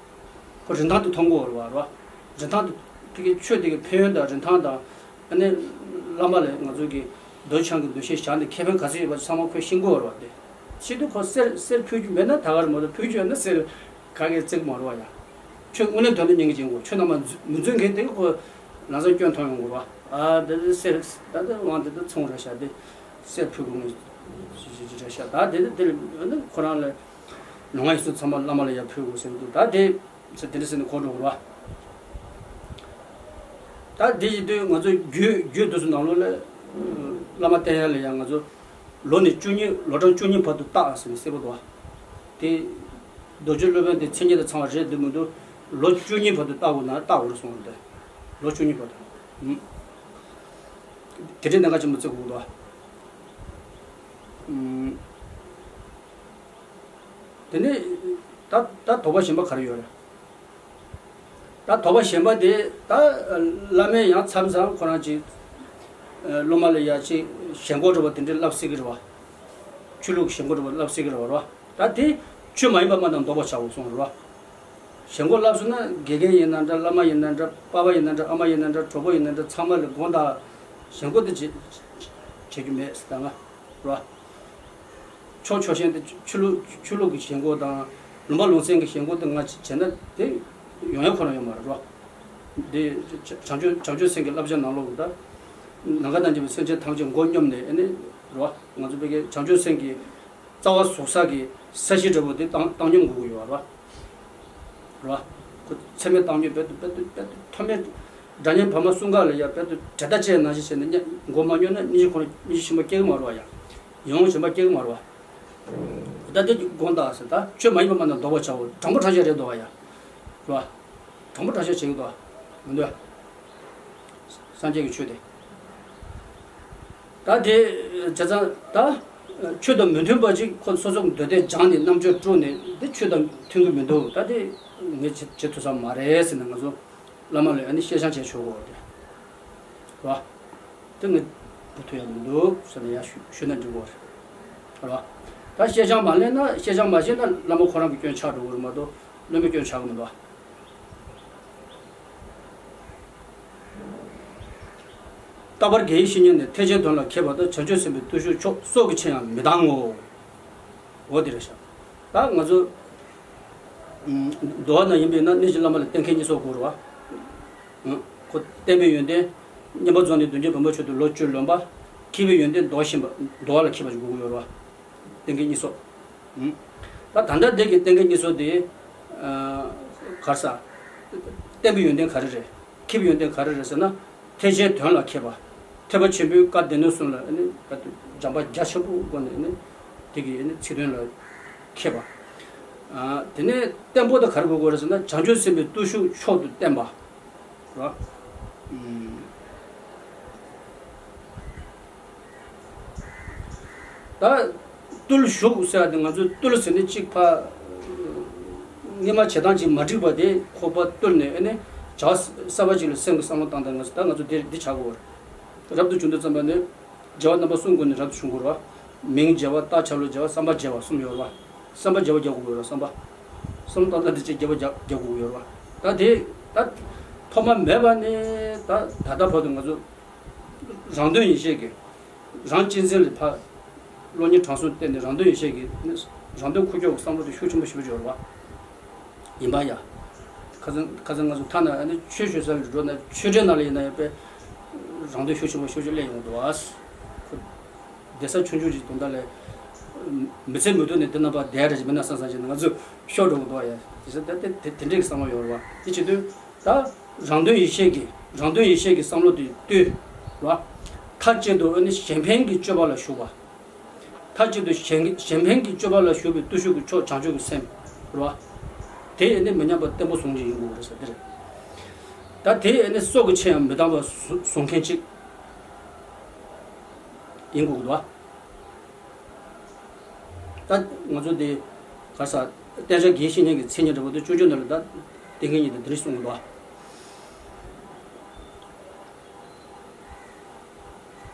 ཁོ་རིན་ཐང་དུ་མཐོང་གི་ཡོད་རེད་བ། རིན་ཐང་དུ་དེ་གའི་ཆོས་དེ་གའི་ཕན་ཡོན་དང་རིན་ཐང་དང་། ཨ་ནི་བླ་མ་ལས་ང་ཚོ་གི་འདོད་ཆགས་ཀྱི་འདུ་ཤེས་བཞག་ནས་ཁེ་ཕན་ག་ཚོད་ཡོད་པ་ཚང་མ་ཁོས་ཤེས་ཀྱི་ཡོད་རེད་བ། དེ་ཤེས་དུས་ཁོ་གསེར་གསེར་ཕུལ་རྒྱུ་མེད་ན་ད་ག་རེད་མ་གཏོགས། ཕུལ་རྒྱུ་ཡོད་ན་གསེར་ག་གེ་བརྩི་གི་མ་རེད་བ་ཡ། ཆོས་དངོས་གནས་དོན་དུ་ཉན་གྱི་ཡིན་གོ། ཆོས་རྣམས་མ་འཛུ་མི་འཛུལ་མཁན་དེ་གི་ཁོ་ལམ་སང་སྐྱོན་མཐོང་ཡོང་གི་རེད་བ། ཨ་དེ་དེ་གསེར་ད་དེ་དབང་དེ་དེ་ཚོང་རེད་ཤག། དེ་གསེར་ཕུལ་དགོས་ངེས་ཞེས་ཞེས་ཞེས་རེད་ཤག། ད་དེ་དེ་དེ་ཁོ་རང་ལ། ལུས་ངག་ཡིད་གསུམ་ཚང་མ་བླ་མ་ལ་ཡར་ཕུལ་དགོས་ཟེར་གྱི་འདུག། ད་དེ་ཟེར་དེ་འདྲ་ཟེར་ནས་གོ་འགྲོ་གི་རེད་བ། ད་དེ་ཡིན་དུས་ང་ཚོ་རྒྱུད་རྒྱུད་དེ་ཚོ་ནང་ལོགས་ལ་བླ་མ་བསྟེན་ཡ་ལ་ཡང་ང་ཚོ་ལོ་ནི་བཅུ་གཉིས། ལོ་གྲངས་བཅུ་གཉིས་བར་དུ་བརྟག་ཟེར་ནས་གསལ་པོ་འདུག་བ། དེ་རྡོ་རྗེ་སློབ་དཔོན་དེ་མཚན་ཉིད་དང་ཚང་བ་རེད་འདུག་མི་འདུག། ལོ་བཅུ་གཉིས་བར་དུ་བརྟག་དགོས་ན་བརྟག་དགོས་རེད་གསུངས་པ་འདུག། ལོ་བཅུ་གཉིས་བར་དུ། ཨུམ། དེ་འདྲའི་གནད་འགག་ཆེན་པོ་བརྩི་དགོས་འདུག་བ། ཨུམ། དེ་ནས་ད་ད་དོགས་པ་གཞན་པ་ག་རེ་ཡོད་རེད། ད་དོགས་པ་གཞན་པ་དེ་ད་བླ་མས་ཡང་མཚམས་མཚམས་ཁོ་རང་ཅིག་སློབ་མ་ལ་ཡ་ཅིག་ཞེན་ཁོག་འདྲ་བ་དེ་འདྲ་བསླབ་སྲིད་ཀྱི་རེད་བ། ཆོས་ལུགས་ཀྱི་ཞེན་ཁོག་འདྲ་བ་བསླབ་སྲིད་ཀྱི་རེད་བ། རེད་བ། ད་དེ་ཆོས་མ་ཡིན་པ་མ་རྣམས་འདོགས་པར་བྱའོ་གསུངས་རེད་བ། ཞེན་ཁོག་བསླབ་སོང་ན་དགེ་རྒན་ཡིན་ན་འདྲ། བླ་མ་ཡིན་ན་འདྲ། པ་ཕ་ཡིན་ན་འདྲ། ཨ་མ་ཡིན་ན་འདྲ། གྲོགས་པོ་ཡིན་ན་འདྲ། ཚང་མ་ལ་དགོངས་དག། ཞེན་ཁོག་དེ་བྱེད་བྱེད་རྒྱུ་མེད་ཟེར་ད་ང་། རེད་བ། ཕྱོགས་ཕྱོགས་ཞེན་དེ་ཆོས་ལུགས་ཆོས་ལུགས་ཀྱི་ཞེན་ཁོག་དང་། ལུང་པ་ལུང་ཚན་གྱི་ཞེན་ཁོག་དེ་ང་བྱས་ན་དེ་ཡོང་ཡ་ཁོ་རང་ཡོད་མ་རེད་རོ། དེ་བྱང་ཆུབ་བྱང་ཆུབ་སེམས་ཀྱི་བསླབ་བྱ་ནང་ལོགས་ཀྱི་ད་ནམ་མཁའ་དང་མཉམ་པའི་སེམས་ཅན་ཐམས་ཅད་མགོ་སྙོམས་ནས་ཨ་ནི་རོ། ང་ཚོ་བོད་ཀྱི་བྱང་ཆུབ་སེམས་ཀྱི་རྩ་བ་ཟུག་ས་གི་ས་གཞི་འདྲ་པོ་དེ་བཏང་བཏང་སྙོམས་དགོས་ཀྱི་ཡོད་རོ། རེད་བ། ཁོ་ཚད་མེད་བཏང་སྙོམས་རྦད་དེ་རྦད་དེ་རྦད་དེ་མཐོ་དམན། སྒྲ་སྙན་བར་མ་གསུམ་ཀ་ལ་ཡ་རྦད་དེ་གྲལ་མཐའ་བཅད་ནང་བཞིན་བྱས་ནས་མགོ་མ་སྙོམས་ན་སྙིང་རྗེ་ཁོ་ན་སྙིང་རྗེ་ཆེན་པོ་སྐྱེ་གི་མ་རེད་བ་ཡ། ཡིད་འོང་ཆེན་པོ་སྐྱེ་གི་མ་རེད་བ། ད་དེ་དགོངས་དག་ཟེར། ད་ཆོས་མ་ཡིན་པ་མ་རྣམས་འདོགས་པར་བྱའོ། དྲང་པོ་དྲང་བཞག་རེད་འདུག་བ་ཡ། རེད་བ། དྲང་པོ་དྲང་བཞག་བྱེད་ཀྱི་འདུག་བ། མི་འདུག་བ། སངས་རྒྱས་ཀྱི་ཆོས་དེ། ད་དེ་བྱས་ཙང་ད་ཆོས་དང་མི་མཐུན་པ་ཅིག་ཁོ་སོ་སོ་གི་འདོད་ལྡན་སྦྱངས་ནས་རྣམ་དཔྱོད་དཀྲུགས་ནས་འདི་ཆོས་དང་མཐུན་གྱི་མི་འདུག། ད་དེ་ངས་བྱེད་བྱེད་ཐུབ་ས་མ་རེད་ཟེར་ནས་ང་ཚོ་བླ་མ་ལ་ཨ་ནི་བཤད་བྱང་བྱས་ཆོག་གོ་དེ། རེད་བ། དེ་ངས་འགྲོ་ཐུབ་ཡ་མི་འདུག་ཟེར་ནས་ཡར་ཞུ་ཞུས་ན་འགྲིག་གོ་རེད། རེད་བ། ད་བཤད་བྱང་མ་ལེན་ན་བཤད་བྱང་མ་བྱས་ན་བླ་མ་ཁོ་རང་གི་སྐྱོན་ཆགས་འགྲོ་གི་རེད་མ་གཏོགས་བླ་མའི་སྐྱོན་ཆགས་གི་མི་འདུག་བ། རྟག་པར་དགེ་བའི་བཤེས་གཉེན་ནི། ཐེག་ཆེན་དོན་ལ་མཁས་པ་དང་། བྱང་ཆུབ་སེམས་དཔའི་བརྟུལ་ཞུགས་མཆོག། སྲོག་གི་ཕྱིར་ཡང་མི་གཏང་ངོ་། འོ་དེ་རེད་ཤག། ད་ང་ཚོ་འདུལ་བ་ནང་ཡིན་པས་ན་གནས་ཀྱི་བླ་མ་ལ་བསྟེན་མཁན་གཉིས་གསོག་དགོས་རེད་བ། ཁོ་བསྟན་པའི་ཡོན་ཏན། བསྙེན་པར་རྫོགས་ནས་བདུན་ཅུ་བོན་པོ་ཆོས་དུ་ལོ་བཅུ་ལོན་པ། མཁས་པའི་ཡོན་ཏན་འདོགས་ཤེས་པ། འདུལ་བ་ལ་མཁས་པ་ཞིག་དགོས་ཀྱི་ཡོད་རེད་བ། བསྟེན་མཁན་གཉིས་གསོག། ད་ད་ལྟ་འདི་གི་བསྟེན་མཁན་གཉིས་གསོག་དེ། ག་རེ་ཟ། བསྟན་པའི་ཡོན་ཏན་ག་རེ་རེད། མཁས་པའི་ཡོན་ཏན་ག་རེ་རེད་ཟེར་ན། ཐེག་ཆེན་དོན་ལ་མཁས་པ། ཐེག་པ་ཆེན་པོའི་བཀའ་སྡེ་སྣོད་གསུམ་ལ་ཨ་ནི་སྦྱངས་པ་རྒྱ་ཆེན་པོའི་སྒོ་ནས་ཨ་ནི་དེ་གི་ཨ་ནི་ཚིག་དོན་ལ་མཁས་པ། ཨ། དེ་ནས་བརྟན་པོ་དེ་ག་རེ་དགོས་ཀྱི་རེད་ཟེར་ན། བྱང་ཆུབ་སེམས་དཔའི་བརྟུལ་ཞུགས་མཆོག་ཏུ་བསྟན་པ། རེད་བ། ཨུམ། ད་བརྟུལ་ཞུགས་ཟེར་བ་དེ་ང་ཚོས་བརྟུལ་ཟེར་ནས་གཅིག་ཕ། སྔོན་མ་བྱེད་སྟངས་ཅིག་མ་འགྲིག་པ་དེ་ཁོ་པ་བརྟུལ་ནས་ཨ་ནི་བྱ་བ་གསར་པ་ཅིག་ལ་སེམས་ཀྱི་བསམ་བློ་བཏང་སྟངས། ང་ཚོ་ད་ང་ཚོ་འདི་འདི་བྱ་དགོས་པ་རེད། རབ་ཏུ་བྱུང་དུས་ཙམ་པ་ནས་བྱ་བ་རྣམ་པ་གསུམ་སྒོ་ནས་རབ་ཏུ་བྱུང་དགོས་རེད་བ། མིང་བརྗེ་བ། རྟགས་ཆ་ལུགས་བརྗེ་བ། བསམ་པ་བརྗེ་བ་གསུམ་ཡོད་རེད་བ། བསམ་པ་བརྗེ་བ་རྒྱག་དགོས་ཡོད་རེད། བསམ་པ། བསམ་བློ་བཏང་སྟངས་དེ་ཅིག་བརྗེ་བ་རྒྱག་རྒྱག་དགོས་ཡོད་རེད་བ། ད་དེ་ད་ཐོག་མ་མེད་པ་ནས་ད་ད་ལྟ་བར་དུ་ང་ཚོ་རང་དོན་ཡིད་བྱེད་ཀྱི། རང་གཅེས་འཛིན་ལ་ཕར་བློ་གཉེར་དྲང་སྲོང་བསྟེན་ནས་རང་དོན་ཡིད་བྱེད་ཀྱི་ནི། རང་དོན་ཁུར་ཕྱོགས་ཀྱི་བསམ་བློ་དེ་ཤུགས་ཆེན་པོ་ཞེ་པོ་ཅིག་ཡོད་རེད་བ། ཡིན་པ་ཡ། ཁ་སང་ཁ་སང་ང་ཚོ་ཐ་ན་ཨ་ནི་ཆོས་ཞུ་ས་ལ་འགྲོ་ན། ཆོས་ཁྲིད་ནང་ལ་ཡིན་ན་ཡང་དཔེ་རང་དོན་ཤུགས་ཆེན་པོ་ཤུགས་ཆེ་སླེབས་ཡོང་འདུག་བ། ཁོ་བསྡད་ས་ཆུང་ཆུང་ཅིག་དོན་དག་ལས། མི་ཚེ་མུ་མཐུད་ནས་འདི་ནང་ཕར་བསྡད་རེ་ཅིག་མིན་ན་བསམ་བསམ་བྱས་ནས་ང་ཚོ་ཤོར་འགྲོ་གི་འདུག་བ་ཡ། དེ་ཚོ་ད་དེ་དེ་དེ་འདྲའི་བསམ་བློ་ཡོད་རེད་བ། དེ་བྱེད་དུས། ད་རང་དོན་ཡིད་བྱེད་ཀྱི། རང་དོན་ཡིད་བྱེད་ཀྱི་བསམ་བློ་དེ་བཏུལ་བ། མཐའ་གཅིག་ཏུ་ཨ་ནི་གཞན་ཕན་གྱི་སྤྱོད་པ་ལ་ཞུགས་པ། མཐའ་གཅིག་ཏུ་གཞན་གཞན་ཕན་གྱི་སྤྱོད་པ་ལ་ཞུགས་པའི་བརྟུལ་ཞུགས་ཀྱི་མཆོག་བྱང་ཆུབ་ཀྱི་སེམས་རེད་བ། དེ་ཨ་ནི་མི་ཉམས་པ་བརྟན་པོ་བཟུང་རྒྱུ་ཡིན་དགོས་རེད་ཟེར་དེ་རེད། ད་དེ་ཨ་ནི་སྲོག་གི་ཕྱིར་ཡང་མི་གཏང་བ་བཟུང་མཁན་ཅིག་ཡིན་དགོས་ཀྱི་འདུག་བ། ད་ང་ཚོ་འདི་ག་ས་བསྟེན་བྱ་དགེ་བའི་བཤེས་གཉེན་གྱི་མཚན་ཉིད་འདྲ་པོ་དེ་སྤྱོད་འཇུག་ནང་ལ་ད་བསྟེན་མཁན་གཉིས་དེ་འདི་རེད་གསུང་གི་འདུག་ཨ།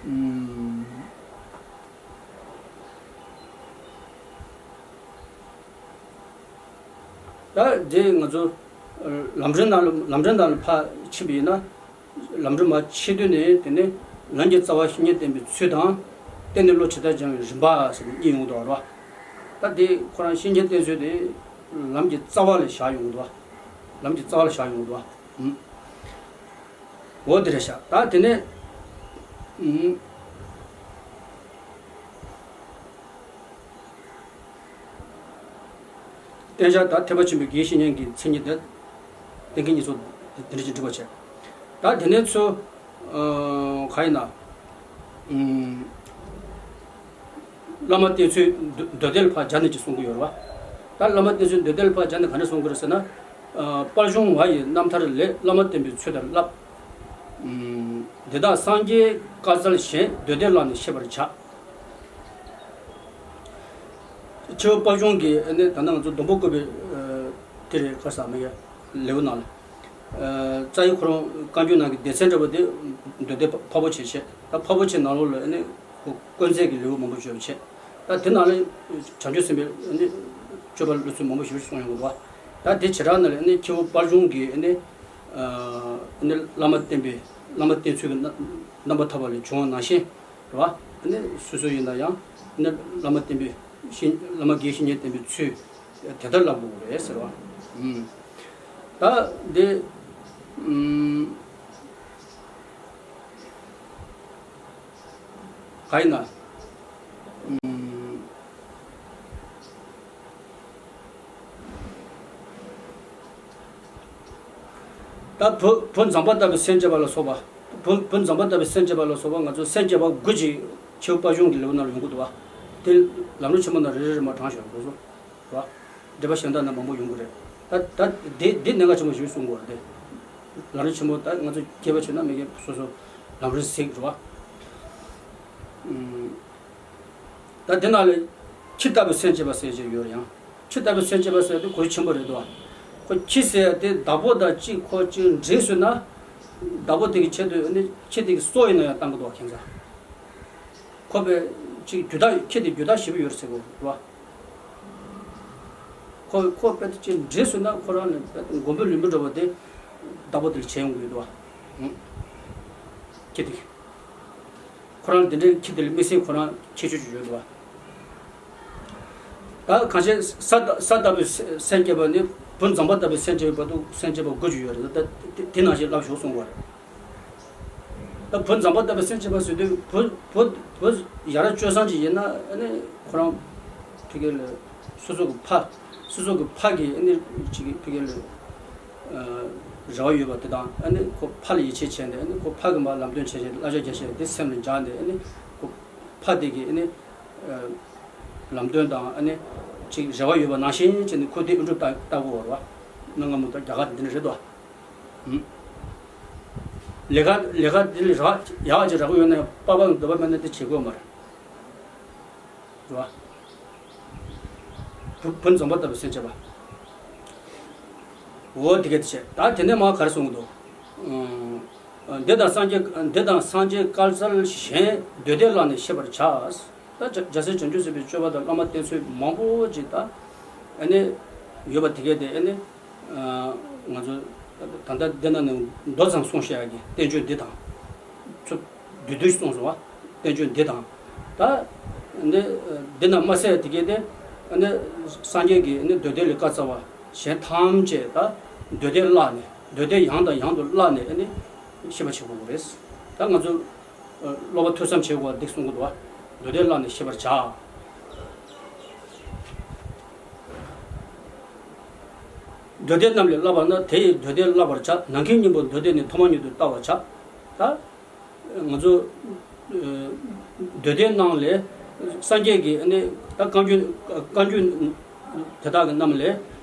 ཨུམ། ད་འདི་ང་ཚོ་ལམ་རིམ་ནང་ལ་ལམ་རིམ་ནང་ལ་ཕར་ཕྱིན་པ་ཡིན་ན། ལམ་རིམ་མར་ཕྱི་དོན་ནས་དེ་ནས་ལམ་གྱི་རྩ་བ་བཤེས་གཉེན་བསྟེན་པའི་ཚུལ་དང་། བརྟེན་ནས་བློ་ཇི་ལྟར་སྦྱང་བའི་རིམ་པ་ཟེར་ནས་གཉིས་ཡོང་གི་འདུག་རེད་བ། ད་དེ་ཁོ་རང་བཤེས་གཉེན་བསྟེན་ཚུལ་དེ་ལམ་གྱི་རྩ་བ་ལ་བཞག་ཡོང་གི་འདུག་བ། ལམ་གྱི་རྩ་བ་ལ་བཞག་ཡོང་གི་འདུག་བ། ཨུམ། འོ་དེ་རེད་ཤག་ད་དེ་ནས་ཨུམ། བསྟེན་བྱ་ད་ཐེག་པ་ཆེན་པོའི་དགེ་བའི་བཤེས་གཉེན་གྱི་མཚན་ཉིད་དེ་བསྟེན་མཁན་གཉིས་སུ་དེ་འདྲ་ཞིག་འགྲིག་པ་བྱས། ད་དེ་ནས་ཚུར་ཨ་ག་ཡིན་ན། ཨུམ། བླ་མ་བསྟེན་ཚུལ་མདོ་མདོ་སྡེ་ལ་ཕར་སྦྱར་ནས་ཅིག་གསུང་གི་ཡོད་རེད་བ། ད་བླ་མ་བསྟེན་ཚུལ་མདོ་སྡེ་ལ་ཕར་སྦྱར་ནས་ག་འདྲ་གསུང་གི་རེད་ཟེར་ན། ཨ། དཔལ་གཞུང་ང་ཡི་རྣམ་ཐར་ལས། བླ་མ་བསྟེན་པའི་ཚུལ་དང་བསླབ། ཨུམ། འདི་དག་སངས་རྒྱས་བཀའ་སྩལ་གཞན། མདོ་སྡེ་བཀླགས་ནས་ཤེས་པར་བྱ། ཆེ་བོ་དཔལ་གཞུང་གིས་ནི་ད་ནང་ང་ཚོ་སྡོང་པོ་བཀོད་པའི་ཨ་དེ་རེད། ག་ས་མི་ཡ་ལེའུ་ནང་ལ། ཨ། རྩ་བའི་ཁོ་རང་བཀའ་འགྱུར་ནང་གི་སྡེ་ཚན་འདྲ་པོ་དེ་མདོ་སྡེ་ཕ་ཕ་བོ་ཆེ་བྱས། ད་ཕ་བོ་ཆེ་ནང་ལོགས་ལ་ནི་དཀོན་བརྩེགས་ཀྱི་ལེའུ་མང་པོ་བརྗོད་པ་བྱས། ད་དེ་ནང་ལ་བྱང་ཆུབ་སེམས་དཔའི་ནི་སྤྱོད་པ་ལུགས་སྲོལ་མང་པོ་ཞེ་པོ་ཅིག་གསུངས་ཡོང་གི་འདུག་བ། ད་དེ་བྱེ་བྲག་ནང་ལ་ནི་ཆེ་བོ་དཔལ་གཞུང་གིས་ནི་ཨ་ནི་བླ་མ་བསྟེན་པའི་བླ་མ་བསྟེན་ཚུལ་གྱི་རྣམ་རྣམ་པར་ཐར་པ་ལས་བྱུང་བ་ནང་བཞིན་རེད་བ། ནི་སོ་སོ་ཡིན་ན་ཡང་ནི་བླ་མ་བསྟེན་པའི་བཤེས་བླ་མ་དགེ་བའི་བཤེས་གཉེན་བསྟེན་པའི་ཚུལ་དེ་ལྟར་བསླབ་དགོས་རེད་ཟེར་བ། ཨུམ། ད་འདི་ཨུམ། ག་ཡིན་ན། ཨུམ། ད་བུ་བུ་འཛངས་པ་ལྟ་བུའི་སེམས་བསྐྱེད་པ་ལ་སོགས་པ། བུ་བུ་འཛངས་པ་ལྟ་བུའི་སེམས་བསྐྱེད་པ་ལ་སོགས་པ་ང་ཚོ་སེམས་བསྐྱེད་པ་དགུ་ཅིག་ཆེ་བོ་དཔལ་གཞུང་གི་ལེའུ་ནང་ལ་ཡོང་གི་འདུག་བ། དེ་ལམ་རིམ་ཆེན་མོ་ནང་རེ་རེ་རེ་མར་དྲངས་ཞོག་དགོས་སོ། རེད་བ། འགྲེལ་པ་གཞན་དག་ན་མང་པོ་ཡོང་གི་རེད། ད་ད་འདི་འདི་གནད་འགག་ཆེན་པོ་ཞིག་གསུང་དགོས་རེད་དེ། ལམ་རིམ་ཆེན་མོ་ད་ང་ཚོ་སྐྱེས་པ་བྱས་ན་མི་སྐྱེས་སོ་སོ་ལམ་རིམ་ཟིག་རེད་བ། ཨུམ། ད་འདི་ནང་ལ་ཁྱི་ལྟ་བུའི་སེམས་བསྐྱེད་པ་ཟེར་གྱི་ཡོད་རེད་ཡང་། ཁྱི་ལྟ་བུའི་སེམས་བསྐྱེད་པ་ཟེར་དེ་གོ་རྒྱུ་ཆེན་པོ་རེད་དོ། ཁོ་ཁྱི་ཟེར་དེ་བདག་པོ་དང་གཅིག་ཁོ་གཅིག་འདྲེས་སོང་ན། བདག་པོ་དེ་གི་ཆེད་དུ་ནི་ཁྱི་དེ་གི་སྲོག་ཡིན་ན་ཡང་བཏང་གི་འདུག་ཁྱིམ་ཚང་། ཁོ་པའི་ཅིག་རྒྱུ་དག་ཁྱི་དེ་རྒྱུ་དག་ཞེ་པོ་ཡོད་རེད་ཟེར་གོ་རེད་བ། ཁོ་ཁོ་དཔེ་དེ་ཅིག་འདྲེས་སོང་ན་ཁོ་རང་ནི་དཔེ་དེ་མགོན་པོ་ལུས་པོ་འདྲ་བོ་དེ་བདག་པོ་དེ་ལ་བྱེད་ཡོང་གི་ཡོད་དོ། ཁྱི་དེ། ཁོ་རང་དེ་འདྲའི་ཁྱི་དེ་ལ་དམིགས་བསལ་ཁོ་རང་ཁྱད་ཆོས་ཅིག་ཡོད་དོ། ད་གང་ཅི་ས་ས་ལྟ་བུའི་སེམས་བསྐྱེད་པ་ནི་བུ་འཛངས་པ་ལྟ་བུའི་སེམས་བསྐྱེད་པ་དང་སེམས་བསྐྱེད་པ་དགུ་ཅིག་ཡོད་རེད། ད་དེ་དེ་ནང་བཞིན་བསླབ་ཤོག་གསུང་བ་རེད། ད་བུ་འཛངས་པ་ལྟ་བུའི་སེམས་བསྐྱེད་པ་ཟེར་དུས་བུ་བུ་བུ་ཡ་རབས་སྤྱོད་བཟང་ཅིག་ཡིན་ན་ཨ་ནི་ཁོ་རང་ཕ་གི་ལ་སོ་སོ་གི་ཕ་སོ་སོ་གི་ཕ་གི་ཨ་ནི་ཅིག་ཕ་གི་ལ་ རེ་བ་ཡོད་པ་དེ་དང་ཨ་ནི་ཁོ་ཕ་ལ་ཡིད་ཆེས་བྱས་ནས་ཨ་ནི་ཁོ་ཕ་གི་མར་ལམ་སྟོན་བྱས་བྱས་བསླབ་བྱ་རྒྱག་བྱས་དེ་སེམས་ལ་འཇགས་ནས་ཨ་ནི་ཁོ་ཕ་དེ་གི་ཨ་ནི་ལམ་སྟོན་དང་ཨ་ནི་ཅིག་རེ་བ་ཡོད་པ་ནང་བཞིན་བྱས་ནས་ཁོ་དེ་ཨུ་འགྲུབ་ལྟ་ལྟ་དགོས་པ་རེད་བ། གནའ་སྔ་མོ་དང་རྒྱ་གར་འདི་འདྲ་རེད་དོ། ལས་ཀ་ལས་ཀ་འདི་ལ་རག་ཡག་ཅིག་རག་གི་ཡོད་ན་ཡང་པགས་པ་གི་འདོད་པ་མེད་ན་དེ་བྱེད་དགོས་མ་རེད། རེད་བ། བུ་བུ་འཛོམས་པ་ལྟ་བུ་སེམས་བྱེད་པ། འོ་དེ་ག་དེ་བྱས་ད་དེ་ནས་མར་ག་རེ་གསུང་གི་འདུག་འདི་དང་སངས་རྒྱས་འདི་དང་སངས་རྒྱས་དཀར་རྩལ་གཞན་འདོད་ལྡན་ལ་ནི་ཤེས་པར་བྱ། ད་རྒྱ་རྒྱལ་སྲས་བྱང་ཆུབ་སེམས་དཔའི་སྤྱོད་པ་དང་བླ་མ་བསྟེན་ཚུལ་མང་པོ་ཅིག་ད་ཨ་ནི་ཡོད་པ་དེ་གས་དེ་ཨ་ནི། ང་ཚོ་ད་ལྟ་འདི་ན་ནི་མདོ་ཙམ་གསུངས་བཤད་ཡག་གི་བསྟན་བཅོས་འདི་དང་། ཚུར་བསྡུས་བསྡུས་གསུངས་སོང་བ། བསྟན་བཅོས་འདི་དང་། ད་འདི་འདི་ན་མ་ཟད་དེ་གས་དེ་ནི་སངས་རྒྱས་ཀྱིས་ནི་འདོད་ལྡན་ལ་བཀའ་སྩལ་བ་གཞན་ཐམས་ཅད་ད་འདོད་ལྡན་བརླགས་ནས་འདོད་ལྡན་ཡང་དང་ཡང་དུ་བརླགས་ནས་ནི་ཤེས་པ་བྱེད་དགོས་པ་རེད། ད་ང་ཚོ། སློབ་པ་ཐོས་བསམ་བྱེད་དགོས་པ་འདི་གསུང་གི་འདུག་བ། འདོད་ལྡན་བརླགས་ནས་ཤེས་པར་བྱ། འདོད་ལྡན་རྣམས་ལས་བརླག་པ་ན་དེ་ཡི་འདོད་ལྡན་བརླག་པར་བྱ། ནམ་མཁའི་སྙིང་པོ་འདོད་ལྡན་ནི་ཐོག་མ་ཉིད་དུ་བལྟ་བར་བྱ། ད་ང་ཚོ་འདོད་ལྡན་རྣམས་ལས་སངས་རྒྱས་ཀྱི་ནི་ད་བཀའ་འགྱུར་བཀའ་འགྱུར་དེ་དག་གི་རྣམས་ལས་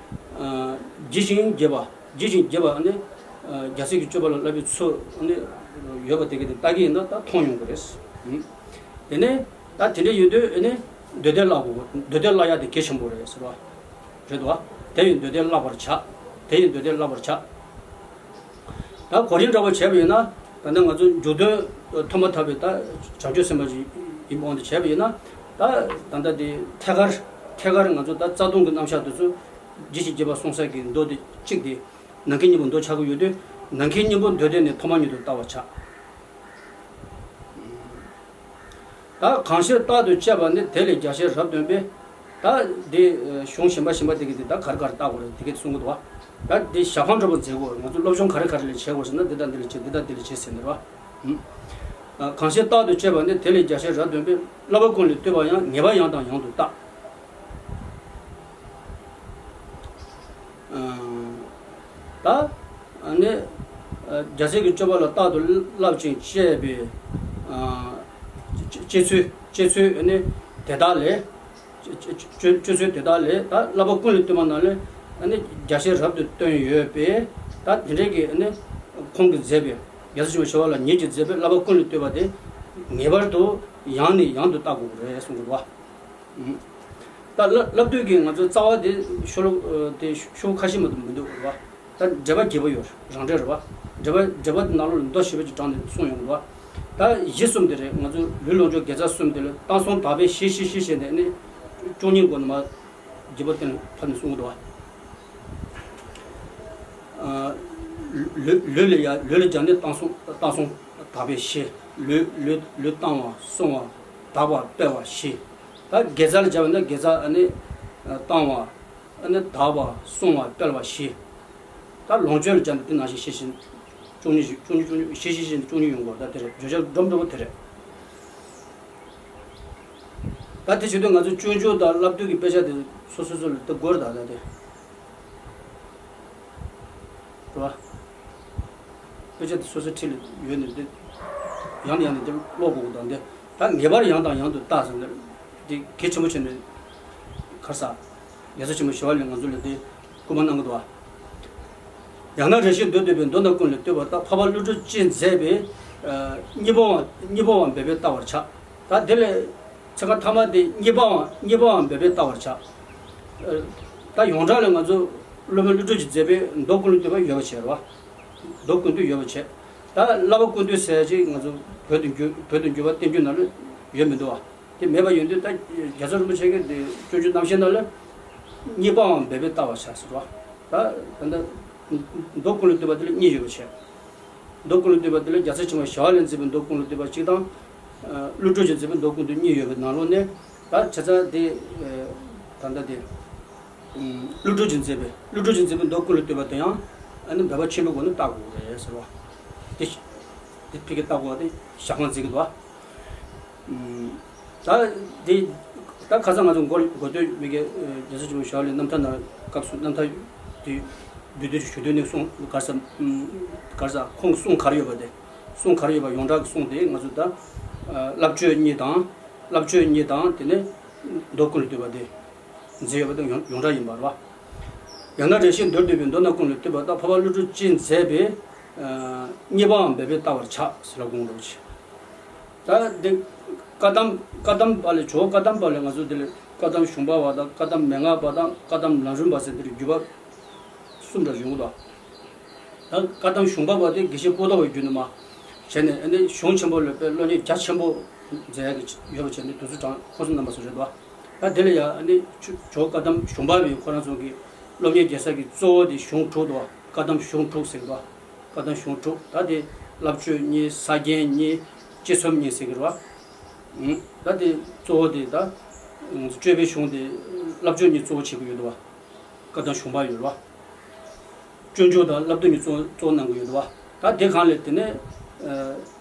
ཨ་ཇི་བཞིན་བགྱིས་པ་ཇི་བཞིན་བགྱིས་པ་ནི་ཨ་རྒྱལ་སྲས་ཀྱི་སྤྱོད་པ་ལ་བསླབ་པའི་ཚུལ་ནི་ཡོད་པ་དེ་ག་དེ་ལྟ་གི་ཡིན་ན་ད་མཐོང་ཡོང་གི་རེད། ཨུམ། དེ་ནས་ད་དེ་འདྲ་ཡོད་དུས་ནི་འདོད་ལྡན་བརླག་དགོས། འདོད་ལྡན་བརླག་ཡ་དེ་གལ་ཆེན་པོ་རེད་ཟེར་བ་རེད་དོ། དེ་ཡི་འདོད་ལྡན་བརླག་པར་བྱ། དེ་ཡི་འདོད་ལྡན་བརླག་པར་བྱ། ད་གོ་རིམ་འདྲ་པོ་བྱས་པ་ཡིན་ན་ད་ནི་ང་ཚོ་མཇུག་དོན་ཐོག་མ་ཐག་པའི་ད་བྱང་ཆུབ་སེམས་དཔའ་ཞིག་ཡིན་པའི་དབང་དུ་བྱས་པ་ཡིན་ན་ད་ད་ལྟ་དེ་ཐད་ཀར་ཐད་ཀར་ང་ཚོ་ད་རྩ་ལྟུང་གི་རྣམ་གཞག་དེ་ཚོ་ཇི་བཞིན་བགྱིས་པ་གསུང་ས་གི་མདོ་དེ་གཅིག་དེ་ནམ་མཁའི་སྙིང་པོ་མདོ་ཆགས་ཀྱི་ཡོད་དུས་ནམ་མཁའི་སྙིང་པོ་འདོད་ལྡན་ནི་ཐོག་མ་ཉིད་དུ་བལྟ་བར་བྱ། ད་གང་ཕྱིར་རྟག་ཏུ་དཔྱད་པ་ནི་དེ་ལས་རྒྱ་ཆེར་རབ་སྟོན་པས། ད་འདི་གཞུང་གཞན་པ་གཞན་པ་དེ་གི་དེ་ད་ག་རེ་ག་རེ་བལྟ་དགོས་རེད་དེ་གི་གསུང་གི་འདུག་བ། ད་འདི་ཞལ་འཕངས་འདྲ་པོ་མཛད་དགོས་ང་ཚོ་སློབ་སྦྱོང་ག་རེ་ག་རེ་ལས་བྱེད་དགོས་ཟེར་ན་འདི་དང་འདི་ལས་བྱེད་འདི་དང་འདི་ལས་བྱེད་ཟེར་ནི་རེད་བ། གང་ཕྱིར་རྟག་ཏུ་དཔྱད་པ་ནི་དེ་ལས་རྒྱ་ཆེར་རབ་སྟོན་པས། བསླབ་པ་ཀུན་ལས་བཏུས་པ་ཡང་ངེས་པར་ཡང་དང་ཡང་དུ་བལྟ། ད་ནི་རྒྱལ་སྲས་ཀྱི་སྤྱོད་པ་ལ་རྟག་ཏུ་བསླབ་ཅིང་དཔྱད་པའི་དཔྱད་ཚུལ་དཔྱད་ཚུལ་ནི་དེ་དག་ལས་དཔྱད་ཚུལ་དེ་དག་ལས་ད་བསླབ་པ་ཀུན་ལས་བཏུས་པ་ནང་ལས་ནི་རྒྱ་ཆེར་རབ་ཏུ་བཏོན་ཡོད་པས་ད་དེ་འདྲའི་གི་ནི་ཁོང་གིས་མཛད་པའི་རྒྱལ་སྲས་ཆེན་པོ་ཞི་བ་ལྷ་ཉིད་ཀྱིས་མཛད་པའི་བསླབ་པ་ཀུན་ལས་བཏུས་པ་དེ་ངེས་པར་དུ་ཡང་ནས་ཡང་དུ་བལྟ་དགོས་རེད་གསུངས་འདུག་བ། ད་བསླབ་བསླབ་བཏུས་ཀྱི་ང་ཚོའི་རྩ་བ་དེ་ཤོ་ལོ་དེ་ཤོ་ཁ་ཤས་མ་གཏོགས་མི་འདུག་རེད་བ། ད་འགྲེལ་པ་རྒྱས་པོ་ཡོད་རང་འགྲེལ་རེད་བ། འགྲེལ་པ་འགྲེལ་པ་དེ་ནང་ལོགས་ལ་མདོ་ཞེ་པོ་ཅིག་དྲངས་ནས་གསུངས་ཡོང་གི་འདུག་བ། ད་གཞི་གསུམ་དེ་རེད་ང་ཚོ་ལུས་ལོངས་སྤྱོད་དགེ་རྩ་གསུམ་དེ་ལ་བཏང་སོང་དག་པས་ཞི་ཞི་ཞི་ཞེས་ནས་ནི་བཅུ་གཉིས་མགོ་ནས་མར་རྒྱས་པོ་བསྟན་ཕབ་ནས་གསུངས་འདུག་བ། ལུས་ལུས་ལ་ཡ་ལུས་ལ་སྦྱར་ནས་བཏང་སོང་བཏང་སོང་དག་པས་ཞི། ལུས་ལུས་ལུས་བཏང་བ་བསྲུང་བ་དག་པ་སྤེལ་བ་ཞི། ད་དགེ་རྩ་ལ་སྦྱར་བ་ན་དགེ་རྩ་ཨ་ནི་བཏང་བ་ཨ་ནི་དག་པ་བསྲུང་བ་སྤེལ་བ་ཞི། ད་ལོངས་སྤྱོད་ལ་སྦྱར་ན་དེ་ནང་བཞིན་ཞི་ཞི་བཅུ་གཉིས་ཞི་བཅུ་གཉིས་བཅུ་གཉིས་ཞི་ཞི་ཞི་བཅུ་གཉིས་ཡོང་དགོས་ད་དེ་རེད་བརྗོད་བྱ་འགྲོ་འགྲོ་པོ་དེ་རེད། ད་དེ་བྱེད་དུས་ང་ཚོ་སྤྱོད་འཇུག་དང་བསླབ་བཏུས་ཀྱི་དཔེ་ཆ་དེ་སོ་སོ་སོ་ལ་ད་དགོས་རེད་ད་ད་དེ། རེད་བ། དཔེ་ཆ་དེ་སོ་སོའི་འཁྲིས་ལ་ཡོད་ནས་འདི། ཡང་ནས་ཡང་ནས་འདི་ཀློག་དགོས་ཀྱི་འདུག་འདི། ད་ངེས་པར་ཡང་དང་ཡང་དུ་བལྟ་ཟེར་ནས། འདི་གལ་ཆེན་པོ་བྱས་ནས། ག་རེ་ཟ། རྒྱལ་སྲས་ཆེན་པོ་ཞི་བ་ལྷས་ང་ཚོ་ལ་འདི། སྐུལ་མ་གནང་གི་འདུག་བ། ཡང་ན་རེ་ཞིག་མདོར་བསྡུས་པའི་མདོ་རྣམས་ཀུན་ལས་བཏུས་པ་དག་འཕགས་པ་ཀླུ་སྒྲུབ་ཀྱིས་མཛད་པའི། གཉིས་པའང་གཉིས་པའང་འབད་པས་བལྟ་བར་བྱ། ད་དེ་ལས། ཚིག་ཁ་ཐ་མ་དེ་གཉིས་པའང་གཉིས་པའང་འབད་པས་བལྟ་བར་བྱ། ཨ། ད་ཡོངས་གྲགས་ལ་ང་ཚོ་སློབ་དཔོན་ཀླུ་སྒྲུབ་ཀྱིས་མཛད་པའི་མདོ་ཀུན་ལས་བཏུས་པ་ཡོད་པ་བྱས་རེད་བ། མདོ་ཀུན་བཏུས་ཡོད་པ་བྱས། ད་བསླབ་པ་ཀུན་བཏུས་ཟེར་ཅིག་ང་ཚོ་བོད་དུ་བསྒྱུར་བོད་དུ་བསྒྱུར་བ་བསྟན་བཅོས་ནང་ལ་ཡོད་མི་འདུག་བ། དེ་མེད་པ་ཡིན་དུས་ད་རྒྱལ་ཚབ་རིན་པོ་ཆེ་གིས་དེ་སྤྱོད་འཇུག་རྣམ་བཤད་ནང་ལ་གཉིས་པའང་འབད་པས་བལྟ་བར་བྱ་ཟེར་བ། ད་ད་ལྟ་མདོ་ཀུན་ལས་བཏུས་པ་དེ་ལ་གཉིས་ཡོད་པ་བྱས། མདོ་ཀུན་ལས་བཏུས་པ་དེ་ལ་རྒྱལ་སྲས་ཆེན་པོ་ཞི་བ་ལྷས་མཛད་པའི་མདོ་ཀུན་ལས་བཏུས་པ་གཅིག་དང་། ཨ། ཀླུ་སྒྲུབ་ཀྱིས་མཛད་པའི་མདོ་ཀུན་བཏུས་གཉིས་ཡོད་པའི་ནང་ལོགས་ནས་ད་བྱས་ཙང་དེ། ཨ། ད་ལྟ་དེ། ཨ། ཀླུ་སྒྲུབ་ཀྱིས་མཛད་པའི་ཀླུ་སྒྲུབ་ཀྱིས་མཛད་པའི་མདོ་ཀུན་ལས་བཏུས་པ་དེ་ཡང་ཨ་ནི་འབད་པ་ཆེན་པོའི་སྒོ་ནས་བལྟ་དགོས་རེད་ཟེར་བ། དེ་དེ་ཕ་གིར་བལྟ་དགོས་པ་དེ་ཞལ་འཕངས་མཛད་ཀྱི་འདུག་བ། ད་དེ་ད་ཁ་སང་ང་ཚོ་འགོ་འགོ་སྟོད་མི་གའི་རྒྱལ་སྲས་ཆེན་པོ་ཞི་བ་ལྷའི་རྣམ་ཐར་ནང་སྐབས་སུ་རྣམ་ཐར་དེ་ བསྡུས་བསྡུས་ཞུ་དོན་ནི་གསུང་གར་ས་གར་ས་ཁོང་གསུང་གར་ཡོད་པ་དེ། གསུང་གར་ཡོད་པ་ཡོངས་གྲགས་ཀྱི་གསུང་དེ་ང་ཚོ་ད་བསླབ་བྱ་གཉིས་དང་། བསླབ་བྱ་གཉིས་དང་དེ་ནས་མདོ་ཀུན་ལས་བཏུས་པ་དེ་མཛད་ཡོད་པ་དེ་ཡོངས་ཡོངས་གྲགས་ཡིན་པ་རེད་བ། ཡང་ན་རེ་ཞིག་མདོར་བསྡུས་པའི་མདོ་རྣམས་ཀུན་ལས་བཏུས་པ་དང་། འཕགས་པ་ཀླུ་སྒྲུབ་ཀྱིས་མཛད་པའི་གཉིས་པའང་འབད་པས་བལྟ་བར་བྱ་ཟེར་ལ་དགོངས་འགྲོ་ཆེ། ད་འདི་བཀའ་གདམས་བཀའ་གདམས་པ་ལས་ཇོ་བོ་བཀའ་གདམས་པ་ལས་ང་ཚོ་འདི་ལས་བཀའ་གདམས་གཞུང་པ་བ་དང་། བཀའ་གདམས་མན་ངག་པ་དང་། བཀའ་གདམས་ལམ་རིམ་པ་ཟེར་འདིར་བརྒྱུད་པ་གསུམ་འདྲ་ཡོང་གི་འདུག་ད་བཀའ་གདམས་གཞུང་པ་བ་དེ་དགེ་བཤེས་པོ་ཏོ་བའི་བརྒྱུད་ནས་མ་བྱས་ནས། ཨ་ནི་གཞུང་ཆེན་པོ་ལས་པའི་སློབ་གཉེར་རྒྱ་ཆེན་པོ་མཛད་ཡག་གི་ཡོད་པ་བྱས་ནས། དུས་ཚོད་གྲངས་ཁོ་ཚོ་རྣམ་པ་སུ་རེད་འདུག་ད་དེ་ལ་ཡང་ཨ་ནི་ཇོ་བོ་བཀའ་གདམས་གཞུང་པ་བའི་ཁོ་རང་ཚོ་གི་སློབ་གཉེར་རྒྱལ་ས་གི་གཙོ་བོ་དེ་གཞུང་དྲུག་འདུག་བཀའ་གདམས་གཞུང་དྲུག་ཟེར་གི་འདུག་བཀའ་གདམས་གཞུང་དྲུག་ད་དེ་བསླབ་བྱ་གཉིས། ས་བརྒྱན་གཉིས། བསྐྱེད་རྩོམ་གཉིས་ཟེར་གི་རེད་བ། ད་དེ་གཙོ་བོ་དེ་ད་སྤྱོད་པའི་གཞུང་དེ་བསླབ་བྱ་གཉིས་གཙོ་བོ་བྱེད་ཀྱི་ཡོད་དོ། བཀའ་གདམས་གཞུང་པ་ཡོད་རེད་བ། སྤྱོད་འཇུག་དང་བསླབ་བཏུས་གཉིས་གཙོ་གཙོ་བོ་གནང་གི་ཡོད་རེད་བ། ད་དེ་གང་ལས་དེ་ནས་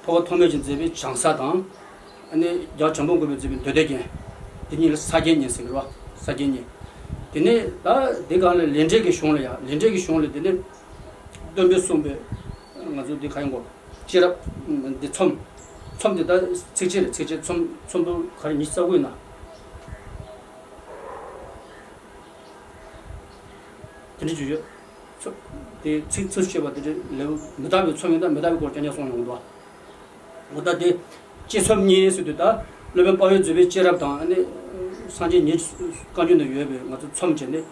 འཕགས་པ་ཐོགས་མེད་ཀྱིས་མཛད་པའི་བྱང་ས་དང་། ཨ་ནི་རྒྱལ་བ་བྱམས་པ་མགོན་པོས་མཛད་པའི་མདོ་སྡེ་རྒྱན། དེ་གཉིས་ལ་ས་བརྒྱན་གཉིས་ཟེར་གི་རེད་བ། ས་བརྒྱན་གཉིས། དེ་ནས་ད་དེ་གང་ལས་ལས་འབྲས་ཀྱི་གཞུང་ལ་ཡང་། ལས་འབྲས་ཀྱི་གཞུང་ལས་དེ་ནས་སྟོན་པས་གསུངས་པའི་ང་ཚོ་འདི་ག་ཡིན་གོ། སྐྱེས་རབས་འདི་ཚོམས། ཚོམས་འདི་ད་ཚིགས་བཅད་རེད། ཚིགས་བཅད་ཚོམས་ཚོམ་བུ་ག་རེ་ཉི་ཤུ་རྩ་དགུ་ཡིན་ན། དེ་འདྲ་བརྗོད་ཡོད། ཚོ་དེ་ཚིག་ཚིགས་སུ་བཅད་པ་དེ་འདྲ་ལེའུ་མི་རྟག་པའི་ཚོམས་ཡིན་ད། མི་རྟག་པའི་སྐོར་རྐྱང་རྐྱང་གསུངས་ཡོང་འདུག་འོ་ད་དེ་བསྐྱེད་རྩོམ་གཉིས་ཟེར་དུས་ད་སློབ་དཔོན་དཔའ་བོས་མཛད་པའི་སྐྱེས་རབས་དང་། ཨ་ནི་སངས་རྒྱས་ཉིད་བསྐང་རྒྱུད་ན་ཡོད་པའི་ང་ཚོ་ཚོམས་བྱས་ནས།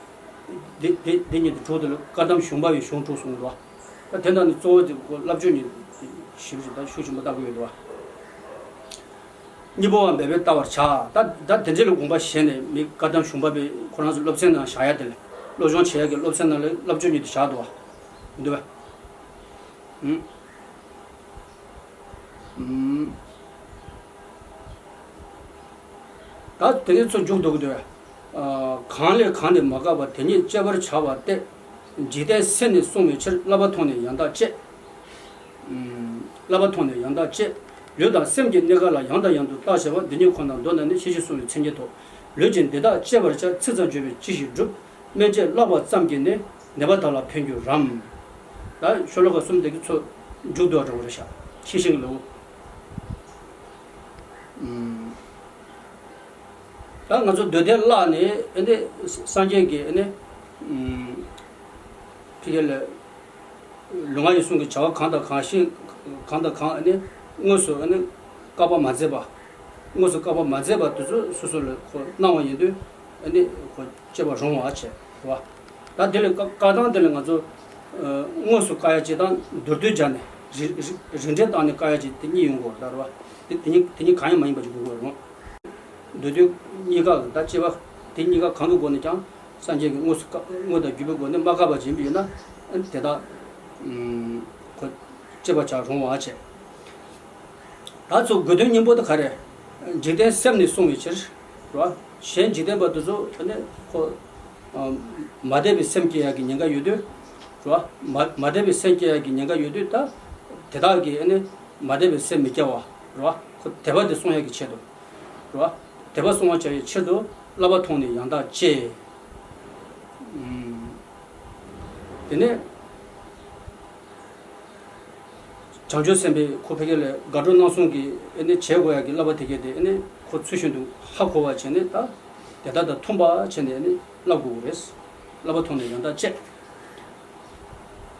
དེ་དེ་དེ་གཉིས་དེ་དྲུག་དེ་ལ་བཀའ་གདམས་གཞུང་པ་བའི་གཞུང་དྲུག་གསུངས་འདུག་ད་དེ་དག་ནི་གཙོ་བོ་དེ་ཁོ་བསླབ་བྱ་གཉིས་ཞིབ་ཞིབ་ད་ཤུགས་ཆེན་པོ་བཏགས་ཀྱི་ཡོད་འདུག་གཉིས་པའང་འབད་པས་བལྟ་བར་བྱ། ད་ད་དེ་འདྲ་ལ་དགོངས་པ་བཞེས་ནས་མི་བཀའ་གདམས་གཞུང་པ་པའི་ཁོ་རང་ཚོ་སློབ་ཚན་ནང་བཞག་ཡ་དེ་ལ། སློབ་སྦྱོང་བྱེད་ཡ་གི་སློབ་ཚན་ནང་ལ་བསླབ་བྱ་གཉིས་དེ་བཞག་འདུག་བ། མི་འདུག་བས། ཨུམ། ཨུམ། ད་དེ་ནས་ཚུར་མཇུག་བསྡུ་གི་འདུག་བས། ཨ། གང་ལས་གང་དེ་མ་བཀག་པར་དེ་ཉིད་དཔྱད་པར་བྱ་བ་སྟེ། འཇིག་རྟེན་སེམས་ནི་བསྲུང་བའི་ཕྱིར། བསླབ་པ་མཐོང་ནས་ཡང་དག་དཔྱད། ཨུམ། བསླབ་པ་མཐོང་ནས་ཡང་དག་དཔྱད། ལུས་དང་སེམས་ཀྱི་གནས་སྐབས་ལ་ཡང་དང་ཡང་དུ་བརྟག་དཔྱད་པ། འདི་ཉིད་ཁོ་ནར་མདོར་ན་ནི། ཤེས་བཞིན་བསྲུང་བའི་མཚན་ཉིད་དོ། ལུས་ཀྱིས་འདི་དག་དཔྱད་པར་བྱ། ཚིག་ཙམ་བརྗོད་པས་ཅི་ཞིག་འགྲུབ། སྨན་དཔྱད་བཀླགས་པ་ཙམ་གྱིས་ནི། ནད་པ་དག་ལ་ཕན་འགྱུར་རམ། ད་ཤོ་ལོ་ཀ་གསུམ་དེ་གི་ཚོ་མཇུག་བསྡུ་བ་འདྲ་བོ་རེད་ཤག་ཤེས་བཞིན་གྱི་ལེའུ། ཨུམ། ད་ང་ཚོ་མདོ་སྡེ་བཀླགས་ནས། ཨ་ནི་སངས་རྒྱས་ཀྱིས་ཨ་ནི། ཨུམ། ཕ་གི་ལ་ལུས་ངག་ཡིད་གསུམ་གྱི་བྱ་བ་གང་དང་གང་ཤེས། གང་དང་གང་ཨ་ནི་དངོས་སུ་ཨ་ནི་བཀག་པ་མ་མཛད་པ། དངོས་སུ་བཀག་པ་མ་མཛད་པ་དེ་ཚོ་སོ་སོ་ལ་ཁོ་སྣང་བ་ཡིན་དུས། ཨ་ནི་ཁོ་དཔྱད་པ་རུང་བ་བྱས་རེད་བ། ད་དེ་ལ་བཀའ་བཀའ་ཐང་དེ་ལ་ང་ཚོ་ཨ་དངོས་སུ་བཀག་ཡ་གཅིག་དང་། མདོར་བསྡུས་སྦྱར་ནས་རིགས་རིགས་རིགས་འགྲེ་བཏང་ནས་བཀག་ཡ་གཅིག་དེ་གཉིས་ཡོང་གི་ཡོད་རེད་ད་རེད་བ། དེ་དེ་གཉིས་དེ་གཉིས་གང་ཡང་མ་ཡིན་པ་ཅིག་དགོས་ཀྱི་ཡོད་རེད། མདོར་བསྡུས་གཉིས་ཀ་ད་དཔྱད་པ་དེ་གཉིས་ཀ་གང་གི་སྒོ་ནས་ཀྱང་སངས་རྒྱས་ཀྱིས་དངོས་སུ་བཀག་དངོས་དང་བརྒྱུད་པའི་སྒོ་ནས་མ་བཀག་པ་ཅིག་ཡིན་པ་ཡིན་ན། ཨ་ནི་དེ་དག་ཨུམ་ཁོ་དཔྱད་པར་བྱ་རུང་བ་བྱས། ད་ཚོ་དགོས་དོན་སྙིང་པོ་དེ་ག་རེ། འཇིག་རྟེན་སེམས་ནི་བསྲུང་བའི་ཕྱིར། རེད་བ། གཞན་འཇིག་རྟེན་པ་དེ་ཚོ་ཨ་ནི་ཁོ་ཨ་མ་དད་པའི་སེམས་སྐྱེ་ཡག་གི་ཉེན་ཁ་ཡོད་དུས། རེད་བ། མ་མ་དད་པའི་སེམས་སྐྱེ་ཡག་གི་ཉེན་ཁ་ཡོད་དུས། ད་དེ་དག་གིས་ཨ་ནི་མ་དད་པའི་སེམས་མི་སྐྱེ་བ། རེད་བ། ཁོ་དད་པ་དེ་བསྲུང་ཡག་གི་ཆེད་དུ། རེད་བ། དད་པ་བསྲུང་བར་བྱ་བའི་ཕྱིར་དུ་བསླབ་པ་མཐོང་ནས་ཡང་དག་དཔྱད། ཨུམ། དེ་ནས་བྱང་ཆུབ་སེམས་དཔའི་ཁོ་ཕ་གི་ལ་དགའ་སྤྲོ་སྣང་གསུམ་གྱི་ཨ་ནི་བྱེད་དགོས་ཡག་གི་བསླབ་པ་དེ་གས་དེ་ཨ་ནི་ཁོ་ཚུལ་བཞིན་དུ་ཧ་གོ་བ་བྱས་ནས། ད་དེ་དག་དང་མཐུན་པ་བྱས་ནས་ཨ་ནི་བསླབ་དགོས་རེད། བསླབ་པ་མཐོང་ནས་ཡང་དག་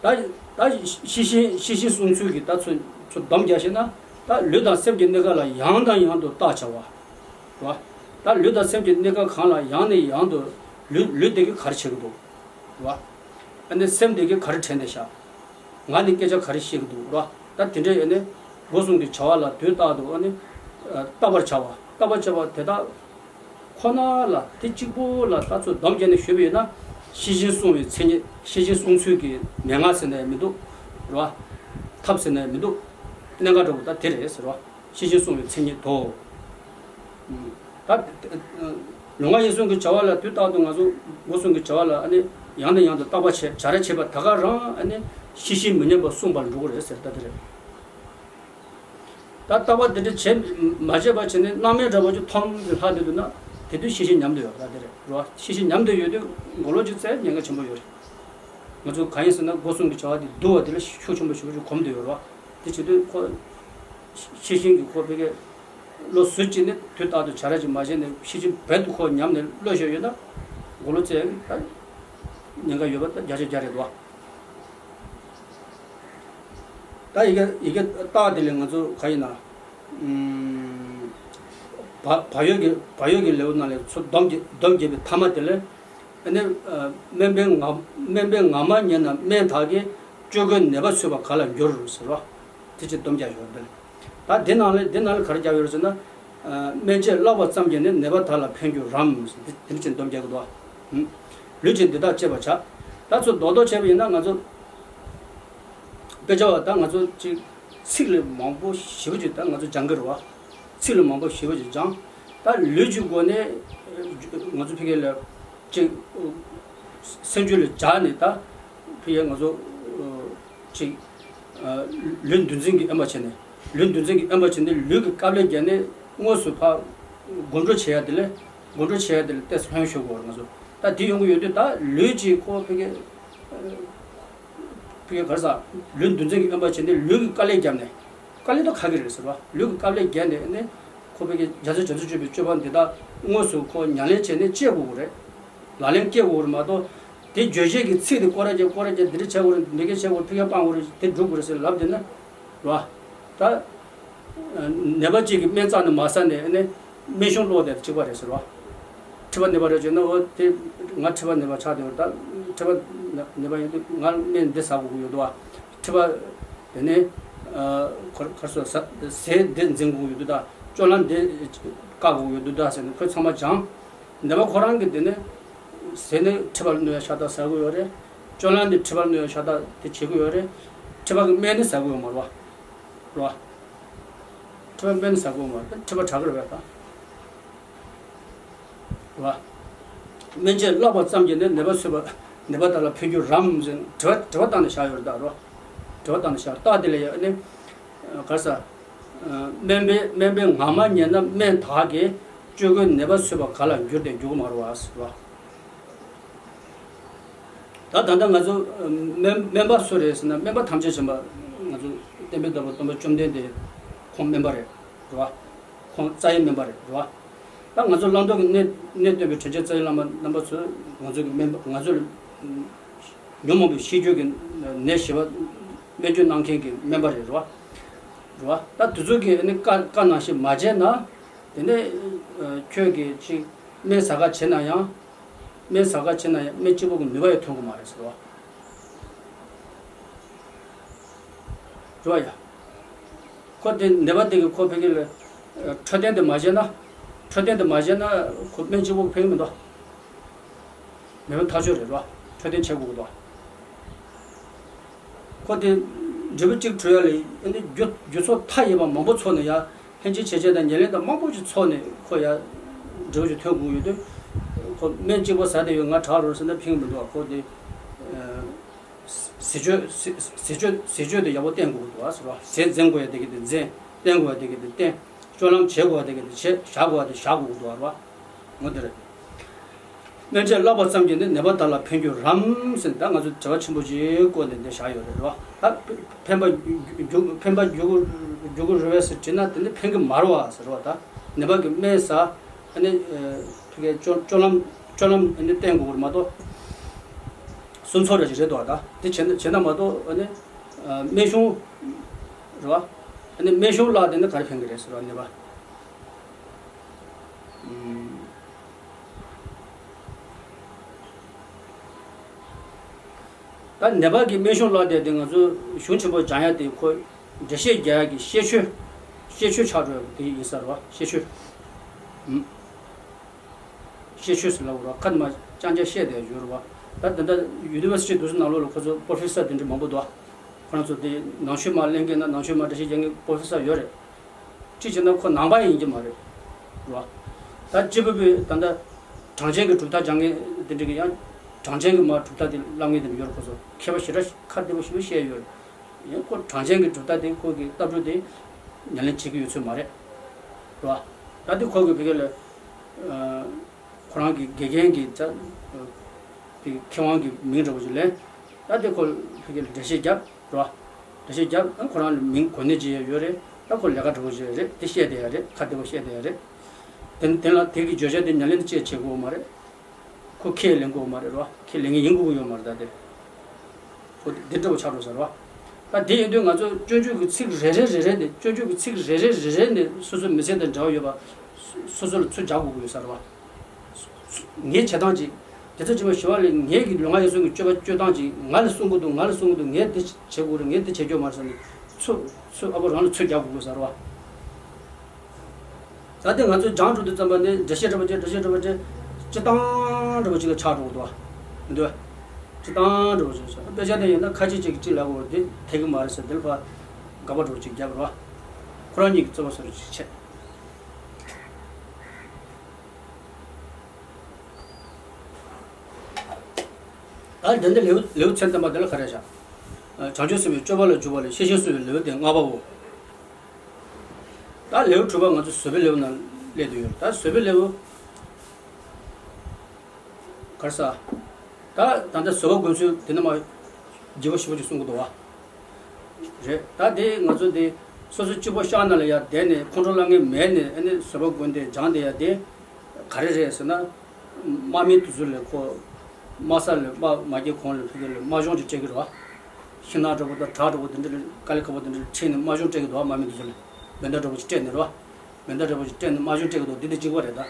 དཔྱད། ད་ད་ཤེས་བཞིན་ཤེས་བཞིན་བསྲུང་ཚུལ་གྱི་ད་ཚོ་ཚོ་སྡོམ་རྒྱག་ཤེ་ན། ད་ལུས་དང་སེམས་ཀྱི་གནས་སྐབས་ལ་ཡང་དང་ཡང་དུ་བརྟག་བྱ་བ། རེད་བ། ད་ལུས་དང་སེམས་ཀྱི་གནས་སྐབས་གང་ལ་ཡང་ནས་ཡང་དུ་ལུས་ལུས་དེ་གིས་ག་རེ་བྱེད་ཀྱི་འདུག་རེད་བ། ཨ་ནི་སེམས་དེ་གིས་ག་རེ་དྲན་བསྡད་ཤག་ང་ནི་སྐད་ཆ་ག་རེ་བཤད་ཀྱི་འདུག་རེད་བ། ད་དེ་འདྲའི་ཨ་ནི་སྒོ་གསུམ་གྱི་བྱ་བ་ལ་དུས་རྟག་ཏུ་ཨ་ནི་ཨ་བརྟག་པར་བྱ་བ། བརྟག་པར་བྱ་བ་དེ་དག་ཁོ་ན་ལ་དེ་གཅིག་པོ་ལ་ད་ཚོ་སྡོམ་བརྒྱབ་ནས་ཞུས་པ་ཡིན་ན། ཤེས་བཞིན་བསྲུང་བའི་མཚན་ཉིད། ཤེས་བཞིན་བསྲུང་ཚུལ་གྱི་མན་ངག་ཟེར་ན་ཡང་མི་འདུག་རེད་བ། ཐབས་ཟེར་ན་ཡང་མི་འདུག་གནད་འགག་འདྲ་བོ་ད་དེ་རེད་ཟེར་བ། ཤེས་བཞིན་བསྲུང་བའི་མཚན་ཉིད་དོ། ད་ལུས་ངག་ཡིད་གསུམ་གྱི་བྱ་བ་ལ་དུས་རྟག་ཏུ་ང་ཚོ་སྒོ་གསུམ་གྱི་བྱ་བ་ལ་ཨ་ནི་ཡང་ནས་ཡང་དུ་བརྟག་པ་བྱས། བྱ་ར་བྱེད་པ་ད་ག་རང་ཨ་ནི་ཤེས་བཞིན་མི་ཉམས་པར་བསྲུངས་པར་འགྲོ་གི་རེད་ཟེར། ད་དེ་རེད། ད་བརྟག་པ་དེ་འདྲ་བྱེད་མ་བྱས་པ་བྱས་ནས་སྣང་མེད་འདྲ་བོ་ཅིག་མཐོང་ནས་ལྷག་བསྡད་འདུག་ན། དེ་དུས་ཤེས་བཞིན་ཉམས་དུ་ཡོད་པ་དེ་རེད། རེད་བ། ཤེས་བཞིན་ཉམས་དུ་ཡོད་དུས་མགོ་ལོག་ཅིག་བཙལ་ཉེན་ཁ་ཆེན་པོ་ཡོད་རེད། ང་ཚོ་གང་ཡིན་ཟེར་ན་སྒོ་གསུམ་གྱི་བྱ་བ་དེ་བསྡུ་བ་དེ་ལ་ཤུགས་ཆེན་པོ་ཞེ་པོ་ཅིག་གོམས་བསྡད་ཡོད་རེད་བ། དེ་བྱེད་དུས་ཁོ་ཤེས་བཞིན་གྱི་ཁོ་ཕ་གི་བློ་གཟུ་བྱས་ནས་དུས་རྟག་ཏུ་བྱ་ར་ཅིག་མ་བྱས་ནས་ཤེས་བཞིན་རྦད་དུ་ཁོ་ཉམས་ནས་བློ་ཞིག་ཡོད་ན་མགོ་ལོག་བཙལ་ཡག་གི་ད་ཉེན་ཁ་ཡོད་པ་ད་བརྒྱ་ཆ་བརྒྱ་རེད་དོ། ད་ཡི་གེ་ཡི་གེ་རྟགས་དེ་ལས་ང་ཚོ་ག་ཡིན་ན། ཨུམ། བ་བག་ཡོད་ཀྱི་བག་ཡོད་ཀྱི་ལེའུ་ནང་ལས་ཚུར་སྡོམ་བརྒྱབ་སྡོམ་བརྒྱབ་པའི་ཐ་མ་དེ་ལས། ཨ་ནི། ཨ། སྨན་པའི་ངག་སྨན་པའི་ངག་སྨྲ་ཉན་ན་སྨན་དག་གིས། སྤྱོད་གོས་ནད་པ་སོས་པ་ག་ལ་འགྱུར་ཟེར་བ། དེ་ཅིག་སྡོམ་རྒྱག་ཡོད་རེད། ད་འདི་ནང་ལས་འདི་ནང་ལས་ག་རེ་རྒྱག་ཡོད་རེད་ཟེར་ན། ཨ། སྨན་དཔྱད་བཀླགས་པ་ཙམ་གྱིས་ནི་ནད་པ་དག་ལ་ཕན་རྒྱུ་རམ་ཟེར་འདི་འདི་ཅིག་སྡོམ་རྒྱག་གི་འདུག་ཨ། ལུས་ཀྱི་འདི་དག་དཔྱད་པར་བྱ། ད་ཚུར་རྡོག་རྡོག་བྱས་པ་ཡིན་ན་ང་ཚོ། དཔེ་ཆ་བ་ད་ང་ཚོ་ཅིག་ཚིག་ལས་མང་པོ་ཞེ་པོ་ཅིག་ད་ང་ཚོ་སྦྱང་གི་རེད་བ། ཚིག་ལས་མང་པོ་ཞེ་པོ་ཅིག་སྦྱང་། ད་ལུས་ཀྱི་སྒོ་ནས་ང་ཚོ་ཕ་གི་ལ་ཅིག་སེམས་རྒྱུད་ལ་སྦྱར་ནས་ད་ཕ་གི་ང་ཚོ་ཅིག་ལུས་འདུ་འཛི་གི་དབེན་པ་བྱས་ནས་ལུས་འདུ་འཛི་གི་དབེན་པ་བྱས་ནས་ལུས་ཀྱི་དཀའ་ལས་བརྒྱབ་ནས་དངོས་སུ་ཕར་སྒོམ་སྒྲུབ་བྱེད་ཡ་དེ་ལས་སྒོམ་སྒྲུབ་བྱེད་ཡ་དེ་ལ་ཏོག་ཙམ་ཕན་ཤོར་གི་ཡོད་རེད་ང་ཚོ། ད་དེ་ཡོང་གི་ཡོད་དུས་ད་ལུས་ཀྱི་ཁོ་ཕ་གི་ཕ་གི་ག་རེ་ཟ། ལུས་འདུ་འཛི་གི་དབེན་པ་བྱས་ནས་ལུས་ཀྱི་དཀའ་ལས་བརྒྱབ་ནས། དཀའ་ལས་ད་ཁག་གི་རེད་ཟེར་བ། ལུས་ཀྱི་དཀའ་ལས་བརྒྱབ་ནས་ནི། ཁོ་ཕ་གི་རྒྱ་མཚོ་རྒྱ་མཚོ་གཅོད་པའི་སྤྱོད་པ་འདི་དག་དངོས་སུ་ཁོ་ཉམས་ལེན་བྱས་ནས་སྐྱེ་དགོས་ཀྱི་རེད། ལག་ལེན་སྐྱེ་དགོས་ཀྱི་རེད་མ་གཏོགས། དེ་བརྗོད་བྱེད་ཀྱི་ཚིག་དེ་སྐོར་ར་རྒྱག་སྐོར་ར་རྒྱག་འདི་འདྲ་བྱེད་དགོས་རེད་འདི་འདྲ་བྱེད་དགོས་རེད་ཕ་གི་སྤང་དགོས་རེད་དེ་འགྲུབ་དགོས་རེད་ཟེར་ལབ་བསྡད་ན། རེད་བ། ད། ནད་པ་གཅིག་གིས་སྨན་རྩ་ནས་མ་ཟ་ནས་ནི། སྨན་གཞུང་ཀློག་བསྡད་གཅིག་པ་རེད་ཟེར་བ། མཁྲིས་པ་ནད་པ་རེད་བྱས་ན་འོ་དེ་ང་མཁྲིས་པ་ནད་པ་ཆགས་བསྡད་ཡོད་རེད་ད། མཁྲིས་པ་ནད་པ་ཡིན་དུས་ང་སྨན་འདི་ཟ་དགོས་ཀྱི་ཡོད་དོ། མཁྲིས་པ། དེ་ནས། གར་གར་སོ་ཟ་ཟས་འདི་འཛིན་དགོས་ཀྱི་ཡོད་དུས་ད། སྤྱོད་ལམ་འདི་བཀག་དགོས་ཀྱི་ཡོད་དུས་ད་ཟེར་ནས་ཁོས་ཚང་མ་སྦྱངས། ནད་པ་ཁོ་རང་གིས་དེ་ནས། ཟས་ནི་མཁྲིས་པ་ལ་གནོད་ཡ་ཤ་སྟག་ཟ་གི་ཡོད་རེད། སྤྱོད་ལམ་ནི་མཁྲིས་པ་ལ་གནོད་ཡ་ཤ་སྟག་དེ་བྱེད་ཀྱི་ཡོད་རེད། མཁྲིས་པ་གི་སྨན་ནི་ཟ་གི་ཡོད་མ་རེད་བ། རེད་བ། མཁྲིས་པ་སྨན་ཟ་དགོས་མ་རེད་མཁྲིས་པ་དྲག་གི་རེད་པས་ད། རེད་བ། སྨན་དཔྱད་བཀླགས་པ་ཙམ་གྱིས་ནི་ནད་པ་སོས་པ་ནད་པ་དག་ལ་ཕན་རྒྱུ་རམ་ཟེར་དྲི་བ་དྲི་བ་བཏང་ནས་བཞག་ཡོད་རེད་ད་རེད་བ། དྲི་བ་བཏང་ནས་བཞག་རྟགས་དེ་ལ་ཡང་ནི། ག་རེ་ཟ། སྨན་པའི་སྨན་པའི་ངག་སྨྲ་ཉན་ན་སྨན་དག་གིས་སྤྱོད་གོས་ནད་པ་སོས་པ་ག་ལ་འགྱུར་ཏེ་འགྱུར་གི་མ་རེད་བ་ཟེར་བ། ད་ད་ལྟ་ང་ཚོ་སྨན་སྨན་པ་སུ་རེད་ཟེར་ན་སྨན་པ་ཐམས་ཅད་མཁྱེན་པ་ང་ཚོ་བསྟན་པའི་བདག་པོ་སྟོན་པ་བཅོམ་ལྡན་འདས་ཁོང་སྨན་པ་རེད་རེད་བ། ཁོང་རྩ་བའི་སྨན་པ་རེད་རེད་བ། ད་ང་ཚོ་བླང་དོར་གྱི་གནས་གནས་སྟོན་པའི་དྲིན་ཅན་རྩ་བའི་བླ་མ་རྣམ་པ་ཚོ་ང་ཚོ་གི་སྨན་པ་ང་ཚོ་ལ་ཉོན་མོངས་པའི་ཤེས་རྒྱུད་ཀྱི་ནད་ཞི་བ་སྨན་བཅོས་གནང་མཁན་གྱི་སྨན་པ་རེད་རེད་བ། རེད་བ། ད་དེ་ཚོ་གི་ནི་བཀའ་བཀའ་ནང་བཞིན་མ་བྱས་ན། དེ་ནས་ཁྱོད་ཀྱིས་ཅིག་སྨན་ཟ་ག་བྱེད་ན་ཡང་། སྨན་ཟ་ག་བྱེད་ན་ཡང་སྨན་གཅིག་པོ་གི་ནུས་པ་ཡང་ཐོན་གི་མ་རེད་ཟེར་བ། རེད་བ་ཡ། ཁོ་དེ་ནད་པ་དེ་གི་ཁོ་ཕ་གི་ལ་འཕྲོད་བསྟེན་དེ་མ་བྱས་ན། འཕྲོད་བསྟེན་དེ་མ་བྱས་ན་ཁོ་སྨན་གཅིག་པོ་གི་ཕན་གི་མི་འདུག་མེད་པ་ཐག་ཆོད་རེད་རོ། འཕྲོད་བསྟེན་བྱེད་དགོས་ཀྱི་འདུག་ཁོ་དེ་འབྲས་བུ་གཅིག་འཕྲོད་ཡ་ལ་ཨ་ནི་རྒྱུ་རྒྱུ་ཚོགས་མཐའ་ཡས་པ་མང་པོ་ཚོགས་ནས་ཡ། ལྷན་ཅིག་བྱེད་བྱེད་དང་ཉེར་ལེན་དང་མང་པོ་ཞིག་ཚོགས་ནས་ཁོ་ཡ། འབྲས་བུ་ཞིག་ཐོན་དགོས་ཡོད་དུས། ཁོ་སྨན་གཅིག་པོ་ཟ་བསྡད་ཡོད་ང་དྲག་རོ་ཟེར་ན་ཕན་གྱི་མི་འདུག་ཁོ་དེ། ཟས་སྤྱོད་ཟས་ཟས་སྤྱོད་ཟས་སྤྱོད་དེ་ཡག་པོ་བསྟེན་དགོས་ཀྱི་འདུག་ཟེར་བ། ཟས་འཛིན་དགོས་ཡ་དེ་གི་དེ་འཛིན། བསྟེན་དགོས་ཡ་དེ་གི་དེ་བསྟེན། སྤྱོད་ལམ་བྱེད་དགོས་ཡ་དེ་གི་དེ་བྱེད། བཞག་དགོས་ཡ་དེ་བཞག་དགོས་ཀྱི་འདུག་ཟེར་བ། ངོ་དེ་རེད། སྨན་དཔྱད་བཀླགས་པ་ཙམ་གྱིས་ནི་ནད་པ་དག་ལ་ཕན་རྒྱུ་རམ་ཟེར་ད་ང་ཚོ་དྲི་བ་ཆེན་པོ་ཅིག་བཀོད་ནས་འདི་བཞག་ཡོད་རེད་རོ། ད་ཕན་པ་རྒྱུ་ཕན་པ་རྒྱུ་རྒྱུ་རུ་བས་ཟེར་དྲིས་ན་དེ་ནི་ཕན་གྱི་མ་རེད་བ་ཟེར་རོ། ད་ནད་པ་གི་སྨན་ཟ་ཨ་ནི་ཕ་གི་སྤྱོད་སྤྱོད་ལམ་སྤྱོད་ལམ་ཨ་ནི་བསྟེན་དགོས་རེད་མ་གཏོགས་སུམ་ཚོགས་རེ་ཞིག་རེད་དོ། ད་དེ་བྱས་ན་བྱས་ན་མ་གཏོགས་ཨ་ནི་སྨན་གཞུང་རེད་བ། ཨ་ནི་སྨན་གཞུང་བཀླགས་དེ་ནི་ག་རེ་ཕན་གི་རེད་ཟེར་བ་ནད་པ། ད་ནད་པ་གི་སྨན་གཞུང་བཀླགས་དེ་དེ་ང་ཚོ་གཞུང་ཆེན་པོ་སྦྱང་ཡ་དེ་ཁོ་འགྲེལ་བཤད་རྒྱག་ཡ་གི་ཤེས་ཆོས། ཤེས་ཆོས་ཆགས་འགྲོ་ཡ་དེ་ཡིན་ས་རེད་བ་ཤེས་ཆོས། ཤེས་ཆོས་ཟེར་ལབ་རོགས་ཁ་མ་ཅང་ཅང་བཤད་བསྡད་ཡོད་རེད་བ། ད་ད་ལྟ་ཡུ་ནི་ཝར་སི་ཊི་དུས་ཚོད་ནང་ལོགས་ལ་ཁོ་ཚོ་པོ་རོ་ཕེ་སར་དེ་འདྲ་མང་པོ་འདུག་ཁོ་རང་ཚོ་དེ་ནང་ཆོས་མ་གླེང་མཁན་ན་ནང་ཆོས་མ་འགྲེལ་བཤད་རྒྱག་མཁན་པོ་རོ་ཕེ་སར་ཡོད་རེད། གཅིག་བྱས་ན་ཁོ་ནང་པ་ཡིན་གྱི་མ་རེད། རེད་བ། ད་སྐྱེས་བུ་པའི་ད་ལྟ་གྲངས་ཅན་གྱི་གྲུབ་མཐའ་སྦྱང་མཁན་དེ་འདྲ་གི་ཡང་གྲངས་ཅན་གྱི་མ་གྲུབ་མཐའ་དེ་བསླབ་མཁན་དེ་འདྲ་ཡོད་རེད། ཁོ་ཚོ་མཁས་པ་ཞེ་དྲག་ཁ་བདེ་པོ་ཞེ་པོ་བཤད་ཡོད་རེད། ཡང་ཁོ་གྲངས་ཅན་གྱི་གྲུབ་མཐའ་དེ་ཁོ་གི་ལྟ་གྲུབ་དེ་ཉམས་ལེན་བྱེད་ཀྱི་ཡོད་ཚོད་མ་རེད། རེད་བ། ད་དེ་ཁོ་གི་བི་གེ་ལ། ཁོ་རང་གི་དགེ་རྒན་གྱི་ད་དེ་མཁས་དབང་གི་མིང་འདྲ་བོ་ཞིག་ལེན། ད་དེ་ཁོ་ཕ་གིར་འགྲེལ་བཤད་རྒྱབ་རོ། འགྲེལ་བཤད་རྒྱབ་ཨ་ཁོ་རང་ལ་མིང་གོ་གནས་ཅི་ཡོད་རེད། ད་ཁོ་ལས་ཀ་འགྲོ་བ་ཅི་རེད། དེ་བཤད་བསྡད་ཡ་རེད། ཁ་བདེ་པོ་བཤད་བསྡད་ཡ་རེད། དེ་དེ་ལ་དེ་གི་བརྗོད་བྱ་དེ་ཉམས་ལེན་དེ་ཅི་བྱེད་དགོས་མ་རེད། ཁོ་ཁས་ལེན་དགོས་མ་རེད་རོ། ཁས་ལེན་མཁན་ཡིན་དགོས་ཀྱི་ཡོད་མ་རེད། ད་དེ་ཁོ་འདི་འདྲ་པོ་ཆགས་འགྲོ་ས་རོ། ད་དེ་ཡིན་དུས་ང་ཚོ་སྤྱོད་འཇུག་གི་ཚིག་རེ་རེ་རེ་རེ་ནས་སྤྱོད་འཇུག་གི་ཚིག་རེ་རེ་རེ་རེ་ནས་སོ་སོའི་མི་ཚེ་དང་འབྲེལ་བ་ཡོད་པ་སོ་སོ་ལ་ཚུར་རྒྱག་དགོས་ཀྱི་ཡོད་ས་རོ། ངའི་བྱེད་སྟངས་ཅིག་དེ་ཚོ་ཅིག་མ་ཞུ་བ་ལས་ངའི་གི་ལུས་ངག་ཡིད་གསུམ་གྱི་སྤྱོད་པ་སྤྱོད་སྟངས་ཅིག་ང་ལ་གསུང་གི་འདུག་ང་ལ་གསུང་གི་འདུག་ངས་འདི་བྱེད་དགོས་རེད། ངས་འདི་བྱེད་རྒྱུ་མ་རེད་ཟེར་ནས་ཚུར་ཚུར་ཨ་ཕོ་རང་ལ་ཚུར་རྒྱག་དགོས་ཀྱི་ཡོད་ས་རོ། ད་ལྟ་ང་ཚོས་སྦྱང་འགྲོ་དུས་ཙམ་པ་ནས་འགྲེལ་བཤད་འདྲ་པོ་ཅིག་འགྲེལ་བཤད་འདྲ་པོ་ཅིག་སྤྱི་བཏང་འདྲ་པོ་ཅིག་ལ་ཆགས་འགྲོ་གི་འདུག་བ། འདུག་བ། སྤྱི་བཏང་འདྲ་པོ་ཅིག་ཆགས། དཔེ་ཆ་དེ་ཡིན་ན་ཁ་ཅིག་ཅིག་གིས་ཅིག་ལབ་དགོས་རེད། དེ་དེ་གི་མ་རེད་ཟེར། དེ་ལ་ཕར་དགག་པ་འདྲ་པོ་ཅིག་རྒྱབ་རོགས། ཁོ་རང་གཉིས་ཀྱི་རྩོད་པ་བཟོ་འདྲ་ཅིག་བྱས། ད་འདི་འདི་ལེའུ་ལེའུ་ཚན་བདུན་པ་འདི་ལ་ག་རེ་བཞག་བྱང་ཆུབ་སེམས་དཔའི་སྤྱོད་པ་ལ་འཇུག་པ་ལ་ཤེས་བཞིན་བཟོད་པའི་ལེའུ་སྟེ་ལྔ་པའོ། ད་ལེའུ་དྲུག་པ་ང་ཚོ་བཟོད་པའི་ལེའུ་ནང་སླེབས་བསྡད་ཡོད། ད་བཟོད་པའི་ལེའུ་ག་རེ་ཟ། ད་ད་ལྟ་བཟོད་པ་སྒོམ་ཚུལ་དེ་ནི་མ་རྒྱས་པོ་ཞེ་པོ་ཅིག་གསུང་གི་འདུག་བ། རེད། ད་དེ་ང་ཚོ་དེ་སོ་སོ་གཅིག་པོ་ཤག་ནང་ལ་ཡར་བསྡད་ནས་ཁོང་ཁྲོ་ལངས་མཁན་མེད་ནས་ཨ་ནི་བཟོད་པ་སྒོམ་དེ་སྦྱང་བསྡད་ཡ་དེ་ག་རེ་རེད་ཟེར་ན། དམག་མི་དེ་ཚོ་ལ་ཁོ་དམག་ས་ལ་དམག་མ་སྐྱེལ་གོང་ལ་ཕ་གི་ལ་དམག་སྦྱོང་ཅིག་སྤྲད་ཀྱི་རེད་བ། ཤིང་ནགས་འདྲ་པོ་དང་བྲག་འདྲ་པོ་དེ་འདྲ་ལ་དཀའ་ལས་ཁག་པོ་དེ་འདྲ་ལ་ཁྲིད་ནས་དམག་སྦྱོང་སྤྲད་ཀྱི་འདུག་བ། དམག་མི་དེ་ཚོ་ལ་མེ་མདའ་འདྲ་པོ་ཅིག་སྤྲད་ནས་རེད་བ། མེ་མདའ་འདྲ་པོ་ཅིག་སྤྲད་ནས་དམག་སྦྱོང་སྤྲད་ཀྱི་འདུག་འདི་འདི་གཅིག་པ་རེད་ད།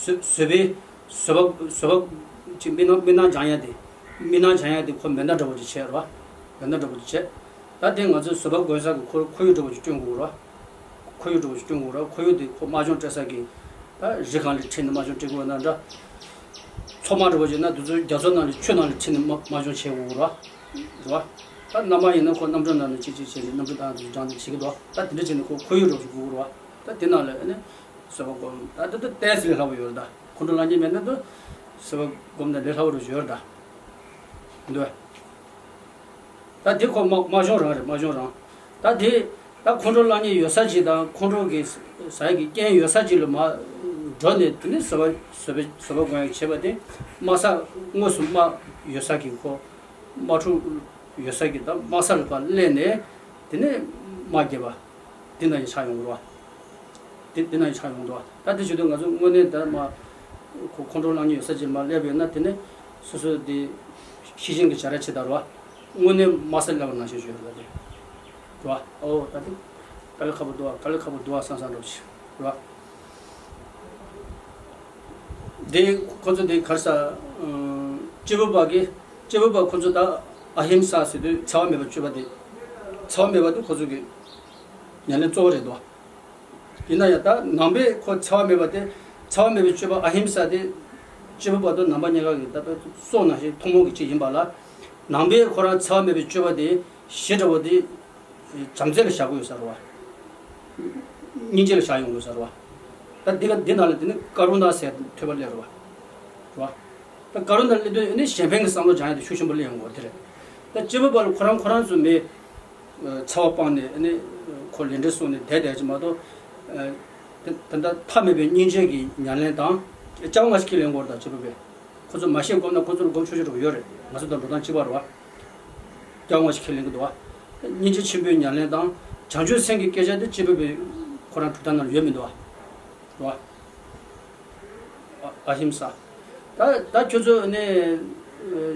བཟོད་བཟོད་པའི་བཟོད་པ་བཟོད་པ་ཅིག་མི་སྣང་མི་སྣང་སྦྱང་ཡ་དེ། མི་སྣང་སྦྱང་ཡ་དེ་ཁོ་མེ་མདའ་འདྲ་པོ་ཅིག་བྱས་རེད་བ། མེ་མདའ་འདྲ་པོ་ཅིག་བྱས། ད་དེ་ང་ཚོས་བཟོད་པ་སྒོམ་ས་གི་ཁོར་ཁོར་ཡུག་འདྲ་པོ་ཅིག་སྐྲུན་དགོས་རེད་བ། ཁོར་ཡུག་འདྲ་པོ་ཞིག་སྐྲུན་དགོས་རེད། ཁོར་ཡུག་དེ་ཁོ་དམག་སྦྱོང་སྤྲད་ས་གི་ད་རི་སྒང་ལ་ཁྲིད་ནས་དམག་སྦྱོང་སྤྲད་དགོས་ན་འདྲ། ཚོགས་དམག་འདྲ་པོ་ཞིག་ན་དེ་ཚོ་རྒྱ་མཚོ་ནང་ལ་ཆུ་ནང་ལ་ཁྲིད་ནས་དམག་དམག་སྦྱོང་བྱེད་དགོས་རེད་བ། རེད་བ། ད་གནམ་དམག་ཡིན་ན་ཁོ་གནམ་གྲུ་ནང་ལ་ཅིག་ཅིག་བྱས་ནས་གནམ་གྲུ་བཏང་དེ་སྦྱང་དེ་བྱེད་ཀྱི་འདུག་ད་དེ་འདྲ་བྱས་ནས་ཁོ་ཁོར་ཡུག་འདྲ་པོ་ཞིག་དགོས་རེད་བ། ད་དེ་ནང་ལ་ཨ་ནི་བཟོད་པ་སྒོམ་ད་དེ་ད་ཏོག་ཙམ་ལས་སླ་པོ་ཡོད་རེད་ད། ཁོང་ཁྲོ་ལངས་ཀྱི་མེད་ན་དུ་བཟོད་པ་སྒོམ་ད་ལས་སླ་པོ་འདྲ་པོ་ཞིག་ཡོད་རེད་ད། འདུག་ད་དེ་ཁོ་དམག་དམག་སྦྱོང་རང་རེད། དམག་སྦྱོང་རང་། ད་དེ་ད་ཁོང་ཁྲོ་ལངས་ཉེན་ཡོད་ས་ཅིག་དང་ཁོང་ཁྲོ་གི་ཟ་ཡ་གི་རྐྱེན་ཡོད་ས་ཅིག་ལ་མར་འགྲོ་ནས་དེ་ནས་བཟོད་པ་བཟོད་པ་བཟོད་པ་སྒོམ་ཡ་བྱེད་པ་དེ་དམག་ས་དངོས་སུ་དམག་ཡོད་ས་གི་ཁོ་དམག་འཁྲུག་ཡོད་ས་གི་ད་དམག་ས་ལ་ཕར་སླེབས་ནས་དེ་ནས་དམག་རྒྱབ་པ། དེ་འདྲ་ཡི་ཆགས་ཡོང་གི་རེད་བ། དེ་དེ་འདྲ་ཡི་ཆགས་ཡོང་གི་འདུག་བ། ད་དེ་བྱེད་དུས་ང་ཚོ་དངོས་གནས་ད་མ་ཁོ་ཁོང་ཁྲོ་ལངས་ཉེན་ཡོད་ས་ཅིག་མར་སླེབས་ཡོད་ན་དེ་ནས་སོ་སོ་དེ་ཤེས་བཞིན་གྱི་བྱ་ར་བྱེད་ད་རེད་བ། དངོས་གནས་དམག་སར་སླེབས་པ་ནང་བཞིན་བྱུང་ཡོད་རེད་བ། དེ་རེད་བ། ཨོ་ད་དེ་དཀའ་ལས་ཁག་པོ་འདུག་བ། དཀའ་ལས་ཁག་པོ་འདུག་བ་བསམ་བསམ་འདྲ་པོ་ཞིག་རེད་བ། དེ་ཁོ་ཚོ་དེ་ག་རེ་ཟ། ཨ་སྐྱེས་བུ་པ་གི་སྐྱེས་བུ་པ་ཁོ་ཚོ་ད་ཨ་ཧིམ་ས་ཟེར་དུས་འཚེ་བ་མེད་པར་སྤྱོད་པ་དེ། འཚེ་བ་མེད་པ་དེ་ཁོ་ཚོ་གི་ཉམས་ལེན་གཙོ་བོ་རེད་དོ། ཡིན་ན་ཡང་ད་ནང་པའི་ཁོ་འཚེ་བ་མེད་པ་དེ། འཚེ་བ་མེད་པའི་སྤྱོད་པ་ཨ་ཧིམ་ས་དེ་སྐྱེས་བུ་བར་དོ་ནང་པ་གཉིས་ཀ་གི་ད་དཔེ་སྲོག་ནང་བཞིན་ཐུན་མོང་གི་ཆེད་ཡིན་པ་ལ། ནང་པའི་ཁོ་རང་འཚེ་བ་མེད་པའི་སྤྱོད་པ་དེ་ཞི་དྲག་པོ་དེ་བྱམས་བརྩེ་ལ་བཞག་གི་ཡོད་ས་རེད་བ། སྙིང་རྗེ་ལ་བཞག་ཡོང་གི་ཡོད་ས་རེད་བ། ད་འདི་ག་འདི་ནང་ལ་དེ་ནི་ཀ་རུ་ན་ཟེར་ཐོས་པ་སླེབས་རེད་བ། རེད་བ། ད་ཀ་རུ་ན་སླེབས་དུས་ནི་གཞན་ཕན་གྱི་བསམ་བློ་སྦྱང་ཡ་དེ་ཤུགས་ཆེན་པོ་སླེབས་ཡོང་གི་ཡོད་རེད། དེ་རེད། ད་སྐྱེས་བུ་པ་ལ་ཁོ་རང་ཁོ་རང་ཚོ་མི། འཚེ་བ་སྤངས་ནས་ནི་ཁོ་ལས་འབྲས་སྲུང་ནས་བསྡད་བསྡད་ཀྱི་མ་གཏོགས། དེ་ད་ལྟ་མཐའ་མེད་པའི་སྙིང་རྗེ་གི་ཉམས་ལེན་དང་། སྐྱབས་མགོན་ཆེན་པོ་ཁས་ལེན་དགོས་རེད། ད་སྐྱེས་བུ་པས་ཁོ་ཚོ་མ་ཤེས་སྒོམ་ན་ཁོ་ཚོ་ལ་སྒོམ་ཆོག་ཆོག་འགྲོ་གི་ཡོད་རེད། ང་ཚོ་དང་འགྲོ་སྟངས་གཅིག་པ་རེད་བ། སྐྱབས་མགོན་ཆེན་པོ་ཁས་ལེན་གྱི་འདུག་བ། སྙིང་རྗེ་ཆེན་པོའི་ཉམས་ལེན་དང་། བྱང་ཆུབ་སེམས་ཀྱི་སྐད་ཆ་དེ་སྐྱེས་བུ་པའི་ཁོ་རང་གྲུབ་མཐའ་ནང་ལ་ཡོད་མི་འདུག་བ། རེད་བ། ཨ་ཨ་ཧིམ་ས། ད་ད་ཁྱོད་ཚོ་ནི་ཨ་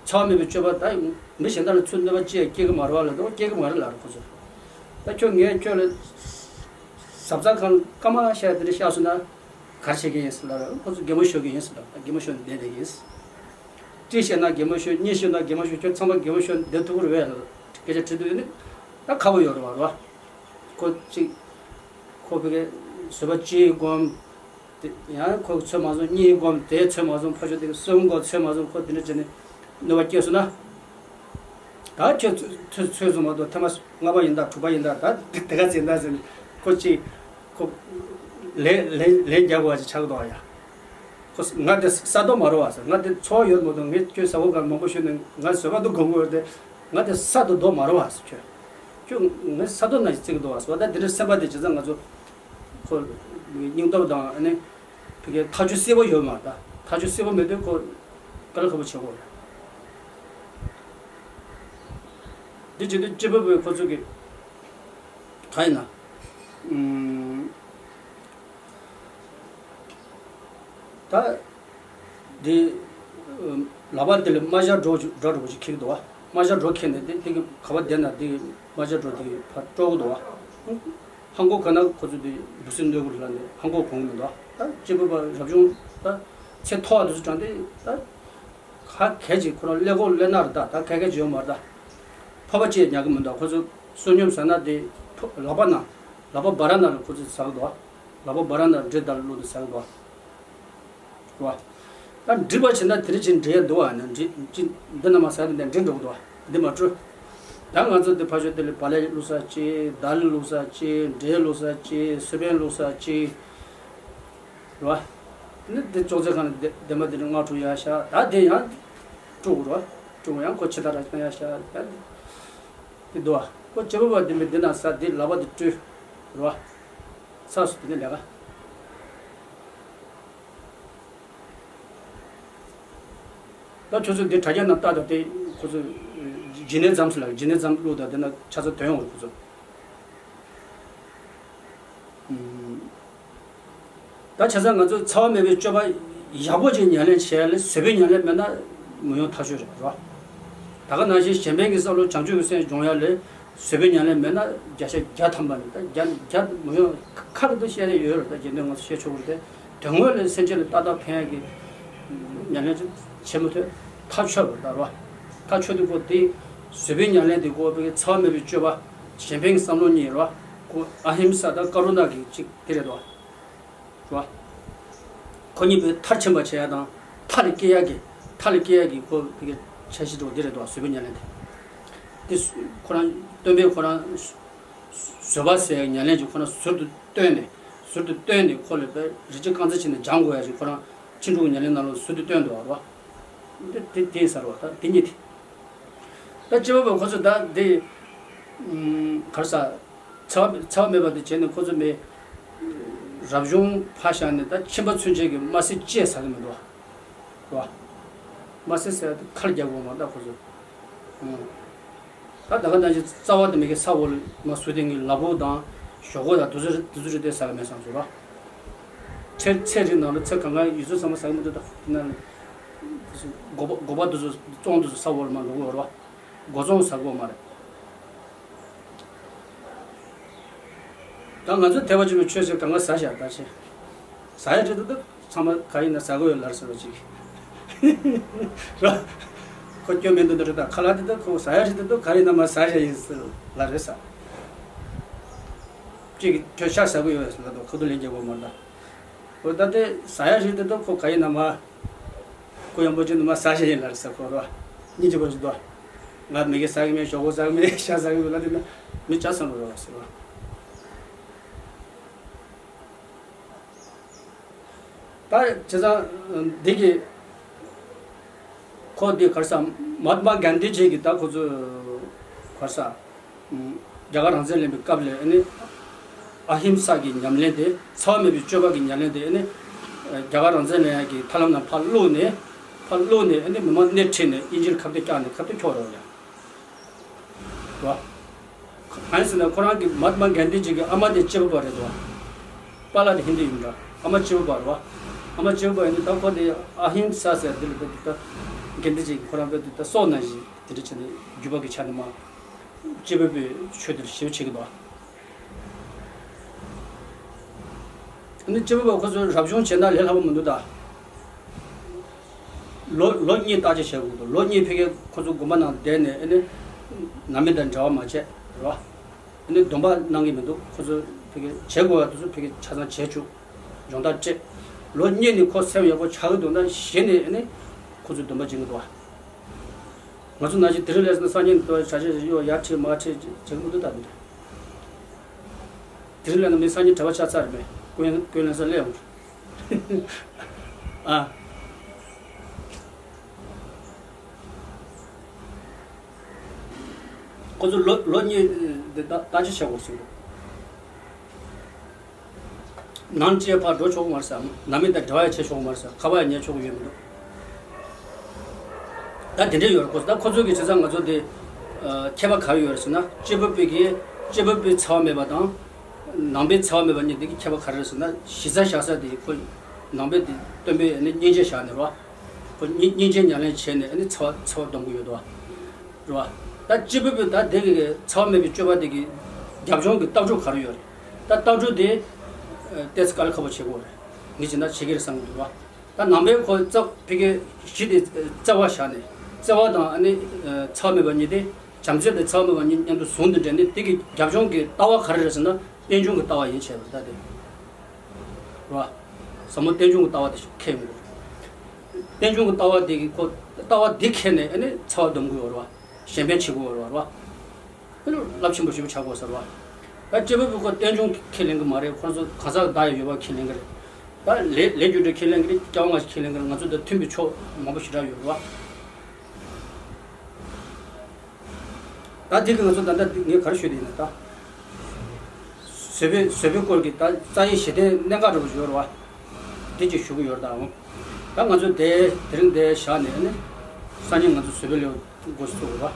འཚེ་བ་མེད་པའི་སྤྱོད་པ། ད་མི་གཞན་དག་ལ་ཚུར་གནོད་པ་ཅི་ཡང་སྐྱེལ་གི་མ་རེད་བ་ལབ་དུས། སྐྱེལ་གི་མ་རེད་ལབ་རེད་ཁོ་ཚོ། ད་ཁྱོད་ངས་ཁྱོད་ལ་ཟབ་ཚགས་ཁང་སྐར་མ་ཤར་དེ་འདྲ་བཞག་སོང་ན་ག་རེ་བྱེད་ཀྱི་ཡིན་ཟེར་ལབ་རེད། ཁོ་ཚོ་གད་མོ་ཤོར་གི་ཡིན་ཟེར་ལབ། ད་གད་མོ་ཤོར་ནས་བསྡད་བསྡད་ཀྱི་ཡིན། གཅིག་བཤད་ན་གད་མོ་ཤོར། གཉིས་བཤད་ན་གད་མོ་ཤོར། ཁྱོད་ཚང་མ་གད་མོ་ཤོར་ནས་བསྡད་ཐུབ་ཀྱི་རེད་བས་ལབ་སྐད་ཆ་དྲིས་དུས་ནི་ད་ཁག་པོ་ཡོད་རེད་བ། རེད་བ། ཁོ་གཅིག་ཁོ་ཕ་གིར་བཟོད་པ་གཅིག་སྒོམ། དེ་ཡང་ཁོ་ཚོད་མ་སོང་གཉིས་སྒོམ། དེ་ཚོད་མ་སོང་ཕར་ཕྱོགས་དེ་གསུམ་སྒོམ། ཚོད་མ་སོང་ཁོ་དེ་འདྲ་བྱས་ནས་གནོད་པ་སྐྱེལ་སོང་ན། ད་ཁྱོད་ཚོད་ཚོད་སོང་མ་གཏོགས་ཐེངས་མ་ལྔ་པ་ཡིན་ད་དྲུག་པ་ཡིན་ད། ད་དེ་ག་ཚད་ད་ཟེར་ནས་ཁོ་གཅིག་ཁོ་ལན་ལན་ལན་རྒྱག་དགོས་པ་ཅིག་ཆགས་འདུག་ཡ། ཁོ་ང་དེ་ས་རྡོ་མ་རེད་བ་ཟེར། ང་དེ་འཚོ་བ་ཡོད་མ་གཏོགས་ངས་ཁྱོད་ཟ་བོ་ག་མང་པོ་ཞུས་ནས་ང་བཟོད་པ་དུ་སྒོམ་དགོས་ཏེ། ང་དེ་ས་རྡོ་རྡོ་མ་རེད་བ་ཟེར། ཁྱོད་ཁྱོད་ངས་ས་རྡོ་ནང་བཞིན་བརྩི་གི་འདུག་བ་ཟེར་བ། ད་དེ་འདྲའི་སེམས་པ་དེ་བྱས་ཙང་ང་ཚོ་ཁོ་སྙིང་སྟོབས་དང་ཨ་ནི་ཕ་གིའི་ཐག་གཅོད་གསལ་པོ་ཡོད་མ་རེད། ད་ཐག་གཅོད་གསལ་པོ་མེད་དུས་ཁོ་དཀའ་ལས་ཁག་པོ་བྱེད་དགོས་རེད། དེ་བྱེད་དུས་སྐྱེས་བུ་པའི་ཁོ་ཚོ་གི་ག་ཡིན་ན། ཨུམ། ད། དེ། ལག་པ་དེ་ལ་རྨ་བྱ་སྒྲོ་ཅིག་སྒྲོ་འདྲ་པོ་ཅིག་འཁྱེར་གི་འདུག་བ། རྨ་བྱ་སྒྲོ་འཁྱེར་ནས་དེ་དེ་གི་ག་བ་བསྡད་ན་དེ་གི་རྨ་བྱ་སྒྲོ་དེ་གི་ཕར་དཀྲོག་གི་འདུག་བ། ཧང་གོ་ག་ན་ཁོ་ཚོ་དེ་འབུ་སྲིན་གནོད་གི་རེད་ལབ་ནས་ཧང་གོ་གོ་གི་མི་འདུག་བ། ད་སྐྱེས་བུ་པ་རབ་བྱུང་ད་ཚེ་མཐོ་བ་དེ་ཚོ་དྲངས་ཏེ་ད། ཧ་གལ་ཅིག་ཁོ་རང་ཀླད་ཀོར་ཀླད་ནག་རེད་ད། ད་ཁ་སྐད་ཅིག་ཡོད་མ་རེད་ད། ཕོར་པ་ཅིག་ཉར་གི་མི་འདུག་ཁོ་ཚོ་བསོད་སྙོམས་ཟ་ན་དེ་ཕོ་ལག་པ་ན་ལག་པ་སྦ་ར་ན་ལ་ཁོ་ཚོས་ཟ་གི་འདུག་ལག་པ་སྦ་ར་ན་འབྲས་དང་བླུགས་ཏེ་ཟ་གི་འདུག་རེད་བ། ད་འབྲས་པ་བྱས་ན་དེ་རིང་ཅིག་འབྲས་འདུག་བ་ན་འབྲས་ཅིག་འདི་ན་མ་ཟ་དེ་འདྲ་འབྲས་འགྲོ་གི་འདུག་བ། འདི་མ་སྤྲོད། ད་ང་ཚོ་འདི་ཕ་ཤོད་དེ་ལ་བག་ལེབ་བླུགས་ས་ཅིག་དར་ལི་བླུགས་ས་ཅིག་འབྲས་བླུགས་ས་ཅིག་སི་པན་བླུགས་ས་ཅིག་རེད་བ། ནི་དེ་ཅོག་ཙེ་ཁང་ནས་བདེ་བདེ་མ་དེ་ནི་སྔ་དྲོ་ཡར་བཞག་ད་དེ་ཡང་དཀྲུག་རོ། དཀྲུག་ཡང་ཁོ་ཕྱི་ད་ར་ཡར་བཞག་ད་དེ་འདུག་བ། ཁོ་སྐྱེས་བུ་པ་དེ་མི་དེ་ན་ས་དེ་ལག་པ་དེ་བཀྲུས་རོ། ས་སུ་དེ་ནི་ལས་ཀ། ད་ཁྱོད་ཚོ་འདི་དྲ་རྒྱ་ནང་ལྟ་ད་དེ་ཁོ་ཚོ་ཇི་ནས་ཙམ་སུ་ལ་ཇི་ནས་ཙམ་བླུགས་ད་དེ་ན་ཆ་ཚ་དོན་ཡོང་རེད་ཁོ་ཚོ། ད་བྱས་ཙང་ང་ཚོ་འཚེ་བ་མེད་པའི་སྤྱོད་པ་ཡག་པོ་ཅིག་ཉམས་ལེན་བྱས་ལ་བཟོད་པའི་ཉམས་ལེན་མེད་ན་མི་ཡོང་ཐག་ཆོད་རེད་རོ། ད་ག་ནང་བཞིན་གཞན་ཕན་གྱི་བསམ་བློ་བྱང་ཆུབ་ཀྱི་སེམས་སྦྱོང་ཡ་ལ་བཟོད་པའི་ཉམས་ལེན་མེད་ན་བརྒྱ་ཆ་བརྒྱ་ཐམ་པ་ནི་ད་བརྒྱ་བརྒྱ་མི་ཡོང་ཁ་གི་འདུག་བཤད་ནས་ཡོད་རེད་ད་རྗེས་ནས་ང་ཚོ་བཤད་ཆོག་གི་རེད་དེ་དོན་དངོས་ལ་སེམས་ཅན་ལ་ཏག་ཏག་ཕན་ཡ་གི་ཉམས་ལེན་ཅིག་བྱེད་མི་ཐུབ་ཐག་ཆོད་པ་རེད་ད་རོ། ཐག་ཆོད་དུས་ཁོ་དེ་བཟོད་པའི་ཉམས་ལེན་དེ་ཁོ་བའི་འཚེ་བ་མེད་པའི་སྤྱོད་པ། གཞན་ཕན་གྱི་བསམ་བློ་གཉིས་རེད་བ། ཁོ་ཨ་ཧིམ་ས་དང་ཀ་རུ་ན་གི་གཅིག་དེ་རེད་དོ། རེད་བ། ཁོ་གཉིས་པོའི་མཐར་ཕྱིན་པ་བྱེད་ཡ་དང་མཐའ་ལས་སྐྱེ་ཡ་གི་མཐའ་ལས་སྐྱེ་ཡ་གི་ཁོ་བའི་འཆར་གཞི་འགྲོ་འདི་རེད་དོ་བཟོད་པའི་ཉམས་ལེན་དེ། དེ་ཁོ་རང་སྟོན་པས་ཁོ་རང་བཟོད་པ་ཟེར་ཡ་ཉམས་ལེན་གྱི་ཁོ་རང་ཟུར་དུ་བཏོན་ནས་ཟུར་དུ་བཏོན་ནས་ཁོ་ལ་བའི་རི་སྐྱེས་རྐང་རྩེད་བྱས་ནས་སྦྱང་དགོས་ཡ་ཞིག་ཁོ་རང་ཕྱིན་དྲུག་ཉམས་ལེན་ནང་ལ་ཟུར་དུ་བཏོན་འདུག་བ་རེད་བ། དེ་དེ་དེ་ཟེར་བ་ད་དེ་གཉིས་དེ། ད་སྐྱེ་བོ་པ་ཁོ་ཚོ་ད་དེ། གར་ས། འཚེ་བ་འཚེ་བ་མེད་པ་དེ་བྱས་ནས་ཁོ་ཚོ་མི། རབ་བྱུང་ཕར་བཞག་ནས་ད་ཁྱིམ་པ་ཚུན་ཆད་ཀྱི་དམར་སེར་བཅད་ཟ་གི་མི་འདུག་བ། དམར་སེར་ཟེར་ཡ་དེ་ཁ་ལ་རྒྱག་དགོས་མ་ད་ཁོ་ཚོ། ད་ད་ག་ནང་བཞིན་རྩ་བ་དེ་མི་གི་ས་འོག་ལ་མ་ཟུག་དེ་ངའི་ལ་ཕུག་དང་ཞོག་ཁོག་དང་དུ་ཚོད་དུ་ཚོད་རེ་དེ་ཟ་གི་མེད་བསམ་ཚུལ་རོ། ཚེ་ཚེ་རིང་ནང་ལ་ཚེ་གང་ག་ཡོད་ཚོད་ཚང་མ་ཟ་གི་མི་འདུག་ད་དེ་ན་སྒོ་པ་སྒོ་པ་དུ་ཚོད་བཙོང་དུ་ཚོད་ས་འོག་ལ་མ་འགྲོ་གི་ཡོད་རོ། སྒོ་བཙོང་ཟ་གི་ཡོད་མ་རེད། ད་ང་ཚོ་དད་པ་ཆེན་པོའི་ཆོས་ཟེར་གང་ག་ཟ་བཞག་ད་ཆེ། ཟ་ཡ་རེད་འདུག་ད་ཚང་མ་ག་ཡིན་ན་ཟ་གི་ཡོད་ལར་ཟེར་བ་ཅིག་ར། ཁོ་སྐྱོན་མེད་འདུག་འདི་རེད་ད་ཁ་ལག་འདི་ད་ཁོ་ཟ་ཡ་རེད་འདུག་ག་ཡིན་ན་མ་ཟ་བཞག་ཡིན་ཟེར་ལ་རེད་ཟ། ཅིག་ཁྱོད་ཤ་ཟ་གི་ཡོད་ཟེར་ལ་འདུག་ཁོ་ཚོ་ལན་རྒྱག་གི་ཡོད་མ་རེད་ད། འོ་ད་དེ་ཟ་ཡ་རེད་འདུག་ད་ཁོ་ག་ཡིན་ན་མ། ཁོ་ཡང་པོ་ཅན་དུ་མ་ཟ་ཤེས་ཡིན་ལ་རེ་ཟ་ཁོ་རོ། སྙིང་རྗེ་པོ་ཞིག་འདུག་ང་མི་གེ་ཟ་གི་མེད་ཞོག་ཁོག་ཟ་གི་མེད་ཤ་ཟ་གི་མེད་ལ་དེ་ན་མི་ཅག་ཚང་རོ་རོ་ཟེར་བ། ད་བྱས་ཙང་འདི་གི་ཁོ་འདི་གར་ས་མ་ཧཱ་ཏྨ་གན་དྷི་ཇི་གི་ད་ཁོ་ཚོ་གར་ས། རྒྱ་གར་རང་བཙན་ལེན་པའི་སྐབས་ལ་ཨ་ནི་ཨ་ཧིམ་ས་གི་ཉམས་ལེན་དེ་འཚེ་བ་མེད་པའི་སྤྱོད་པ་གི་ཉམས་ལེན་དེ་ཨ་ནི་རྒྱ་གར་རང་བཙན་ལེན་ཡག་གི་ཐབས་ལམ་ནང་ཕར་བླུགས་ནས་ཕར་བླུགས་ནས་ཨ་ནི་མི་མང་སྣེ་ཁྲིད་ནས་དབྱིན་ཇིར་ཁ་གཏད་བཀྱགས་ནས་ཁ་གཏད་འཁྱོག་རོགས་ཡ། རོ། གང་ཡིན་ཟེར་ན་ཁོ་རང་གི་མ་ཧཱ་ཏྨ་གན་དྷི་ཇི་གི་ཨ་མ་དེ་སྐྱེས་བུ་པ་རེད་དོ། པཱ་ལགས་དེ་ཧིན་དུ་ཡིན་འདྲ། ཨ་མ་སྐྱེས་བུ་པ་རེད་བ། ཨ་མ་སྐྱེས་བུ་པ་ཡིན་དུས་ད་ཁོ་དེ་ཨ་ཧིམ་ས་ཟེར་དེ་ལ་དཔེ་དེ་ད་གན་དྷི་ཇི་གི་ཁོ་རང་དཔེ་དེ་ད་སྲོག་ནང་བཞིན་དེ་འདྲ་བྱས་ནས་རྒྱུད་པ་གི་ཆ་ནས་མ། སྐྱེས་བུ་པའི་ཆོས་དེར་ཞེ་པོ་བྱེད་ཀྱི་འདུག་ཨ་ནི་སྐྱེས་བུ་པ་ཁོ་ཚོ་རབ་བྱུང་བྱེད་ན་ལས་སླ་པོ་མི་འདུག་ད། ལོ་ལོ་གཉིས་བརྟག་དཔྱད་བྱེད་དགོས་འདུག་ལོ་གཉིས་ཕ་གིར་ཁོ་ཚོ་དགོན་པ་ནང་བསྡད་ནས་ཨ་ནི་ནང་མི་དང་འབྲེལ་བ་མ་བྱས་རེད་བ། ཨ་ནི་སྡོམ་པ་གནང་གི་མི་འདུག་ཁོ་ཚོ་ཕ་གིར་བྱེད་དགོས་པ་དེ་ཚོ་ཕ་གིར་ཆ་ཚང་བྱེད་བཅུག་སྦྱོང་བརྡར་སྤྲད། ལོ་གཉིས་ནས་ཁོ་སེམས་ཡག་པོ་ཆགས་ཀྱི་འདུག་ན་གཞི་ནས་ཨ་ནི་ཁོ་ཚོ་སྡོམ་པ་སྦྱིན་གྱི་འདུག་བ། ང་ཚོ་ནང་བཞིན་དེ་རིང་ལས་སང་ཉིན་དུ་བྱ་བྱེད་གཡོ་ཡར་ཁྲིད་མར་ཁྲིད་བྱེད་ཀྱི་མི་འདུག་ད་འདི་འདྲ། དེ་རིང་ལས་ན་མི་སང་ཉིན་གྲྭ་པ་ཆགས་ཚར་མེད་ཀུན་ཀུན་ལན་ས་སླེབས་འོང་། ཨ། ཁོ་ཚོ་ལོ་ལོ་གཉིས་འདི་ད་ལྟ་ཅི་བྱེད་དགོས་ཟེར། ནང་ཅི་ཕར་འགྲོ་ཆོག་གི་མ་རེད་ཟེར། ནང་མི་དང་འབྲེལ་བ་ཡང་བྱེད་ཆོག་གི་མ་རེད་ཟེར། ཁ་པར་ཡང་ཉན་ཆོག་གི་ཡོད་མི་འདུག་ད་དེ་འདྲས་ཡོད་རེད་ཁོ་ཚོ། ད་ཁོ་ཚོ་གི་བྱས་ཙང་ང་ཚོ་དེ་ ཁྱད་པར་ག་རེ་ཡོད་རེད་ཟེར་ན། སྐྱེས་བུ་པའི་གི་སྐྱེས་བུ་པའི་འཚེ་བ་མེད་པ་དང་། ནང་པའི་འཚེ་བ་མེད་པ་གཉིས་དེ་གི་ཁྱད་པར་ག་རེ་རེད་ཟེར་ན། གཞི་རྩ་བཞག་ས་དེ་ཁོ་ནང་པའི་དེ་སྟོན་པའི་ཨ་ནི་སྙིང་རྗེ་བཞག་ནས་རེད་བ། ཁོ་སྙིང་སྙིང་རྗེ་ཉམས་ལེན་བྱས་ནས་ཨ་ནི་འཚེ་བ་འཚེ་བ་སྡོམ་གྱི་ཡོད་དོ། རེད་བ། ད་སྐྱེས་བུ་པའི་ད་དེ་གི་འཚེ་བ་མེད་པའི་སྤྱོད་པ་དེ་གི་རྒྱབ་ལྗོངས་ཀྱི་ལྟ་གྲུབ་ག་རེ་ཡོད་རེད། ད་ལྟ་གྲུབ་དེ་ཏོག་ཙམ་དཀའ་ལས་ཁག་པོ་བྱེད་དགོས་རེད། ངས་བྱས་ན་བྱེད་ཀྱི་རེད་བསམ་གྱི་འདུག་བ། ད་ནང་པའི་ཁོ་རྩ་ཕ་གི་གཞི་དེ་བརྩེ་བ་བཞག་ནས། བརྩེ་བ་དང་ཨ་ནི་འཚེ་བ་མེད་པ་གཉིས་དེ། བྱམས་བརྩེ་དང་འཚེ་བ་མེད་པ་གཉིས་མཉམ་དུ་ཟུང་དུ་འབྲེལ་ནས། དེ་གི་རྒྱབ་ལྗོངས་ཀྱི་ལྟ་བ་ག་རེ་རེད་ཟེར་ན། རྟེན་འབྱུང་གི་ལྟ་བ་ཡིན་བྱས་པ་རེད། ད་དེ་རེད་བ། ཟབ་མོ་རྟེན་འབྱུང་གི་ལྟ་བ་དེ་ཞིག་འཁྱེར་ཡོང་དགོས། རྟེན་འབྱུང་གི་ལྟ་བ་དེ་གི་ཁོ་ལྟ་བ་དེ་འཁྱེར་ནས་ཨ་ནི་འཚེ་བ་སྡོམ་དགོས་པ་རེད་བ། གཞན་ཕན་བྱེད་དགོས་པ་རེད་བ། ཨ་ནི་རླབས་ཆེན་པོ་ཞེ་པོ་ཆགས་དགོས་ས་རེད་བ། ད་སྐྱེས་བུ་པའི་ཁོ་རྟེན་འབྱུང་འཁྱེར་ལེན་གྱི་མ་རེད། ཁོ་ཚོ་གང་ཟག་བདག་ཡོད་པ་འཁྱེར་ལེན་གྱི་རེད། ད་ལས་ལས་རྒྱུ་འབྲས་འཁྱེར་ལེན་གྱི་རེད། སྐྱེ་བ་སྔ་ཕྱི་འཁྱེར་ལེན་གྱི་རེད། ང་ཚོ་དང་མཐུན་པའི་ཕྱོགས་མང་པོ་ཞེ་དྲག་ཡོད་རེད་བ། ད་དེ་གི་ང་ཚོ་ད་ལྟ་ངས་ག་རེ་ཞུ་དེ་ཡིན་ན། ད་བཟོད་པའི་བཟོད་པའི་སྐོར་གྱི་ད་རྩ་བའི་གཞི་རྟེན་གནད་འགག་འདྲ་པོ་ཡོད་རེད་བ། དེ་ཅིག་ཞུ་གི་ཡོད་རེད། ད་འོང་ད་ང་ཚོ་དེ་དེ་རིང་འདི་བཞག་ནས་ནི། སང་ཉིན་ང་ཚོ་བཟོད་པའི་ལེའུ་འགོ་ཚུགས་དགོས་རེད་བ།